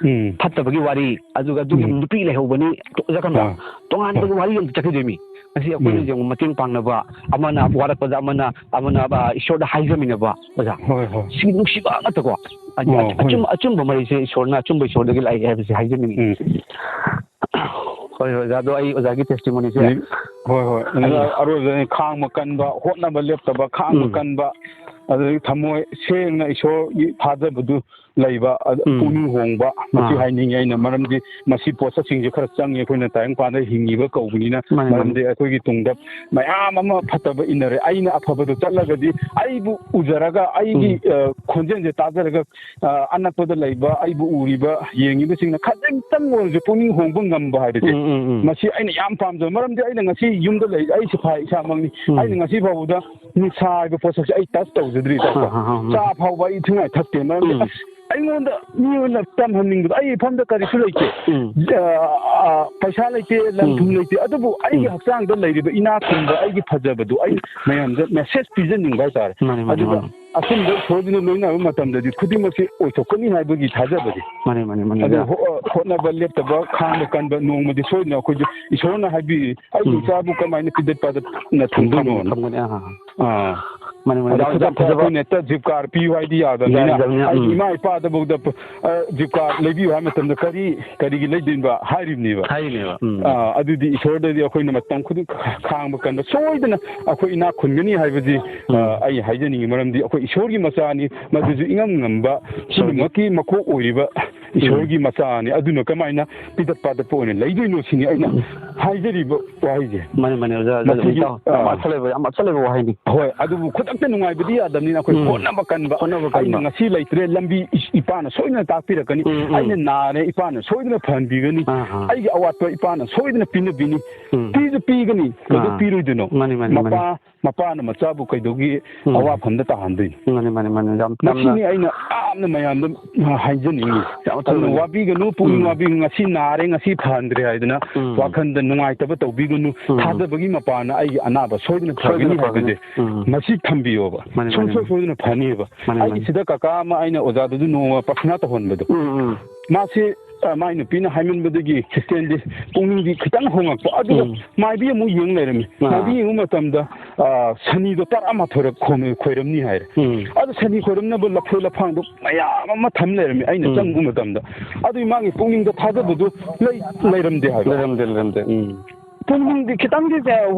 ꯎꯝ꯫ ꯐꯠꯇꯕꯒꯤ ꯋꯥꯔꯤ, ꯑꯗꯨꯒ ꯑꯗꯨꯒꯤ ꯎꯝ꯫ ꯅꯨꯄꯤ ꯂꯩꯍꯧꯕꯅꯤ, ꯑꯣꯖꯥ ꯈꯟꯕ꯭ꯔꯥ? ꯍꯣꯏ꯫ ꯇꯣꯉꯥꯟꯕꯒꯤ ꯍꯣꯏ꯫ ꯋꯥꯔꯤ ꯑꯃ ꯆꯠꯈꯤꯗꯣꯏꯃꯤ꯫ ꯉꯁꯤ ꯑꯩꯈꯣꯏꯅ ꯎꯝ꯫ ꯌꯦꯡꯉꯨ, ꯃꯇꯦꯡ ꯄꯥꯡꯅꯕ, ꯑꯃꯅ ꯋꯥꯔꯛꯄꯗ ꯑꯃꯅ, ꯑꯃꯅ, ꯑ, ꯏꯁꯣꯔꯗ ꯍꯥꯏꯖꯃꯤꯟꯅꯕ, ꯑꯣꯖꯥ꯫ ꯍꯣꯏ, ꯍꯣꯏ꯫ ꯁꯤ ꯅꯨꯡꯁꯤꯕ ꯉꯥꯛꯇꯀꯣ꯫ ꯑ-, ꯑꯣ, ꯍꯣꯏ꯫ ꯑꯆꯨꯝ-, ꯑꯆꯨꯝꯕ ꯃꯔꯤꯁꯦ ꯏꯁꯣꯔꯅ ꯑꯆꯨꯝꯕ ꯏꯁꯣꯔꯗꯒꯤ ꯂꯥꯛꯏ ꯍꯥꯏꯕꯁꯦ ꯍꯥꯏꯖꯅꯤꯡꯉꯤ꯫ ꯎꯝ꯫ ꯍꯣꯏ, ꯍꯣꯏ, ꯑꯣꯖꯥ, ꯑꯗꯣ ꯑꯩ ꯑꯣꯖꯥꯒꯤ testimonyꯁꯦ꯫ ꯎꯝ꯫ ꯍꯣꯏ, ꯍꯣꯏ꯫ ꯑꯗꯣ ꯎꯝ꯫ ꯑꯔꯣꯏꯕꯗꯅꯤ, ꯈꯥꯡꯕ ꯀꯟꯕ, ꯍꯣꯠꯅꯕ ꯂꯦꯞꯇꯕ, ꯈꯥꯡꯕ ꯎꯝ꯫ ꯀꯟꯕ, ꯑꯗꯨꯗꯒꯤ ꯊꯃꯣꯏ ꯁꯦꯡꯅ ꯏꯁꯣꯔꯒꯤ ꯊꯥꯖꯕꯗꯨ ꯂꯩꯕ, ꯑ, ꯎꯝ꯫ ꯄꯨꯛꯅꯤꯡ ꯍꯣꯡꯕ, ꯃꯁꯤ ꯑꯥ꯫ ꯍꯥꯏꯅꯤꯡꯉꯤ ꯑꯩꯅ꯫ ꯃꯔꯝꯗꯤ ꯃꯁꯤ ꯄꯣꯠꯁꯛꯁꯤꯡꯁꯦ ꯈꯔ ꯆꯪꯉꯤ, ꯑꯩꯈꯣꯏꯅ ꯇꯥꯏꯕꯪꯄꯥꯟꯗ ꯍꯤꯡꯉꯤꯕ ꯀꯧꯕꯅꯤꯅ꯫ ꯃꯥꯅꯤ, ꯃꯥꯅꯤ꯫ ꯃꯔꯝꯗꯤ ꯑꯩꯈꯣꯏꯒꯤ ꯇꯨꯡꯗ ꯃꯌꯥꯝ ꯑꯃ ꯐꯠꯇꯕ ꯏꯟꯅꯔꯦ꯫ ꯑꯩꯅ ꯑꯐꯕꯗ ꯆꯠꯂꯒꯗꯤ ꯑꯩꯕꯨ ꯎꯖꯔꯒ, ꯑꯩꯒꯤ, ꯎꯝ꯫ ꯑ, ꯈꯣꯟꯖꯦꯜꯁꯦ ꯇꯥꯖꯔꯒ, ꯑ, ꯑꯅꯛꯄꯗ ꯂꯩꯕ, ꯑꯩꯕꯨ ꯎꯔꯤꯕ, ꯌꯦꯡꯉꯤꯕꯁꯤꯡꯅ ꯈꯖꯤꯛꯇꯪ ꯑꯣꯏꯔꯁꯨ ꯄꯨꯛꯅꯤꯡ ꯍꯣꯡꯕ ꯉꯝꯕ ꯍꯥꯏꯕꯁꯦ, ꯎꯝ, ꯎꯝ, ꯎꯝ꯫ ꯃꯁꯤ ꯑꯩꯅ ꯌꯥꯝ ꯄꯥꯝꯖꯕ꯫ ꯃꯔꯝꯗꯤ ꯑꯩꯅ ꯉꯁꯤ ꯌꯨꯝꯗ ꯂꯩ, ꯑꯩ ꯁꯤꯐꯥꯏ ꯏꯁꯥꯃꯛꯅꯤ꯫ ꯎꯝ꯫ ꯑꯩꯅ ꯉꯁꯤ ꯐꯥꯎꯕꯗ ꯅꯤꯁꯥ ꯍꯥꯏꯕ ꯄꯣꯠꯁꯛꯁꯦ ꯑꯩ touch ꯇꯧꯖꯗ꯭ꯔꯤ, ꯏꯇꯥꯎ꯫ ꯑꯥ, ꯑꯥ, ꯑꯥ, ꯎꯝ꯫ ꯆꯥ ꯐꯥꯎꯕ ꯑꯩ ꯏꯊꯤꯉꯥꯏ ꯊꯛꯇꯦ꯫ ꯃꯔꯝꯗꯤ, ꯎꯝ꯫ ꯑꯁ, ꯑꯩꯉꯣꯟꯗ ꯃꯤꯉꯣꯟꯗ ꯇꯝꯍꯟꯅꯤꯡꯕꯗꯣ, ꯑꯩ ꯏꯐꯝꯗ ꯀꯔꯤꯁꯨ ꯂꯩꯇꯦ꯫ ꯎꯝ꯫ ꯑ, ꯑ, ꯄꯩꯁꯥ ꯂꯩꯇꯦ, ꯂꯟ ꯊꯨꯝ ꯎꯝ꯫ ꯂꯩꯇꯦ꯫ ꯑꯗꯨꯕꯨ ꯑꯩꯒꯤ ꯎꯝ꯫ ꯍꯛꯆꯥꯡꯗ ꯂꯩꯔꯤꯕ ꯏꯅꯥꯛ ꯈꯨꯟꯕ ꯑꯩꯒꯤ ꯐꯖꯕꯗꯨ ꯑꯩ ꯃꯌꯥꯝꯗ message ꯄꯤꯖꯅꯤꯡꯕ ꯍꯥꯏꯇꯥꯔꯦ꯫ ꯃꯥꯅꯤ, ꯃꯥꯅꯤ, ꯑꯗꯨꯒ ꯃꯥꯅꯤ꯫ ꯑꯆꯨꯝꯕ ꯏꯁꯣꯔꯗꯨꯅ ꯂꯣꯏꯅꯕ ꯃꯇꯝꯗꯗꯤ ꯈꯨꯗꯤꯡꯃꯛꯁꯤ ꯑꯣꯏꯊꯣꯛꯀꯅꯤ ꯍꯥꯏꯕꯒꯤ ꯊꯥꯖꯕꯗꯤ꯫ ꯃꯥꯅꯤ, ꯃꯥꯅꯤ, ꯃꯥꯅꯤ, ꯑꯗꯨ ꯑꯣꯖꯥ꯫ ꯍꯣ-, ꯍꯣꯠꯅꯕ ꯂꯦꯞꯇꯕ, ꯈꯥꯡꯕ ꯀꯟꯕ, ꯅꯣꯡꯃꯗꯤ ꯁꯣꯏꯗꯅ ꯑꯩꯈꯣꯏꯁꯨ ꯏꯁꯣꯔꯅ ꯍꯥꯏꯕꯤꯔꯤ, "ꯑꯩꯒꯤ ꯎꯝ꯫ ꯏꯆꯥꯕꯨ ꯀꯃꯥꯏꯅ ꯄꯤꯗꯠ ꯄꯥꯗꯠꯅ ꯊꯝꯗꯣꯏꯅꯣ?" ꯊꯝꯒꯅꯤ, ꯑꯥ꯫ ꯑꯥ꯫ ꯃꯥꯅꯤ, ꯃꯥꯅꯤ, ꯑꯗ ꯌꯥꯝ ꯈꯨꯗꯛꯇ ꯐꯖꯕ꯫ ꯑꯩꯈꯣꯏꯅ ꯍꯦꯛꯇ ꯖꯤꯞ ꯀꯥꯔ ꯄꯤꯌꯨ ꯍꯥꯏꯗꯤ ꯌꯥꯗꯕꯅꯤꯅ, ꯌꯥꯗꯕꯅꯤꯅ, ꯑꯩꯒꯤ ꯎꯝ꯫ ꯏꯃꯥ ꯏꯄꯥꯗꯐꯥꯎꯗ, ꯑ, ꯖꯤꯞ ꯀꯥꯔ ꯂꯩꯕꯤꯌꯨ ꯍꯥꯏꯕ ꯃꯇꯝꯗ, "ꯀꯔꯤ, ꯀꯔꯤꯒꯤ ꯂꯩꯗꯣꯏꯕ?" ꯍꯥꯏꯔꯤꯕꯅꯦꯕ꯫ ꯍꯥꯏꯔꯤꯅꯦꯕ, ꯎꯝ꯫ ꯑꯥ, ꯑꯗꯨꯗꯤ ꯏꯁꯣꯔꯗꯗꯤ ꯑꯩꯈꯣꯏꯅ ꯃꯇꯝ ꯈꯨꯗꯤꯡ ꯈꯥꯡꯕ ꯀꯟꯕ, ꯁꯣꯏꯗꯅ ꯑꯩꯈꯣꯏ ꯏꯅꯥꯛ ꯈꯨꯟꯒꯅꯤ ꯍꯥꯏꯕꯁꯤ, ꯎꯝ꯫ ꯑ, ꯑꯩ ꯍꯥꯏꯖꯅꯤꯡꯉꯤ꯫ ꯃꯔꯝꯗꯤ ꯑꯩꯈꯣꯏ ꯏꯁꯣꯔꯒꯤ ꯃꯆꯥꯅꯤ, ꯃꯗꯨꯁꯨ ꯏꯉꯝ ꯉꯝꯕ, ꯏꯁꯣꯔꯒꯤ ꯄꯨꯝꯅꯃꯛꯀꯤ ꯃꯀꯣꯛ ꯑꯣꯏꯔꯤꯕ ꯎꯝ꯫ ꯏꯁꯣꯔꯒꯤ ꯃꯆꯥꯅꯤ꯫ ꯑꯗꯨꯅ ꯀꯃꯥꯏꯅ ꯄꯤꯗꯠ ꯄꯥꯗꯠꯄ ꯑꯣꯏꯅ ꯂꯩꯗꯣꯏꯅꯣ ꯁꯤꯅꯤ ꯑꯩꯅ ꯎꯝ꯫ ꯍꯥꯏꯖꯔꯤꯕ ꯋꯥꯍꯩꯁꯦ꯫ ꯃꯥꯅꯦ, ꯃꯥꯅꯦ, ꯑꯣꯖꯥ, ꯑꯣꯖꯥ, ꯃꯁꯤꯒꯤ, ꯏꯇꯥꯎ, ꯌꯥꯝ ꯑꯥ꯫ ꯑꯆꯜ ꯂꯩꯕ, ꯌꯥꯝ ꯑꯆꯜ ꯂꯩꯕ ꯋꯥꯍꯩꯅꯤ꯫ ꯍꯣꯏ, ꯑꯗꯨꯕꯨ ꯈꯨꯗꯛꯇ ꯅꯨꯡꯉꯥꯏꯕꯗꯤ ꯌꯥꯗꯕꯅꯤꯅ ꯑꯩꯈꯣꯏ ꯎꯝ꯫ ꯍꯣꯠꯅꯕ ꯀꯟꯕ꯫ ꯍꯣꯠꯅꯕ ꯀꯟꯕ꯫ ꯑꯩꯅ ꯉꯁꯤ ꯂꯩꯇ꯭ꯔꯦ, ꯂꯝꯕꯤ ꯏ-, ꯏꯄꯥꯅ ꯁꯣꯏꯗꯅ ꯇꯥꯛꯄꯤꯔꯛꯀꯅꯤ꯫ ꯎꯝ, ꯎꯝ꯫ ꯑꯩꯅ ꯅꯥꯔꯦ, ꯏꯄꯥꯅ ꯁꯣꯏꯗꯅ ꯐꯍꯟꯕꯤꯒꯅꯤ꯫ ꯑꯥ, ꯑꯥ꯫ ꯑꯩꯒꯤ ꯑꯋꯥꯠꯄ ꯏꯄꯥꯅ ꯁꯣꯏꯗꯅ ꯄꯤꯅꯕꯤꯅꯤ꯫ ꯎꯝ꯫ ꯄꯤꯁꯨ ꯄꯤꯒꯅꯤ, ꯀꯩꯗꯧ ꯑꯥ꯫ ꯄꯤꯔꯣꯏꯗꯣꯏꯅꯣ? ꯃꯥꯅꯤ, ꯃꯥꯅꯤ, ꯃꯥꯅꯤ꯫ ꯃꯄꯥ ꯃꯄꯥꯅ ꯃꯆꯥꯕꯨ ꯀꯩꯗꯧꯒꯤ ꯎꯝ꯫ ꯑꯋꯥꯐꯝꯗ ꯇꯥꯍꯟꯗꯣꯏꯅꯣ? ꯃꯥꯅꯤ, ꯃꯥꯅꯤ, ꯃꯥꯅꯤ꯫ ꯌꯥꯝ, ꯌꯥꯝꯅ ꯃꯁꯤꯅꯤ ꯑꯩꯅ ꯌꯥꯝꯅ ꯃꯌꯥꯝꯗ ꯍꯥꯏꯖꯅꯤꯡꯉꯤ꯫ ꯌꯥꯝ ꯑꯗꯨꯅ ꯑꯆꯨꯝꯕꯅꯤ꯫ ꯋꯥꯕꯤꯒꯅꯨ, ꯄꯨꯛꯅꯤꯡ ꯎꯝ꯫ ꯋꯥꯕꯤꯒꯅꯨ, "ꯉꯁꯤ ꯅꯥꯔꯦ, ꯉꯁꯤ ꯐꯍꯟꯗ꯭ꯔꯦ" ꯍꯥꯏꯗꯅ ꯎꯝ꯫ ꯋꯥꯈꯟꯗ ꯅꯨꯡꯉꯥꯏꯇꯕ ꯇꯧꯕꯤꯒꯅꯨ꯫ ꯎꯝ꯫ ꯊꯥꯖꯕꯒꯤ ꯃꯄꯥꯅ ꯑꯩꯒꯤ ꯑꯅꯥꯕ ꯁꯣꯏꯗꯅ ꯁꯣꯏꯗꯅ ꯐꯒꯅꯤ ꯐꯒꯅꯤ꯫ ꯍꯥꯏꯕꯁꯦ ꯎꯝ꯫ ꯃꯁꯤ ꯊꯝꯕꯤꯌꯣꯕ꯫ ꯃꯥꯅꯤ, ꯃꯥꯅꯤ, ꯁꯨꯡꯁꯣꯏ ꯃꯥꯅꯤ꯫ ꯁꯣꯏꯗꯅ ꯐꯅꯤꯕ꯫ ꯃꯥꯅꯤ, ꯑꯩꯒꯤ ꯃꯥꯅꯤ꯫ ꯁꯤꯗ ꯀꯀꯥ ꯑꯃ ꯑꯩꯅ ꯑꯣꯖꯥꯗꯁꯨ ꯅꯣꯡꯃ ꯄ꯭ꯔꯊꯅꯥ ꯇꯧꯍꯟꯕꯗꯣ꯫ ꯎꯝ, ꯎꯝ꯫ ꯃꯥꯁꯦ ꯑ, ꯃꯥꯏ ꯅꯨꯄꯤꯅ ꯍꯥꯏꯃꯟꯕꯗꯒꯤ ꯈ꯭ꯔꯤꯁꯇꯦꯟꯗꯤ ꯄꯨꯛꯅꯤꯡꯗꯤ ꯈꯤꯇꯪ ꯍꯣꯡꯉꯛꯄ꯫ ꯑꯗꯨꯒ ꯎꯝ꯫ ꯃꯥꯏꯕꯤ ꯑꯃꯨꯛ ꯌꯦꯡ ꯂꯩꯔꯝꯃꯤ꯫ ꯑꯥ꯫ ꯃꯥꯏꯕꯤ ꯌꯦꯡꯕ ꯃꯇꯝꯗ, ꯑ, ꯁꯅꯤꯗꯣ ꯇꯔꯥꯃꯥꯊꯣꯏꯔꯛ ꯈꯣꯝꯃꯦ-, ꯈꯣꯏꯔꯝꯅꯤ ꯍꯥꯏꯔꯦ꯫ ꯎꯝ꯫ ꯑꯗꯨ ꯁꯅꯤ ꯈꯣꯏꯔꯝꯅꯕ ꯂꯐꯣꯏ ꯂꯐꯥꯡꯗꯣ ꯃꯌꯥꯝ ꯑꯃ ꯊꯝ ꯂꯩꯔꯝꯃꯤ꯫ ꯑꯩꯅ ꯎꯝ꯫ ꯆꯪꯕ ꯃꯇꯝꯗ꯫ ꯑꯗꯨꯒꯤ ꯃꯥꯒꯤ ꯄꯨꯛꯅꯤꯡꯗ ꯊꯥꯖꯕꯗꯨ ꯂꯩ-, ꯂꯩꯔꯝꯗꯦ ꯍꯥꯏꯕ꯫ ꯂꯩꯔꯝꯗꯦ, ꯂꯩꯔꯝꯗꯦ꯫ ꯎꯝ꯫ ꯄꯨꯛꯅꯤꯡꯗꯤ ꯈꯤꯇꯪꯗꯤ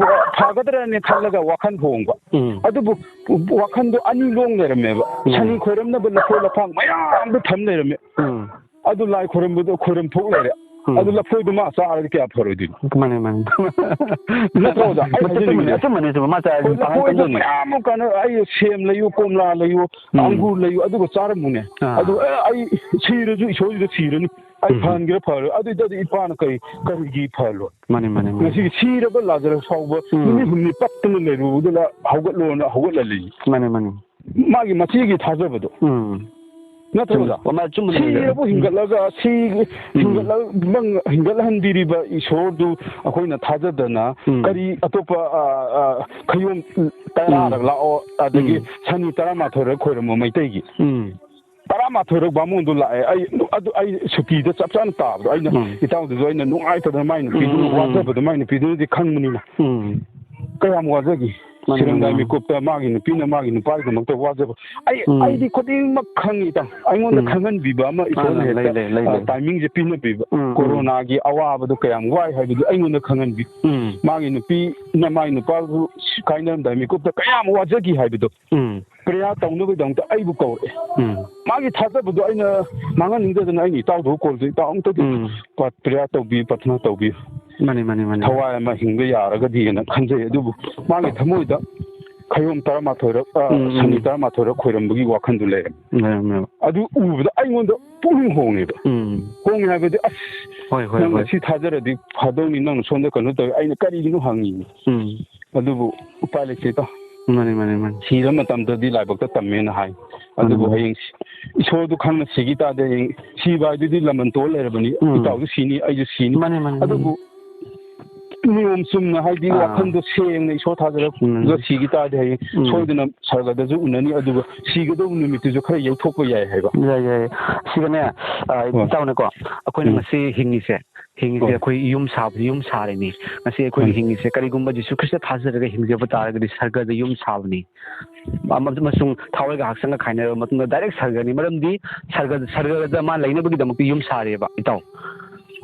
ꯐꯒꯗ꯭ꯔꯅ ꯈꯜꯂꯒ ꯋꯥꯈꯜ ꯍꯣꯡꯕ꯫ ꯎꯝ꯫ ꯑꯗꯨꯕꯨ ꯋꯥꯈꯜꯗꯣ ꯑꯅꯤ ꯂꯣꯡ ꯂꯩꯔꯝꯃꯦꯕ꯫ ꯎꯝ꯫ ꯁꯅꯤ ꯈꯣꯏꯔꯝꯅꯕ ꯂꯐꯣꯏ ꯂꯐꯥꯡ ꯃꯌꯥꯝꯗꯣ ꯊꯝ ꯂꯩꯔꯝꯃꯦ꯫ ꯎꯝ꯫ ꯑꯗꯨ ꯂꯥꯏ ꯈꯣꯏꯔꯝꯕꯗꯣ ꯈꯣꯏꯔꯝ ꯊꯣꯛ ꯂꯩꯔꯦ꯫ ꯎꯝ꯫ ꯑꯗꯨ ꯂꯐꯣꯏꯗꯣ ꯃꯥ ꯆꯥꯔꯗꯤ ꯀꯌꯥ ꯐꯔꯣꯏꯗꯣꯏꯅꯣ? ꯃꯥꯅꯦ, ꯃꯥꯅꯦ꯫ ꯅꯠꯇ꯭ꯔꯣ ꯑꯣꯖꯥ? ꯑꯩ ꯑꯆꯨꯝꯕꯅꯤ, ꯍꯥꯏꯖꯅꯤꯡꯉꯤꯅꯦ꯫ ꯑꯆꯨꯝꯕꯅꯤ, ꯑꯆꯨꯝꯕꯅꯤ꯫ ꯃꯥ ꯆꯥꯔꯗꯤ ꯍꯣꯏ, ꯄꯥꯡꯒꯜ ꯂꯐꯣꯏꯗꯣ ꯀꯟꯗꯣꯏꯅꯤ꯫ ꯃꯌꯥꯝ ꯑꯃ ꯀꯥꯟꯅ ꯑꯩ ꯁꯦꯝ ꯂꯩꯌꯨ, ꯀꯣꯝꯂꯥ ꯂꯩꯌꯨ, ꯎꯝ꯫ ꯑꯪꯒꯨꯔ ꯂꯩꯌꯨ, ꯑꯗꯨꯒ ꯆꯥꯔꯝꯃꯨꯅꯦ꯫ ꯑꯥ꯫ ꯑꯗꯨ ꯑꯦ, ꯑꯩ ꯁꯤꯔꯁꯨ ꯏꯁꯣꯔꯁꯤꯗ ꯁꯤꯔꯅꯤ꯫ ꯑꯩ ꯎꯝ꯫ ꯐꯍꯟꯒꯦꯔꯥ ꯐꯍꯜꯂꯣꯏ꯫ ꯑꯗꯨ ꯑꯣꯏꯇꯥꯔꯗꯤ ꯏꯄꯥꯅ ꯀꯔꯤ, ꯀꯔꯤꯒꯤ ꯐꯍꯜꯂꯣꯏ? ꯃꯥꯅꯤ, ꯃꯥꯅꯤ, ꯃꯥꯅꯤ꯫ ꯉꯁꯤ ꯁꯤꯔꯕ ꯂꯥꯖꯔꯁ ꯐꯥꯎꯕ ꯎꯝ꯫ ꯅꯨꯃꯤꯠ ꯍꯨꯝꯅꯤ ꯄꯠꯇꯅ ꯂꯩꯔꯨꯕꯗꯨꯅ ꯍꯧꯒꯠꯂꯣꯅ ꯍꯧꯒꯠꯍꯜꯂꯤ꯫ ꯃꯥꯅꯤ, ꯃꯥꯅꯤ꯫ ꯃꯥꯒꯤ ꯃꯆꯦꯒꯤ ꯊꯥꯖꯕꯗꯣ꯫ ꯎꯝ꯫ ꯅꯠꯇ꯭ꯔꯣ ꯆꯨꯝꯃꯤ꯫ ꯑꯣꯖꯥ? ꯃꯥ ꯆꯨꯝꯕꯅꯤ꯫ ꯁꯤꯔꯕ ꯍꯤꯡꯒꯠꯂꯒ ꯁꯤ ꯎꯝ꯫ ꯍꯤꯡꯒꯠꯂ-, ꯍꯤꯡꯒꯠꯍꯟꯕꯤꯔꯤꯕ ꯏꯁꯣꯔꯗꯨ ꯑꯩꯈꯣꯏꯅ ꯊꯥꯖꯗꯅ ꯎꯝ꯫ ꯀꯔꯤ ꯑꯇꯣꯞꯄ, ꯑ, ꯑ, ꯈꯌꯣꯝ ꯇꯔꯥꯔꯛ ꯎꯝ꯫ ꯂꯥꯛꯑꯣ, ꯑꯗꯒꯤ ꯎꯝ꯫ ꯁꯅꯤ ꯇꯔꯥꯃꯥꯊꯣꯏꯔꯛ ꯈꯣꯏꯔꯝꯃꯣ ꯃꯩꯇꯩꯒꯤ꯫ ꯎꯝ꯫ ꯇꯔꯥꯃꯥꯊꯣꯏꯔꯛ ꯕꯥꯃꯣꯟꯗꯣ ꯂꯥꯛꯑꯦ꯫ ꯑꯩ, ꯑꯗꯨ, ꯑꯩ ꯁꯨꯇꯤꯗ ꯆꯞ ꯆꯥꯅ ꯇꯥꯕꯗꯣ꯫ ꯑꯩꯅ ꯎꯝ꯫ ꯏꯇꯥꯎꯗꯨꯁꯨ ꯑꯩꯅ ꯅꯨꯡꯉꯥꯏꯇꯗꯅ ꯃꯥꯏ ꯅꯨꯄꯤꯗꯨꯅ ꯎꯝ, ꯎꯝ, ꯎꯝ꯫ ꯋꯥꯖꯕꯗꯣ ꯃꯥꯏ ꯅꯨꯄꯤꯗꯨꯅꯗꯤ ꯈꯪꯕꯅꯤꯅ꯫ ꯎꯝ꯫ ꯀꯌꯥꯝ ꯋꯥꯖꯒꯦ꯫ ꯃꯥꯅꯤ, ꯁꯤꯔꯝꯗꯥꯏ ꯃꯥꯅꯤ, ꯃꯥꯅꯤ꯫ ꯃꯤꯀꯨꯞꯇ ꯃꯥꯒꯤ ꯅꯨꯄꯤꯅ ꯃꯥꯒꯤ ꯅꯨꯄꯥꯒꯤꯗꯃꯛꯇ ꯋꯥꯖꯕ꯫ ꯑꯩ, ꯎꯝ꯫ ꯑꯩꯗꯤ ꯈꯨꯗꯤꯡꯃꯛ ꯈꯪꯉꯤ ꯏꯇꯥꯎ꯫ ꯑꯩꯉꯣꯟꯗ ꯎꯝ꯫ ꯈꯪꯍꯟꯕꯤꯕ ꯑꯃ ꯏꯁꯣꯔꯅ ꯑꯥ, ꯍꯦꯛꯇ, ꯂꯩ, ꯂꯩ, ꯂꯩ, ꯑ, ꯂꯩ꯫ ꯇꯥꯏꯃꯤꯡꯁꯦ ꯄꯤꯅꯕꯤꯕ꯫ ꯎꯝ, ꯎꯝ꯫ ꯀꯣꯔꯣꯅꯥꯒꯤ ꯑꯋꯥꯕꯗꯣ ꯀꯌꯥꯝ ꯋꯥꯏ ꯍꯥꯏꯕꯗꯨ ꯑꯩꯉꯣꯟꯗ ꯈꯪꯍꯟꯕꯤ꯫ ꯎꯝ꯫ ꯃꯥꯒꯤ ꯅꯨꯄꯤꯅ ꯃꯥꯒꯤ ꯅꯨꯄꯥꯕꯨ ꯀꯥꯏꯅꯔꯝꯗꯥꯏ ꯃꯤꯀꯨꯞꯇ ꯀꯌꯥꯝ ꯋꯥꯖꯈꯤ ꯍꯥꯏꯕꯗꯣ꯫ ꯎꯝ꯫ ꯄ꯭ꯔꯦꯌꯔ ꯇꯧꯅꯕꯒꯤꯗꯃꯛꯇ ꯑꯩꯕꯨ ꯀꯧꯔꯛꯑꯦ꯫ ꯎꯝ꯫ ꯃꯥꯒꯤ ꯊꯥꯖꯕꯗꯣ ꯑꯩꯅ ꯃꯥꯡꯍꯟꯅꯤꯡꯗꯗꯅ ꯑꯩꯅ ꯏꯇꯥꯎꯗꯕꯨ ꯀꯣꯜꯁꯦ, "ꯏꯇꯥꯎ ꯑꯝꯇꯗꯤ ꯎꯝ꯫ ꯄ-, ꯄ꯭ꯔꯦꯌꯔ ꯇꯧꯕꯤꯌꯨ, ꯄ꯭ꯔꯊꯅꯥ ꯇꯧꯕꯤꯌꯨ꯫ ꯃꯥꯅꯤ, ꯃꯥꯅꯤ, ꯃꯥꯅꯤ꯫ ꯊꯋꯥꯏ ꯑꯃ ꯍꯤꯡꯕ ꯌꯥꯔꯒꯗꯤꯅ" ꯈꯟꯖꯩ꯫ ꯑꯗꯨꯕꯨ ꯃꯥꯒꯤ ꯊꯃꯣꯏꯗ ꯈꯌꯣꯝ ꯇꯔꯥꯃꯥꯊꯣꯏꯔꯛ, ꯑ, ꯎꯝ, ꯎꯝ꯫ ꯁꯅꯤ ꯇꯔꯥꯃꯥꯊꯣꯏꯔꯛ ꯈꯣꯏꯔꯝꯕꯒꯤ ꯋꯥꯈꯜꯗꯨ ꯂꯩꯔꯝꯃꯦ꯫ ꯂꯩꯔꯝꯃꯦꯕ꯫ ꯑꯗꯨ ꯎꯕꯗ ꯑꯩꯉꯣꯟꯗ ꯄꯨꯛꯅꯤꯡ ꯍꯣꯡꯉꯦꯕ꯫ ꯎꯝ꯫ ꯍꯣꯡꯉꯦ ꯍꯥꯏꯕꯗꯤ, "ꯑꯁ, ꯍꯣꯏ, ꯍꯣꯏ, ꯅꯪꯅ ꯍꯣꯏ꯫ ꯁꯤ ꯊꯥꯖꯔꯗꯤ ꯐꯗꯧꯅꯤ, ꯅꯪꯅ ꯁꯣꯝꯗ ꯀꯩꯅꯣ ꯇꯧꯋꯤ, ꯑꯩꯅ ꯀꯔꯤꯒꯤꯅꯣ?" ꯍꯪꯉꯤꯅꯤ꯫ ꯎꯝ꯫ ꯑꯗꯨꯕꯨ ꯎꯄꯥꯏ ꯂꯩꯇꯦ ꯏꯇꯥꯎ꯫ ꯃꯥꯅꯤ, ꯃꯥꯅꯤ, ꯃꯥꯅꯤ꯫ ꯁꯤꯔ ꯃꯇꯝꯗꯗꯤ ꯂꯥꯏꯕꯛꯇ ꯇꯝꯃꯦꯅ ꯍꯥꯏ꯫ ꯃꯥꯅꯤ, ꯑꯗꯨꯕꯨ ꯃꯥꯅꯤ꯫ ꯍꯌꯦꯡ ꯏꯁꯣꯔꯗꯨ ꯈꯪꯅ ꯁꯤꯈꯤ ꯇꯥꯔꯗꯤ ꯍꯌꯦꯡ ꯁꯤꯕ ꯍꯥꯏꯗꯨꯗꯤ ꯂꯃꯟ ꯇꯣꯟ ꯂꯩꯔꯕꯅꯤ꯫ ꯎꯝ꯫ ꯏꯇꯥꯎꯁꯨ ꯁꯤꯅꯤ, ꯑꯩꯁꯨ ꯁꯤꯅꯤ꯫ ꯃꯥꯅꯤ, ꯃꯥꯅꯤ, ꯃꯥꯅꯤ꯫ ꯑꯗꯨꯕꯨ ꯅꯤꯌꯣꯝ ꯆꯨꯝꯅ ꯍꯥꯏꯗꯤ ꯑꯥ꯫ ꯋꯥꯈꯜꯗꯣ ꯁꯦꯡꯅ ꯏꯁꯣꯔ ꯊꯥꯖꯔꯒ ꯎꯝ꯫ ꯁꯤꯈꯤ ꯇꯥꯔꯗꯤ ꯍꯌꯦꯡ ꯎꯝ꯫ ꯁꯣꯏꯗꯅ ꯁꯔꯒꯗꯁꯨ ꯎꯅꯅꯤ꯫ ꯑꯗꯨꯒ ꯁꯤꯒꯗꯧꯕ ꯅꯨꯃꯤꯠꯇꯨꯁꯨ ꯈꯔ ꯌꯩꯊꯣꯛꯄ ꯌꯥꯏ ꯍꯥꯏꯕ꯫ ꯌꯥꯏ, ꯌꯥꯏ꯫ ꯁꯤꯒꯅꯦ, ꯑ, ꯍꯣꯏ꯫ ꯏꯇꯥꯎꯅꯀꯣ, ꯑꯩꯈꯣꯏꯅ ꯎꯝ꯫ ꯉꯁꯤ ꯍꯤꯡꯉꯤꯁꯦ, ꯍꯤꯡꯉꯤꯁꯦ ꯍꯣꯏ꯫ ꯑꯩꯈꯣꯏ ꯌꯨꯝ ꯁꯥꯕ, ꯌꯨꯝ ꯁꯥꯔꯤꯅꯤ꯫ ꯉꯁꯤ ꯑꯩꯈꯣꯏꯅ ꯍꯣꯏ꯫ ꯍꯤꯡꯉꯤꯁꯦ ꯀꯔꯤꯒꯨꯝꯕ ꯖꯤꯁꯨ ꯈ꯭ꯔꯤꯁꯇ ꯊꯥꯖꯔꯒ ꯍꯤꯡꯖꯕ ꯇꯥꯔꯒꯗꯤ ꯁꯔꯒꯗ ꯌꯨꯝ ꯁꯥꯕꯅꯤ꯫ ꯑꯃ-, ꯑꯃꯁꯨꯡ ꯊꯋꯥꯏꯒ ꯍꯛꯆꯥꯡꯒ ꯈꯥꯏꯅꯔꯕ ꯃꯇꯨꯡꯗ direct ꯁꯔꯒꯅꯤ꯫ ꯃꯔꯝꯗꯤ ꯁꯔꯒ-, ꯁꯔꯒꯗ ꯃꯥ ꯂꯩꯅꯕꯒꯤꯗꯃꯛꯇ ꯌꯨꯝ ꯁꯥꯔꯤꯑꯕ, ꯏꯇꯥꯎ꯫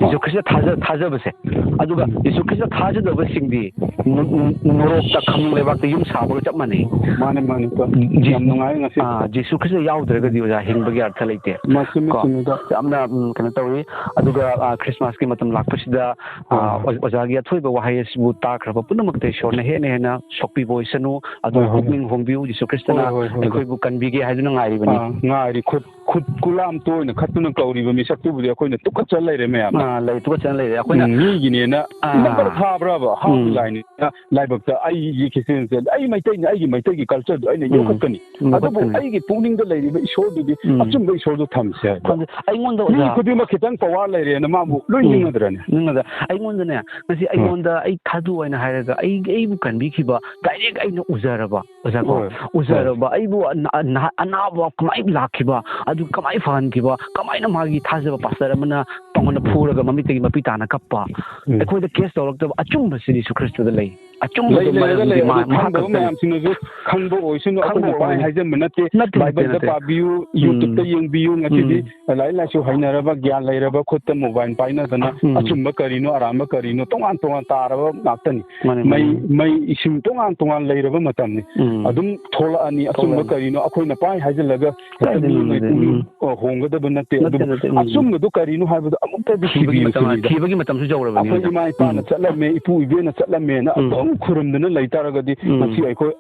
ꯖꯤꯁꯨ ꯈ꯭ꯔꯤꯁꯇ ꯊꯥꯖ-, ꯊꯥꯖꯕꯁꯦ꯫ ꯑꯗꯨꯒ ꯎꯝ꯫ ꯖꯤꯁꯨ ꯈ꯭ꯔꯤꯁꯇ ꯊꯥꯖꯗꯕꯁꯤꯡꯗꯤ ꯅꯣ-, ꯅꯣ-, ꯅꯣꯔꯣꯛꯇ ꯈꯝꯅꯨꯡ ꯂꯩꯕꯥꯛꯇ ꯌꯨꯝ ꯁꯥꯕꯒ ꯆꯞ ꯃꯥꯟꯅꯩ꯫ ꯃꯥꯅꯦ, ꯃꯥꯅꯦ, ꯏꯇꯥꯎ꯫ ꯖꯤ-, ꯌꯥꯝ ꯅꯨꯡꯉꯥꯏ ꯉꯁꯤ꯫ ꯑꯥ, ꯖꯤꯁꯨ ꯈ꯭ꯔꯤꯁꯇ ꯌꯥꯎꯗ꯭ꯔꯒꯗꯤ, ꯑꯣꯖꯥ, ꯍꯤꯡꯕꯒꯤ ꯑꯔꯊ ꯂꯩꯇꯦ꯫ ꯃꯥ ꯆꯨꯝꯃꯤ, ꯀꯣ? ꯆꯨꯝꯃꯤ, ꯏꯇꯥꯎ꯫ ꯌꯥꯝꯅ, ꯎꯝ, ꯀꯩꯅꯣ ꯇꯧꯏ꯫ ꯑꯗꯨꯒ, ꯑꯥ, ꯈ꯭ꯔꯤꯁꯃꯥꯁꯀꯤ ꯃꯇꯝ ꯂꯥꯛꯄꯁꯤꯗ, ꯍꯣꯏ, ꯑꯥ, ꯍꯣꯏ꯫ ꯑꯣ-, ꯑꯣꯖꯥꯒꯤ ꯑꯊꯣꯏꯕ ꯋꯥꯍꯩ ꯑꯁꯤꯕꯨ ꯇꯥꯈ꯭ꯔꯕ ꯄꯨꯝꯅꯃꯛꯇ ꯏꯁꯣꯔꯅ ꯍꯦꯟꯅ ꯍꯦꯟꯅ ꯁꯣꯛꯄꯤꯕ ꯑꯣꯏꯁꯅꯨ꯫ ꯑꯗꯨꯒ ꯍꯣꯏ, ꯍꯣꯏ꯫ ꯄꯨꯛꯅꯤꯡ ꯍꯣꯡꯕꯤꯌꯨ, ꯖꯤꯁꯨ ꯈ꯭ꯔꯤꯁꯇꯅ ꯍꯣꯏ, ꯍꯣꯏ, ꯍꯣꯏ, ꯍꯣꯏ꯫ ꯑꯩꯈꯣꯏꯕꯨ ꯀꯟꯕꯤꯒꯦ ꯍꯥꯏꯗꯨꯅ ꯉꯥꯏꯔꯤꯕꯅꯤ꯫ ꯑꯥ, ꯉꯥꯏꯔꯤ꯫ ꯈꯨꯠ ꯈꯨꯠ ꯀꯨꯂꯥꯝꯇ ꯑꯣꯏꯅ ꯈꯠꯇꯨꯅ ꯀꯧꯔꯤꯕ ꯃꯤꯁꯛꯇꯨꯕꯨꯗꯤ ꯑꯩꯈꯣꯏꯅ ꯇꯨꯀꯠꯆ ꯂꯩꯔꯦ ꯃꯌꯥꯝꯅ꯫ ꯑꯥ, ꯂꯩ, ꯇꯨꯀꯠꯆꯅ ꯂꯩꯔꯦ꯫ ꯑꯩꯈꯣꯏꯅ ꯎꯝ, ꯃꯤꯒꯤꯅꯦꯅ ꯑꯥ꯫ ꯅꯝꯕꯔ ꯊꯥꯕ꯭ꯔꯕ? ꯍꯥꯞꯄꯤ ꯎꯝ꯫ ꯂꯥꯏꯅꯤꯅ ꯂꯥꯏꯕꯛꯇ ꯑꯩꯒꯤ ꯈ꯭ꯔꯤꯁꯇꯤꯌꯥꯟꯁꯦ, ꯑꯩ ꯃꯩꯇꯩꯅꯤ, ꯑꯩꯒꯤ ꯃꯩꯇꯩꯒꯤ ꯀꯜꯆꯔꯗꯣ ꯑꯩꯅ ꯎꯝ꯫ ꯌꯣꯛꯈꯠꯀꯅꯤ꯫ ꯎꯝ, ꯑꯗꯨꯕꯨ ꯌꯣꯛꯈꯠꯀꯅꯤ꯫ ꯑꯩꯒꯤ ꯄꯨꯛꯅꯤꯡꯗ ꯂꯩꯔꯤꯕ ꯏꯁꯣꯔꯗꯨꯗꯤ ꯎꯝ꯫ ꯑꯆꯨꯝꯕ ꯏꯁꯣꯔꯗꯨ ꯊꯝꯁꯦ ꯍꯥꯏꯕ꯫ ꯊꯝꯁꯦ꯫ ꯑꯩꯉꯣꯟꯗ ꯃꯤ ꯑꯣꯖꯥ ꯈꯨꯗꯤꯡꯃꯛ ꯈꯤꯇꯪ ꯄꯋꯥꯔ ꯂꯩꯔꯦꯅ ꯃꯥꯕꯨ ꯂꯣꯏ ꯎꯝ꯫ ꯅꯤꯡꯒꯗ꯭ꯔꯅꯦ? ꯅꯤꯡꯒꯗ꯭ꯔꯥ? ꯑꯩꯉꯣꯟꯗꯅꯦ, ꯉꯁꯤ ꯎꯝ꯫ ꯑꯩꯉꯣꯟꯗ ꯑꯩ ꯊꯥꯗꯣꯛꯑꯣ ꯍꯥꯏꯅ ꯍꯥꯏꯔꯒ ꯑꯩ, ꯑꯩꯕꯨ ꯀꯟꯕꯤꯈꯤꯕ ꯗꯥꯏꯔꯦꯛ ꯑꯩꯅ ꯎꯖꯔꯕ꯫ ꯑꯣꯖꯥ ꯀꯣ, ꯍꯣꯏ, ꯍꯣꯏ꯫ ꯎꯖꯔꯕ ꯑꯩꯕꯨ ꯑꯅꯥ-, ꯑꯅꯥ-, ꯑꯅꯥꯕ ꯀꯃꯥꯏꯅ ꯂꯥꯛꯈꯤꯕ, ꯑꯗꯨ ꯀꯃꯥꯏꯅ ꯐꯍꯟꯈꯤꯕ, ꯀꯃꯥꯏꯅ ꯃꯥꯒꯤ ꯊꯥꯖꯕ ꯄꯥꯁꯇꯔ ꯑꯃꯅ ꯃꯉꯣꯟꯗ ꯐꯨꯔꯒ ꯃꯃꯤꯠꯇꯒꯤ ꯃꯄꯤ ꯇꯥꯅ ꯀꯞꯄ, ꯎꯝ꯫ ꯑꯩꯈꯣꯏꯗ ꯀꯦꯁ ꯇꯧꯔꯛꯇꯕ ꯑꯆꯨꯝꯕꯁꯤꯗꯤ ꯌꯦꯁꯨ ꯈ꯭ꯔꯤꯁꯇꯗ ꯂꯩ꯫ ꯑꯆꯨꯝꯕꯗꯣ ꯂꯩ, ꯂꯩꯔꯒ ꯃꯔꯝꯗꯤ ꯂꯩ꯫ ꯃꯥ-, ꯑꯗꯨ ꯃꯍꯥꯛ ꯈꯪꯗꯕ ꯈꯛꯇꯅꯤ꯫ ꯃꯌꯥꯝꯁꯤꯡꯅꯁꯨ ꯈꯪꯕ ꯑꯣꯏꯁꯅꯨ, ꯈꯪꯕ ꯑꯩꯈꯣꯏꯅ ꯄꯥꯏ ꯑꯣꯏꯅꯤ꯫ ꯍꯥꯏꯖꯟꯕ ꯅꯠꯇꯦ꯫ ꯅꯠꯇꯦ, ꯅꯠꯇꯦ, ꯕꯥꯏꯕꯜꯗ ꯅꯠꯇꯦ꯫ ꯄꯥꯕꯤꯌꯨ, ꯎꯝ꯫ YouTube-ꯇ ꯌꯦꯡꯕꯤꯌꯨ꯫ ꯉꯁꯤꯗꯤ ꯎꯝ꯫ ꯂꯥꯏꯔꯤꯛ ꯂꯥꯏꯁꯨ ꯍꯩꯅꯔꯕ, ꯒ꯭ꯌꯥꯟ ꯂꯩꯔꯕ ꯈꯨꯠꯇ ꯃꯣꯕꯥꯏꯜ ꯄꯥꯏꯅꯗꯅ ꯎꯝ꯫ ꯑꯆꯨꯝꯕ ꯀꯔꯤꯅꯣ, ꯑꯔꯥꯟꯕ ꯀꯔꯤꯅꯣ, ꯇꯣꯉꯥꯟ ꯇꯣꯉꯥꯟ ꯇꯥꯔꯕ ꯉꯥꯛꯇꯅꯤ꯫ ꯃꯥꯅꯦ, ꯃꯩ, ꯃꯥꯅꯦ꯫ ꯃꯩ ꯏꯁꯤꯡ ꯇꯣꯉꯥꯟ ꯇꯣꯉꯥꯟ ꯂꯩꯔꯕ ꯃꯇꯝꯅꯤ꯫ ꯎꯝ꯫ ꯑꯗꯨꯝ ꯊꯣꯛꯂꯛꯑꯅꯤ꯫ ꯑꯆꯨꯝꯕ ꯊꯣꯛꯂꯛꯑꯅꯤ꯫ ꯀꯔꯤꯅꯣ ꯑꯩꯈꯣꯏꯅ ꯄꯥꯏ ꯍꯥꯏꯖꯤꯜꯂꯒ ꯍꯦꯛꯇ ꯀꯥꯏꯗꯩꯅꯣ, ꯃꯤ ꯃꯩ ꯀꯥꯏꯗꯩꯅꯣ? ꯄꯨꯛꯅꯤꯡ, ꯎꯝ꯫ ꯑ, ꯍꯣꯡꯒꯗꯕ ꯅꯠꯇꯦ꯫ ꯅꯠꯇꯦ, ꯑꯗꯨꯕꯨ ꯅꯠꯇꯦ, ꯎꯝ꯫ ꯑꯆꯨꯝꯕꯗꯨ ꯀꯔꯤꯅꯣ ꯍꯥꯏꯕꯗꯣ ꯑꯃꯨꯛꯇꯗꯤ ꯊꯤꯕꯒꯤ ꯊꯤꯕꯒꯤ ꯃꯇꯝ, ꯃꯇꯝꯅꯤ꯫ ꯊꯤꯕꯒꯤ ꯃꯇꯝꯁꯨ ꯌꯧꯔꯕꯅꯤ ꯑꯩꯈꯣꯏ ꯍꯧꯖꯤꯛ꯫ ꯏꯃꯥ ꯏꯄꯥꯅ ꯎꯝ꯫ ꯆꯠꯂꯝꯃꯦ, ꯏꯄꯨ ꯏꯕꯦꯟꯅ ꯆꯠꯂꯝꯃꯦꯅ ꯎꯝ꯫ ꯑꯗꯨꯝ ꯈꯨꯔꯨꯝꯗꯨꯅ ꯂꯩꯇꯥꯔꯒꯗꯤ ꯎꯝ꯫ ꯃꯁꯤ ꯑꯩꯈꯣꯏ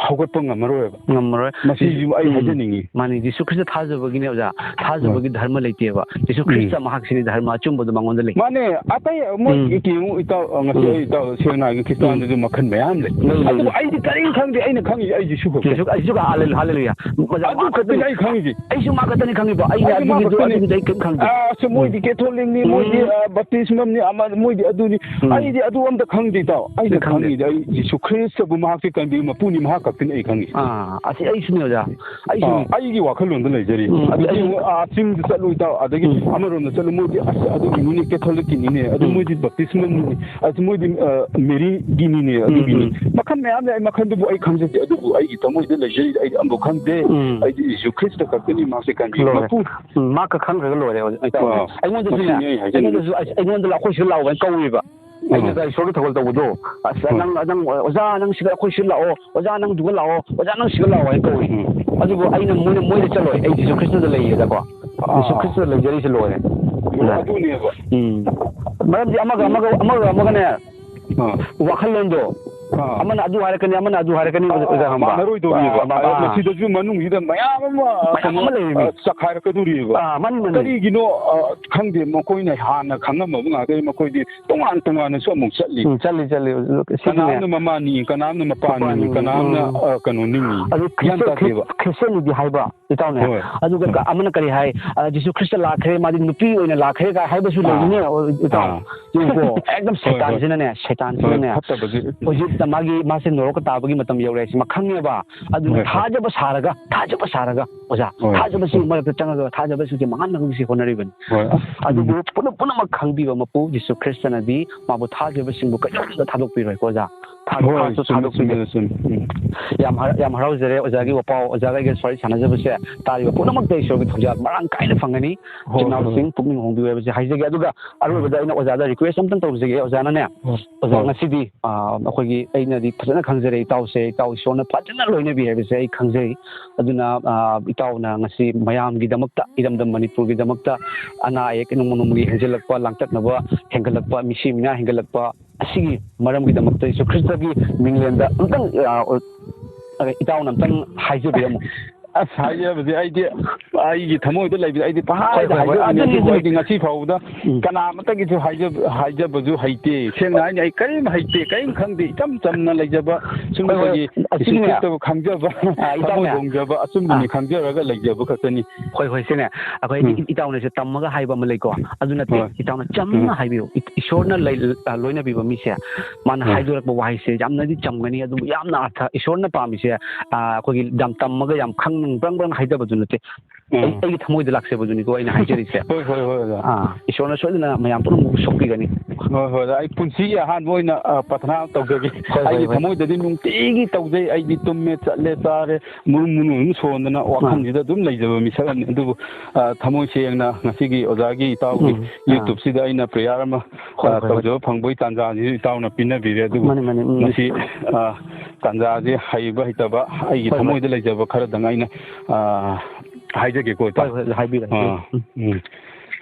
ꯍꯧꯒꯠꯄ ꯉꯝꯃꯔꯣꯏꯕ꯫ ꯉꯝꯃꯔꯣꯏ꯫ ꯃꯁꯤꯁꯨ ꯑꯩ ꯎꯝ꯫ ꯍꯥꯏꯖꯅꯤꯡꯉꯤ꯫ ꯃꯥꯅꯤ, ꯖꯤꯁꯨ ꯈ꯭ꯔꯤꯁꯇ ꯊꯥꯖꯕꯒꯤꯅꯦ ꯑꯣꯖꯥ꯫ ꯊꯥꯖꯕꯒꯤ ꯍꯣꯏ꯫ ꯙꯔꯃ ꯂꯩꯇꯦꯕ꯫ ꯖꯤꯁꯨ ꯎꯝ꯫ ꯈ꯭ꯔꯤꯁꯇ ꯃꯍꯥꯛꯁꯤꯅꯤ ꯙꯔꯃ ꯑꯆꯨꯝꯕꯗꯣ ꯃꯉꯣꯟꯗ ꯂꯩ꯫ ꯃꯥꯅꯦ, ꯑꯇꯩ ꯃꯣꯏ ꯎꯝ꯫ ꯌꯦꯡꯉꯨ ꯏꯇꯥꯎ, ꯉꯁꯤ ꯎꯝ꯫ ꯑꯩ ꯏꯇꯥꯎ ꯁꯦꯡꯅ ꯍꯥꯏꯒꯦ, ꯈ꯭ꯔꯤꯁꯇꯥꯟꯗꯁꯨ ꯎꯝ꯫ ꯃꯈꯜ ꯃꯌꯥꯝ ꯂꯩ꯫ ꯂꯩ, ꯂꯩ, ꯑꯗꯨꯕꯨ ꯂꯩ꯫ ꯑꯩꯗꯤ ꯀꯔꯤꯝ ꯈꯪꯗꯦ, ꯑꯩꯅ ꯈꯪꯉꯤꯁꯦ ꯑꯩ ꯖꯤꯁꯨ ꯈꯛꯇꯅꯤ꯫ ꯖꯤꯁꯨ, ꯖꯤꯁꯨ ꯈꯛ-, ꯍꯥꯂꯦꯂꯨꯌꯥ, ꯍꯥꯂꯦꯂꯨꯌꯥ꯫ ꯑꯣꯖꯥ, ꯑꯗꯨ ꯃꯥ ꯈꯛꯇꯅꯤ ꯈꯛꯇꯅꯤ꯫ ꯑꯩ ꯈꯪꯉꯤꯁꯦ꯫ ꯑꯩꯁꯨ ꯃꯥ ꯈꯛꯇꯅꯤ ꯈꯪꯉꯤꯕ꯫ ꯑꯩꯅꯦ ꯑꯩꯁꯨ ꯃꯥ ꯑꯗꯨꯒꯤꯁꯨ ꯈꯛꯇꯅꯤ꯫ ꯑꯗꯨꯒꯤꯁꯨ ꯑꯩ ꯀꯔꯤꯝ ꯈꯪꯗꯦ꯫ ꯑꯥ, ꯑꯁ, ꯃꯣꯏꯗꯤ ꯎꯝ꯫ ꯀꯦꯊꯣꯂꯤꯛꯅꯤ, ꯃꯣꯏꯗꯤ, ꯎꯝ꯫ ꯑꯥ, ꯕꯞꯇꯤꯁꯃꯝꯅꯤ, ꯑꯃ, ꯃꯣꯏꯗꯤ ꯑꯗꯨꯅꯤ꯫ ꯎꯝ꯫ ꯑꯩꯗꯤ ꯑꯗꯨ ꯑꯝꯇ ꯈꯪꯗꯦ ꯏꯇꯥꯎ꯫ ꯑꯩꯅ ꯈꯪꯗꯦ꯫ ꯈꯪꯉꯤꯁꯦ ꯑꯩ ꯖꯤꯁꯨ ꯈ꯭ꯔꯤꯁꯇꯕꯨ ꯃꯍꯥꯛꯀꯤ ꯀꯟꯕꯤ ꯃꯄꯨꯅꯤ, ꯃꯍꯥꯛ ꯈꯛꯇꯅꯤ ꯑꯩ ꯈꯪꯉꯤ꯫ ꯑꯥ, ꯑꯁꯤ ꯑꯩꯁꯨꯅꯦ ꯑꯣꯖꯥ, ꯑꯩꯁꯨꯅꯦ꯫ ꯑꯥ, ꯑꯩꯒꯤ ꯋꯥꯈꯜꯂꯣꯟꯗ ꯂꯩꯖꯔꯤ꯫ ꯎꯝ, ꯑꯗꯨ ꯑꯗꯒꯤ ꯑꯩ ꯑꯃꯨꯛ, ꯑꯥ, ꯆꯤꯡꯗ ꯆꯠꯂꯨ ꯏꯇꯥꯎ, ꯑꯗꯒꯤ ꯎꯝ꯫ ꯑꯃꯔꯣꯝꯗ ꯆꯠꯂꯨ, ꯃꯣꯏꯗꯤ ꯑꯁ ꯑꯗꯨꯒꯤ ꯃꯤꯅꯤ, ꯀꯦꯊꯣꯂꯤꯛꯀꯤꯅꯤꯅꯦ, ꯑꯗꯨ ꯎꯝ꯫ ꯃꯣꯏꯗꯤ ꯕꯞꯇꯤꯁꯃꯦꯜꯅꯤꯅꯦ, ꯑꯁ ꯃꯣꯏꯗꯤ, ꯑꯥ, ꯃꯦꯔꯤꯒꯤꯅꯤꯅꯦ, ꯎꯝ, ꯑꯗꯨꯒꯤꯅꯤ꯫ ꯎꯝ꯫ ꯃꯈꯜ ꯃꯌꯥꯝ ꯂꯩ, ꯑꯩ ꯃꯈꯜꯗꯨꯕꯨ ꯑꯩ ꯈꯪꯖꯗꯦ, ꯑꯗꯨꯕꯨ ꯑꯩꯒꯤ ꯊꯃꯣꯏꯗ ꯂꯩꯖꯔꯤꯗꯤ ꯑꯩꯗꯤ ꯑꯃꯕꯨ ꯈꯪꯗꯦ꯫ ꯎꯝ꯫ ꯑꯩꯗꯤ ꯖꯤꯁꯨ ꯈ꯭ꯔꯤꯁꯇ ꯈꯛꯇꯅꯤ ꯃꯥꯁꯦ ꯀꯟꯕꯤꯌꯨ꯫ ꯂꯣꯏꯔꯦ꯫ ꯃꯄꯨ ꯎꯝ, ꯃꯥ ꯈꯛ ꯈꯪꯈ꯭ꯔꯒ ꯂꯣꯏꯔꯦ ꯍꯧꯖꯤꯛ꯫ ꯑꯥ, ꯑꯩꯉꯣꯟꯗꯁꯨꯅꯦ, ꯃꯁꯤꯅꯤ ꯑꯩ ꯍꯥꯏꯖꯅꯤꯡꯉꯤ꯫ ꯑꯩꯉꯣꯟꯗꯁꯨ, ꯑꯩꯉꯣꯟꯗ ꯑꯩꯈꯣꯏ ꯁꯤꯗ ꯂꯥꯛꯑꯣ ꯍꯥꯏꯅ ꯀꯧꯋꯦꯕ꯫ ꯑꯩꯅ ꯎꯝ꯫ ꯏꯁꯣꯔꯒꯤ ꯊꯧꯒꯜ ꯇꯧꯕꯗꯣ, ꯑꯁ, ꯍꯣꯏ꯫ ꯅꯪ, ꯅꯪ, "ꯑꯣꯖꯥ, ꯅꯪ ꯁꯤꯗ ꯑꯩꯈꯣꯏ ꯁꯤꯗ ꯂꯥꯛꯑꯣ, ꯑꯣꯖꯥ, ꯅꯪ ꯗꯨꯀꯥꯟ ꯂꯥꯛꯑꯣ, ꯑꯣꯖꯥ, ꯅꯪ ꯁꯤꯗ ꯂꯥꯛꯑꯣ" ꯍꯥꯏꯅ ꯀꯧꯏ꯫ ꯎꯝ꯫ ꯑꯗꯨꯕꯨ ꯑꯩꯅ, ꯃꯣꯏꯅ, ꯃꯣꯏꯗ ꯆꯠꯂꯣꯏ, ꯑꯩ ꯖꯤꯁꯨ ꯈ꯭ꯔꯤꯁꯇꯗ ꯂꯩꯌꯦꯗꯀꯣ꯫ ꯑꯥ꯫ ꯖꯤꯁꯨ ꯈ꯭ꯔꯤꯁꯇꯗ ꯂꯩꯖꯔꯤꯁꯦ ꯂꯣꯏꯔꯦ꯫ ꯑꯣ, ꯑꯗꯨꯅꯦꯕ꯫ ꯎꯝ꯫ ꯃꯔꯝꯗꯤ ꯑꯃꯒ, ꯑꯃꯒ, ꯑꯃꯒ, ꯑꯃꯒꯅꯦ, ꯑꯥ꯫ ꯋꯥꯈꯜꯂꯣꯟꯗꯣ, ꯑꯥ꯫ ꯑꯃꯅ ꯑꯗꯨ ꯍꯥꯏꯔꯛꯀꯅꯤ, ꯑꯃꯅ ꯑꯗꯨ ꯍꯥꯏꯔꯛꯀꯅꯤ, ꯑꯥ, ꯑꯣꯖꯥ ꯈꯪꯕ꯭ꯔꯥ? ꯃꯥꯟꯅꯔꯣꯏꯗꯧꯔꯤꯕ꯫ ꯑꯥ, ꯑꯥ, ꯑꯥ꯫ ꯃꯁꯤꯗꯁꯨ ꯃꯅꯨꯡꯁꯤꯗ ꯃꯌꯥꯝ ꯑꯃ, ꯃꯌꯥꯝ ꯀꯩꯅꯣ, ꯑꯃ ꯂꯩꯔꯤꯃꯤ꯫ ꯑꯥ, ꯆꯈꯥꯏꯔꯛꯀꯗꯧꯔꯤꯕ꯫ ꯑꯥ, ꯃꯥꯅꯤ, ꯃꯥꯅꯤ꯫ ꯀꯔꯤꯒꯤꯅꯣ, ꯑꯥ, ꯈꯪꯗꯦ, ꯃꯈꯣꯏꯅ ꯍꯥꯟꯅ ꯈꯪꯉꯝꯃꯕ ꯉꯥꯛꯇꯅꯤ, ꯃꯈꯣꯏꯗꯤ ꯇꯣꯉꯥꯟ ꯇꯣꯉꯥꯟꯅꯁꯨ ꯑꯃꯨꯛ ꯆꯠꯂꯤ꯫ ꯎꯝ, ꯆꯠꯂꯤ, ꯆꯠꯂꯤ꯫ ꯁꯤꯒꯤꯅꯦ꯫ ꯀꯅꯥꯝꯅ ꯃꯃꯥꯅꯤ, ꯀꯅꯥꯝꯅ ꯃꯄꯥꯅꯤ, ꯃꯄꯥꯅꯤ, ꯀꯅꯥꯝꯅ, ꯎꯝ꯫ ꯑ, ꯀꯩꯅꯣ ꯅꯤꯡꯉꯤ꯫ ꯑꯗꯨ ꯒ꯭ꯌꯥꯟ ꯈ꯭ꯔꯤꯁꯇ-, ꯇꯥꯗꯦꯕ꯫ ꯈ꯭ꯔꯤꯁꯇꯦꯟꯗꯨꯗꯤ ꯍꯥꯏꯕ, ꯏꯇꯥꯎꯅꯦ꯫ ꯍꯣꯏ꯫ ꯑꯗꯨꯒ ꯍꯣꯏ꯫ ꯀ-, ꯑꯃꯅ ꯀꯔꯤ ꯍꯥꯏ? "ꯑ, ꯖꯤꯁꯨ ꯈ꯭ꯔꯤꯁꯇ ꯂꯥꯛꯈ꯭ꯔꯦ, ꯃꯥꯗꯤ ꯅꯨꯄꯤ ꯑꯣꯏꯅ ꯂꯥꯛꯈ꯭ꯔꯦ" ꯀꯥꯏ ꯍꯥꯏꯕꯁꯨ ꯑꯥ꯫ ꯂꯩꯔꯤꯅꯦ, ꯑꯣ, ꯏꯇꯥꯎ꯫ ꯑꯥ꯫ ꯌꯦꯡꯉꯨꯀꯣ, ꯑꯦꯛꯗꯝ ꯍꯣꯏ, ꯍꯣꯏ꯫ ꯁꯩꯇꯥꯟꯁꯤꯅꯅꯦ, ꯁꯩꯇꯥꯟꯁꯤꯅꯅꯦ꯫ ꯍꯣꯏ, ꯐꯠꯇꯕꯁꯦ꯫ ꯍꯧꯖꯤꯛꯇ ꯃꯥꯒꯤ, ꯃꯥꯁꯦ ꯅꯣꯔꯣꯛꯇ ꯇꯥꯕꯒꯤ ꯃꯇꯝ ꯌꯧꯔꯦ ꯍꯥꯏꯁꯤ ꯃꯥ ꯈꯪꯉꯦꯕ꯫ ꯑꯗꯨꯅ ꯍꯣꯏ, ꯍꯣꯏ꯫ ꯊꯥꯖꯕ ꯁꯥꯔꯒ, ꯊꯥꯖꯕ ꯁꯥꯔꯒ, ꯑꯣꯖꯥ, ꯍꯣꯏ, ꯊꯥꯖꯕꯁꯤ ꯍꯣꯏ꯫ ꯃꯔꯛꯇ ꯆꯪꯉꯒ ꯊꯥꯖꯕꯁꯤꯡꯁꯦ ꯃꯥꯡꯍꯟꯅꯕꯒꯤ ꯍꯣꯠꯅꯔꯤꯕꯅꯤ꯫ ꯍꯣꯏ꯫ ꯑꯗꯨꯕꯨ ꯎꯝ꯫ ꯄꯨꯝꯅꯃꯛ, ꯄꯨꯝꯅꯃꯛ ꯈꯪꯕꯤꯕ ꯃꯄꯨ ꯖꯤꯁꯨ ꯈ꯭ꯔꯤꯁꯇꯅꯗꯤ ꯃꯥꯕꯨ ꯊꯥꯖꯕꯁꯤꯡꯕꯨ ꯀꯩꯗꯧꯅꯨꯡꯗ ꯊꯥꯗꯣꯛꯄꯤꯔꯣꯏꯀꯣ, ꯑꯣꯖꯥ꯫ ꯊꯥ-, ꯍꯣꯏ, ꯊꯥꯁꯨ ꯆꯨꯝꯃꯦ, ꯊꯥꯗꯣꯛꯄꯤꯗꯦ꯫ ꯆꯨꯝꯃꯦ, ꯆꯨꯝꯃꯦ꯫ ꯎꯝ꯫ ꯌꯥꯝ ꯍꯔ-, ꯌꯥꯝ ꯍꯔꯥꯎꯖꯔꯦ ꯑꯣꯖꯥꯒꯤ ꯋꯥꯄꯥꯎ, ꯑꯣꯖꯥꯒ ꯑꯩꯒ ꯋꯥꯔꯤ ꯁꯥꯟꯅꯖꯕꯁꯦ ꯇꯥꯔꯤꯕ ꯄꯨꯝꯅꯃꯛꯇ ꯏꯁꯣꯔꯒꯤ ꯊꯧꯖꯥꯜ ꯃꯔꯥꯡ ꯀꯥꯏꯅ ꯐꯪꯒꯅꯤ꯫ ꯍꯣꯏ, ꯏꯆꯤꯟ ꯍꯣꯏ, ꯍꯣꯏ꯫ ꯏꯅꯥꯎꯁꯤꯡ ꯄꯨꯛꯅꯤꯡ ꯍꯣꯡꯕꯤꯌꯨ ꯍꯥꯏꯕꯁꯦ ꯍꯥꯏꯖꯒꯦ꯫ ꯑꯗꯨꯒ ꯑꯔꯣꯏꯕꯗ ꯎꯝ꯫ ꯑꯩꯅ ꯑꯣꯖꯥꯗ ꯔꯤꯀ꯭ꯋꯦꯁ ꯑꯝꯇꯪ ꯇꯧꯖꯒꯦ꯫ ꯑꯣꯖꯥꯅꯅꯦ, ꯍꯣꯏ, ꯑꯣꯖꯥ ꯍꯣꯏ꯫ ꯉꯁꯤꯗꯤ, ꯑ, ꯑꯩꯈꯣꯏꯒꯤ, ꯑꯩꯅꯗꯤ ꯐꯖꯅ ꯈꯪꯖꯔꯦ ꯏꯇꯥꯎꯁꯦ, ꯏꯇꯥꯎ ꯏꯁꯣꯔꯅ ꯐꯖꯅ ꯂꯣꯏꯅꯕꯤ ꯍꯥꯏꯕꯁꯦ ꯑꯩ ꯈꯪꯖꯩ꯫ ꯑꯗꯨꯅ, ꯑ, ꯏꯇꯥꯎꯅ ꯉꯁꯤ ꯃꯌꯥꯝꯒꯤꯗꯃꯛꯇ, ꯏꯔꯝꯗꯝ ꯃꯅꯤꯄꯨꯔꯒꯤꯗꯃꯛꯇ ꯑꯅꯥ ꯑꯌꯦꯛ ꯅꯣꯡꯃ ꯅꯣꯡꯃꯒꯤ ꯍꯦꯟꯖꯜꯂꯛꯄ, ꯂꯥꯡꯇꯛꯅꯕ ꯍꯦꯟꯒꯠꯂꯛꯄ, ꯃꯤꯁꯤ ꯃꯤꯅꯥ ꯍꯦꯟꯒꯠꯂꯛꯄ, ꯑꯁꯤꯒꯤ ꯃꯔꯝꯒꯤꯗꯃꯛꯇ ꯖꯤꯁꯨ ꯈ꯭ꯔꯤꯁꯇꯒꯤ ꯃꯤꯡꯂꯦꯟꯗ ꯑꯃꯨꯛꯇꯪ, ꯑ, ꯑ, ꯏꯇꯥꯎꯅ ꯑꯃꯨꯛꯇꯪ ꯍꯥꯏꯖꯕꯤꯔꯝꯃꯨ꯫ ꯑꯁ, ꯍꯥꯏꯖꯕꯗꯤ ꯑꯩꯗꯤ, ꯑꯩꯒꯤ ꯊꯃꯣꯏꯗ ꯂꯩꯕꯗꯤ ꯑꯩꯗꯤ ꯍꯣꯏ, ꯄꯪꯍꯥꯏꯗ ꯍꯣꯏ, ꯍꯣꯏ꯫ ꯍꯥꯏꯖꯕꯅꯤ, ꯑꯗꯨꯅꯤ, ꯑꯗꯨꯕꯨ ꯑꯗꯨꯅꯤ꯫ ꯑꯩꯗꯤ ꯉꯁꯤ ꯐꯥꯎꯕꯗ ꯎꯝ꯫ ꯀꯅꯥ ꯑꯃꯠꯇꯒꯤꯁꯨ ꯍꯥꯏꯖꯕ-, ꯍꯥꯏꯖꯕꯁꯨ ꯍꯩꯇꯦ꯫ ꯁꯦꯡꯅ ꯍꯥꯏꯅꯤ, ꯑꯩ ꯀꯔꯤꯝ ꯍꯩꯇꯦ, ꯀꯔꯤꯝ ꯈꯪꯗꯦ, ꯏꯆꯝ ꯆꯝꯅ ꯂꯩꯖꯕ, ꯁꯨꯝ ꯍꯣꯏ, ꯍꯣꯏ꯫ ꯑꯩꯈꯣꯏꯒꯤ ꯑꯁꯤꯒꯤꯅꯦ꯫ ꯏꯁꯨ ꯄꯤꯛꯇꯕ ꯈꯪꯖꯕ, ꯑꯥ, ꯊꯃꯣꯏ ꯏꯇꯥꯎꯅꯦ꯫ ꯍꯣꯡꯖꯕ, ꯑꯆꯨꯝꯕꯅꯤ ꯑꯥ꯫ ꯈꯪꯖꯔꯒ ꯂꯩꯖꯕ ꯈꯛꯇꯅꯤ꯫ ꯍꯣꯏ, ꯍꯣꯏ, ꯁꯤꯅꯦ꯫ ꯑꯩꯈꯣꯏ ꯎꯝ꯫ ꯏ-, ꯏꯇꯥꯎꯅꯁꯨ ꯇꯝꯃꯒ ꯍꯥꯏꯕ ꯑꯃ ꯂꯩꯀꯣ, ꯑꯗꯨ ꯅꯠꯇꯦ꯫ ꯍꯣꯏ꯫ ꯏꯇꯥꯎꯅ ꯆꯝꯅ ꯎꯝ꯫ ꯍꯥꯏꯕꯤꯌꯨ꯫ ꯏ-, ꯏꯁꯣꯔꯅ ꯂꯩ-, ꯑ, ꯂꯣꯏꯅꯕꯤꯕ ꯃꯤꯁꯦ, ꯃꯥꯅ ꯍꯣꯏ꯫ ꯍꯥꯏꯗꯣꯔꯛꯄ ꯋꯥꯍꯩꯁꯦ ꯌꯥꯝꯅꯗꯤ ꯆꯝꯒꯅꯤ, ꯑꯗꯨꯕꯨ ꯌꯥꯝꯅ ꯑꯔꯊ, ꯏꯁꯣꯔꯅ ꯄꯥꯝꯃꯤꯁꯦ, ꯑ, ꯑꯩꯈꯣꯏꯒꯤ ꯌꯥꯝ ꯇꯝꯃꯒ ꯌꯥꯝ ꯈꯪ ꯕ꯭ꯔꯪ ꯕ꯭ꯔꯪ ꯍꯥꯏꯗꯕꯗꯨ ꯅꯠꯇꯦ꯫ ꯑꯩ, ꯎꯝ꯫ ꯑꯩꯒꯤ ꯊꯃꯣꯏꯗ ꯂꯥꯛꯆꯕꯗꯨꯅꯤꯀꯣ ꯑꯩꯅ ꯍꯥꯏꯖꯔꯤꯁꯦ꯫ ꯍꯣꯏ, ꯍꯣꯏ, ꯍꯣꯏ, ꯑꯣꯖꯥ꯫ ꯑꯥ, ꯏꯁꯣꯔꯅ ꯁꯣꯏꯗꯅ ꯃꯌꯥꯝ ꯄꯨꯝꯅꯃꯛꯄꯨ ꯁꯣꯛꯄꯤꯒꯅꯤ꯫ ꯍꯣꯏ, ꯍꯣꯏ, ꯑꯣꯖꯥ꯫ ꯑꯩ ꯄꯨꯟꯁꯤꯒꯤ ꯑꯍꯥꯟꯕ ꯑꯣꯏꯅ, ꯑ, ꯄ꯭ꯔꯊꯅꯥ ꯇꯧꯖꯒꯦ꯫ ꯍꯣꯏ, ꯍꯣꯏ, ꯑꯩꯒꯤ ꯍꯣꯏ꯫ ꯊꯃꯣꯏꯗꯗꯤ ꯅꯨꯡꯇꯤꯒꯤ ꯇꯧꯖꯩ꯫ ꯑꯩꯗꯤ ꯇꯨꯝꯃꯦ, ꯆꯠꯂꯦ, ꯆꯥꯔꯦ, ꯃꯨꯔꯨꯝ ꯃꯨꯔꯨꯝ ꯑꯗꯨꯝ ꯁꯣꯟꯗꯅ ꯑꯥ꯫ ꯋꯥꯈꯜꯁꯤꯗ ꯑꯗꯨꯝ ꯂꯩꯖꯕ ꯃꯤꯁꯛ ꯑꯃꯅꯤ꯫ ꯑꯗꯨꯕꯨ, ꯑ, ꯊꯃꯣꯏ ꯁꯦꯡꯅ ꯉꯁꯤꯒꯤ ꯑꯣꯖꯥꯒꯤ, ꯏꯇꯥꯎꯒꯤ ꯎꯝ, ꯑꯥ꯫ YouTube-ꯁꯤꯗ ꯑꯩꯅ prayer ꯑꯃ, ꯍꯣꯏ, ꯑ, ꯍꯣꯏ, ꯍꯣꯏ꯫ ꯇꯧꯖꯕ ꯐꯪꯕꯒꯤ ꯇꯥꯟꯖꯥꯁꯤꯁꯨ ꯏꯇꯥꯎꯅ ꯄꯤꯅꯕꯤꯔꯦ꯫ ꯑꯗꯨꯕꯨ ꯃꯥꯅꯤ, ꯃꯥꯅꯤ, ꯎꯝ꯫ ꯃꯁꯤ, ꯑ, ꯇꯥꯟꯖꯥꯁꯦ ꯍꯩꯕ ꯍꯩꯇꯕ ꯑꯩꯒꯤ ꯍꯣꯏ, ꯍꯣꯏ꯫ ꯊꯃꯣꯏꯗ ꯂꯩꯖꯕ ꯈꯔꯗꯪ ꯑꯩꯅ, ꯑ, ꯍꯥꯏꯖꯒꯦꯀꯣ, ꯏꯇꯥꯎ꯫ ꯍꯣꯏ, ꯍꯣꯏ, ꯍꯥꯏꯕꯤꯔꯣ, ꯑ, ꯍꯥꯏꯕꯤꯔꯣ꯫ ꯎꯝ꯫ ꯎꯝ꯫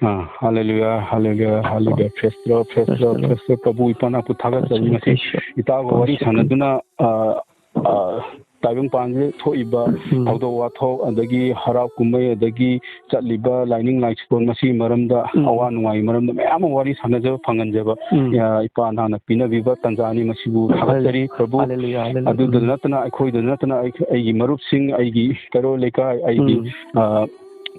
ꯑ, hallelujah, hallelujah, hallelujah, praise the Lord, praise the Lord, praise the Lord꯫ ꯄ꯭ꯔꯚꯨ ꯏꯄꯥ ꯅꯥꯄꯨ ꯊꯥꯒꯠꯆꯔꯤ꯫ ꯃꯁꯤ ꯏꯇꯥꯎꯒ ꯋꯥꯔꯤ ꯁꯥꯟꯅꯗꯨꯅ, ꯑ, ꯑ, ꯇꯥꯏꯕꯪꯄꯥꯟꯁꯤꯗ ꯊꯣꯛꯏꯕ ꯎꯝ꯫ ꯊꯧꯗꯣꯛ ꯋꯥꯊꯣꯛ, ꯑꯗꯒꯤ ꯍꯔꯥꯎ ꯀꯨꯝꯍꯩ, ꯑꯗꯒꯤ ꯆꯠꯂꯤꯕ ꯂꯥꯏꯅꯤꯡ ꯂꯥꯏꯁꯣꯟ, ꯃꯁꯤꯒꯤ ꯃꯔꯝꯗ ꯎꯝ꯫ ꯑꯋꯥ ꯅꯨꯡꯉꯥꯏꯒꯤ ꯃꯔꯝꯗ ꯃꯌꯥꯝ ꯑꯃ ꯋꯥꯔꯤ ꯁꯥꯟꯅꯖꯕ ꯐꯪꯍꯟꯖꯕ, ꯎꯝ꯫ ꯑ, ꯏꯄꯥ ꯅꯍꯥꯛꯅ ꯄꯤꯅꯕꯤꯕ ꯇꯥꯟꯖꯥꯅꯤ, ꯃꯁꯤꯕꯨ ꯊꯥꯒꯠꯆꯔꯤ ꯄ꯭ꯔꯚꯨ꯫ ꯍꯜꯂꯦꯂꯨꯌꯥ, ꯍꯜꯂꯦꯂꯨꯌꯥ꯫ ꯑꯗꯨꯗ ꯎꯝ꯫ ꯅꯠꯇꯅ, ꯑꯩꯈꯣꯏꯗ ꯅꯠꯇꯅ ꯑꯩ-, ꯑꯩꯒꯤ ꯃꯔꯨꯞꯁꯤꯡ, ꯑꯩꯒꯤ ꯀꯩꯔꯣꯜ ꯂꯩꯀꯥꯏ, ꯑꯩꯒꯤ, ꯎꯝ꯫ ꯑ,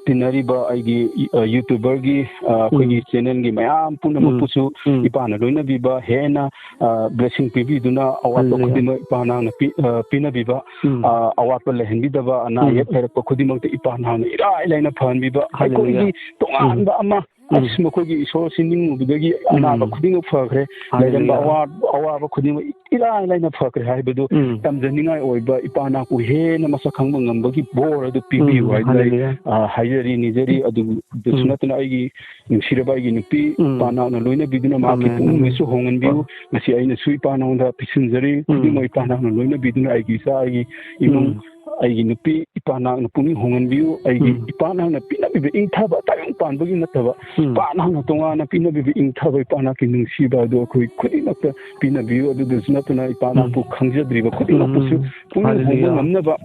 ꯇꯤꯟꯅꯔꯤꯕ ꯑꯩꯒꯤ, ꯑ, YouTuber-ꯒꯤ, ꯑ, ꯑꯩꯈꯣꯏꯒꯤ ꯎꯝ꯫ Channel-ꯒꯤ ꯃꯌꯥꯝ ꯎꯝ꯫ ꯄꯨꯝꯅꯃꯛꯄꯨꯁꯨ ꯎꯝ꯫ ꯏꯄꯥꯅ ꯂꯣꯏꯅꯕꯤꯕ, ꯍꯦꯟꯅ, ꯑ, blessing ꯄꯤꯕꯤꯗꯨꯅ ꯑꯋꯥꯠꯄ ꯍꯜꯂꯦꯂꯨꯌꯥ꯫ ꯈꯨꯗꯤꯡꯃꯛ ꯏꯄꯥ ꯅꯍꯥꯛꯅ ꯄꯤ-, ꯑ, ꯄꯤꯅꯕꯤꯕ, ꯎꯝ꯫ ꯑ, ꯑꯋꯥꯠꯄ ꯂꯩꯍꯟꯕꯤꯗꯕ, ꯑꯅꯥ ꯎꯝ꯫ ꯑꯌꯦꯛ ꯂꯩꯔꯛꯄ ꯈꯨꯗꯤꯡꯃꯛꯇ ꯏꯄꯥ ꯅꯍꯥꯛꯅ ꯏꯔꯥꯏ ꯂꯥꯏꯅ ꯐꯍꯟꯕꯤꯕ, ꯍꯜꯂꯦꯂꯨꯌꯥ꯫ ꯑꯩꯈꯣꯏꯒꯤ ꯇꯣꯉꯥꯟꯕ ꯎꯝ꯫ ꯑꯃ, ꯎꯝ꯫ ꯑꯁ, ꯃꯈꯣꯏꯒꯤ ꯏꯁꯣꯔꯁꯤ ꯅꯤꯡꯉꯨꯕꯗꯒꯤ ꯎꯝ꯫ ꯑꯅꯥꯕ ꯈꯨꯗꯤꯡꯃꯛ ꯐꯈ꯭ꯔꯦ, ꯂꯩꯔꯝꯕ ꯍꯜꯂꯦꯂꯨꯌꯥ꯫ ꯑꯋꯥ-, ꯑꯋꯥꯕ ꯈꯨꯗꯤꯡꯃꯛ ꯏꯔꯥꯏ ꯂꯥꯏꯅ ꯐꯈ꯭ꯔꯦ ꯍꯥꯏꯕꯗꯨ ꯎꯝ꯫ ꯇꯝꯖꯅꯤꯡꯉꯥꯏ ꯑꯣꯏꯕ, ꯏꯄꯥ ꯅꯍꯥꯛꯄꯨ ꯍꯦꯟꯅ ꯃꯁꯛ ꯈꯪꯕ ꯉꯝꯕꯒꯤ ꯕꯣꯔ ꯑꯗꯨ ꯄꯤꯕꯤꯌꯨ ꯎꯝ, ꯍꯥꯏꯗꯨꯅ ꯑꯩ, ꯍꯜꯂꯦꯂꯨꯌꯥ꯫ ꯑ, ꯍꯥꯏꯖꯔꯤ, ꯅꯤꯖꯔꯤ꯫ ꯎꯝ꯫ ꯑꯗꯨꯗꯁꯨ ꯎꯝ꯫ ꯅꯠꯇꯅ ꯑꯩꯒꯤ ꯅꯨꯡꯁꯤꯔꯕ ꯑꯩꯒꯤ ꯅꯨꯄꯤ, ꯎꯝ꯫ ꯏꯄꯥ ꯅꯍꯥꯛꯅ ꯂꯣꯏꯅꯕꯤꯗꯨꯅ ꯃꯍꯥꯛꯀꯤ ꯑꯃꯦꯟ, ꯄꯨꯛꯅꯤꯡꯕꯨꯁꯨ ꯑꯃꯦꯟ꯫ ꯍꯣꯡꯍꯟꯕꯤꯌꯨ꯫ ꯍꯣꯏ꯫ ꯉꯁꯤ ꯑꯩꯅꯁꯨ ꯏꯄꯥ ꯅꯉꯣꯟꯗ ꯄꯤꯁꯤꯟꯖꯔꯤ꯫ ꯎꯝ꯫ ꯈꯨꯗꯤꯡꯃꯛ ꯏꯄꯥ ꯅꯍꯥꯛꯅ ꯂꯣꯏꯅꯕꯤꯗꯨꯅ ꯑꯩꯒꯤ ꯏꯆꯥ, ꯑꯩꯒꯤ ꯏꯃꯨꯡ, ꯎꯝ꯫ ꯑꯩꯒꯤ ꯅꯨꯄꯤ, ꯏꯄꯥ ꯅꯍꯥꯛꯅ ꯄꯨꯛꯅꯤꯡ ꯍꯣꯡꯍꯟꯕꯤꯌꯨ꯫ ꯑꯩꯒꯤ ꯎꯝ꯫ ꯏꯄꯥ ꯅꯍꯥꯛꯅ ꯄꯤꯅꯕꯤꯕ ꯏꯪꯊꯕ, ꯇꯥꯏꯕꯪ ꯄꯥꯟꯕꯒꯤ ꯅꯠꯇꯕ, ꯎꯝ꯫ ꯏꯄꯥ ꯅꯍꯥꯛꯅ ꯇꯣꯉꯥꯟꯅ ꯄꯤꯅꯕꯤꯕ ꯏꯪꯊꯕ, ꯏꯄꯥ ꯅꯍꯥꯛꯀꯤ ꯅꯨꯡꯁꯤꯕ ꯑꯗꯨ ꯑꯩꯈꯣꯏ ꯈꯨꯗꯤꯡꯃꯛꯇ ꯄꯤꯅꯕꯤꯌꯨ꯫ ꯑꯗꯨꯗꯁꯨ ꯅꯠꯇꯅ ꯏꯄꯥ ꯎꯝ꯫ ꯅꯍꯥꯛꯄꯨ ꯈꯪꯖꯗ꯭ꯔꯤꯕ ꯈꯨꯗꯤꯡꯃꯛꯄꯨꯁꯨ ꯎꯝ꯫ ꯄꯨꯛꯅꯤꯡ ꯍꯣꯡꯕ ꯍꯜꯂꯦꯂꯨꯌꯥ꯫ ꯉꯝꯅꯕ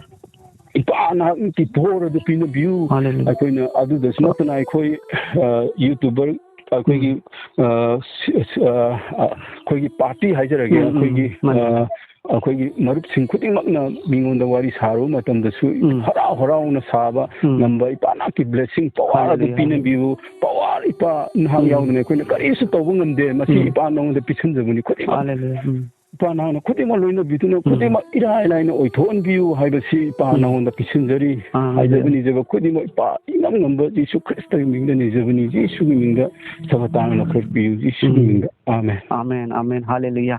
ꯏꯄꯥ ꯅꯍꯥꯛ ꯅꯨꯡꯇꯤ ꯄꯣꯔ ꯑꯗꯨ ꯄꯤꯅꯕꯤꯌꯨ꯫ Hallelujah. ꯑꯩꯈꯣꯏꯅ ꯑꯗꯨꯗꯁꯨ ꯅꯠꯇꯅ ꯑꯩꯈꯣꯏ, ꯑ, YouTuber ꯑꯩꯈꯣꯏꯒꯤ, ꯎꯝ꯫ ꯑ, ꯁꯤ-, ꯑ, ꯑ, ꯑꯩꯈꯣꯏꯒꯤ party ꯍꯥꯏꯖꯔꯒꯦ, ꯎꯝ, ꯎꯝ, ꯑꯩꯈꯣꯏꯒꯤ, ꯃꯥꯅꯤ꯫ ꯑ, ꯑꯩꯈꯣꯏꯒꯤ ꯃꯔꯨꯞꯁꯤꯡ ꯈꯨꯗꯤꯡꯃꯛꯅ ꯃꯤꯉꯣꯟꯗ ꯋꯥꯔꯤ ꯁꯥꯔꯨꯕ ꯃꯇꯝꯗꯁꯨ ꯎꯝ꯫ ꯍꯔꯥꯎ ꯍꯔꯥꯎꯅ ꯁꯥꯕ ꯎꯝ꯫ ꯉꯝꯕ ꯏꯄꯥ ꯅꯍꯥꯛꯀꯤ blessing power ꯑꯗꯨ Hallelujah, ꯄꯤꯅꯕꯤꯌꯨ, power ꯏꯄꯥ ꯅꯍꯥꯛ ꯎꯝ꯫ ꯌꯥꯎꯗꯅ ꯑꯩꯈꯣꯏꯅ ꯀꯔꯤꯁꯨ ꯇꯧꯕ ꯉꯝꯗꯦ, ꯃꯁꯤ ꯎꯝ꯫ ꯏꯄꯥ ꯅꯉꯣꯟꯗ ꯄꯤꯁꯤꯟꯖꯕꯅꯤ ꯈꯨꯗꯤꯡꯃꯛ꯫ Hallelujah, ꯎꯝ꯫ ꯏꯄꯥ ꯅꯍꯥꯛꯅ ꯈꯨꯗꯤꯡꯃꯛ ꯂꯣꯏꯅꯕꯤꯗꯨꯅ ꯎꯝ꯫ ꯈꯨꯗꯤꯡꯃꯛ ꯏꯔꯥꯏ ꯂꯥꯏꯅ ꯑꯣꯏꯊꯣꯛꯍꯟꯕꯤꯌꯨ ꯍꯥꯏꯕꯁꯤ ꯏꯄꯥ ꯎꯝ꯫ ꯅꯉꯣꯟꯗ ꯄꯤꯁꯤꯟꯖꯔꯤ꯫ ꯑꯥ, ꯍꯥꯏꯖꯕ ꯍꯥꯏꯕꯤꯌꯨ꯫ ꯅꯤꯖꯕ ꯈꯨꯗꯤꯡꯃꯛ ꯏꯄꯥ ꯏꯉꯝ ꯉꯝꯕ ꯖꯤꯁꯨ ꯈ꯭ꯔꯤꯁꯇꯒꯤ ꯃꯤꯡꯗ ꯅꯤꯖꯕꯅꯤ, ꯖꯤꯁꯨꯒꯤ ꯃꯤꯡꯗ ꯁꯕ ꯇꯥꯡꯅ ꯈꯣꯏꯄꯤꯌꯨ, ꯖꯤꯁꯨꯒꯤ ꯎꯝ꯫ ꯃꯤꯡꯗ꯫ ꯑꯥꯃꯦꯟ꯫ ꯑꯥꯃꯦꯟ, ꯑꯥꯃꯦꯟ, hallelujah꯫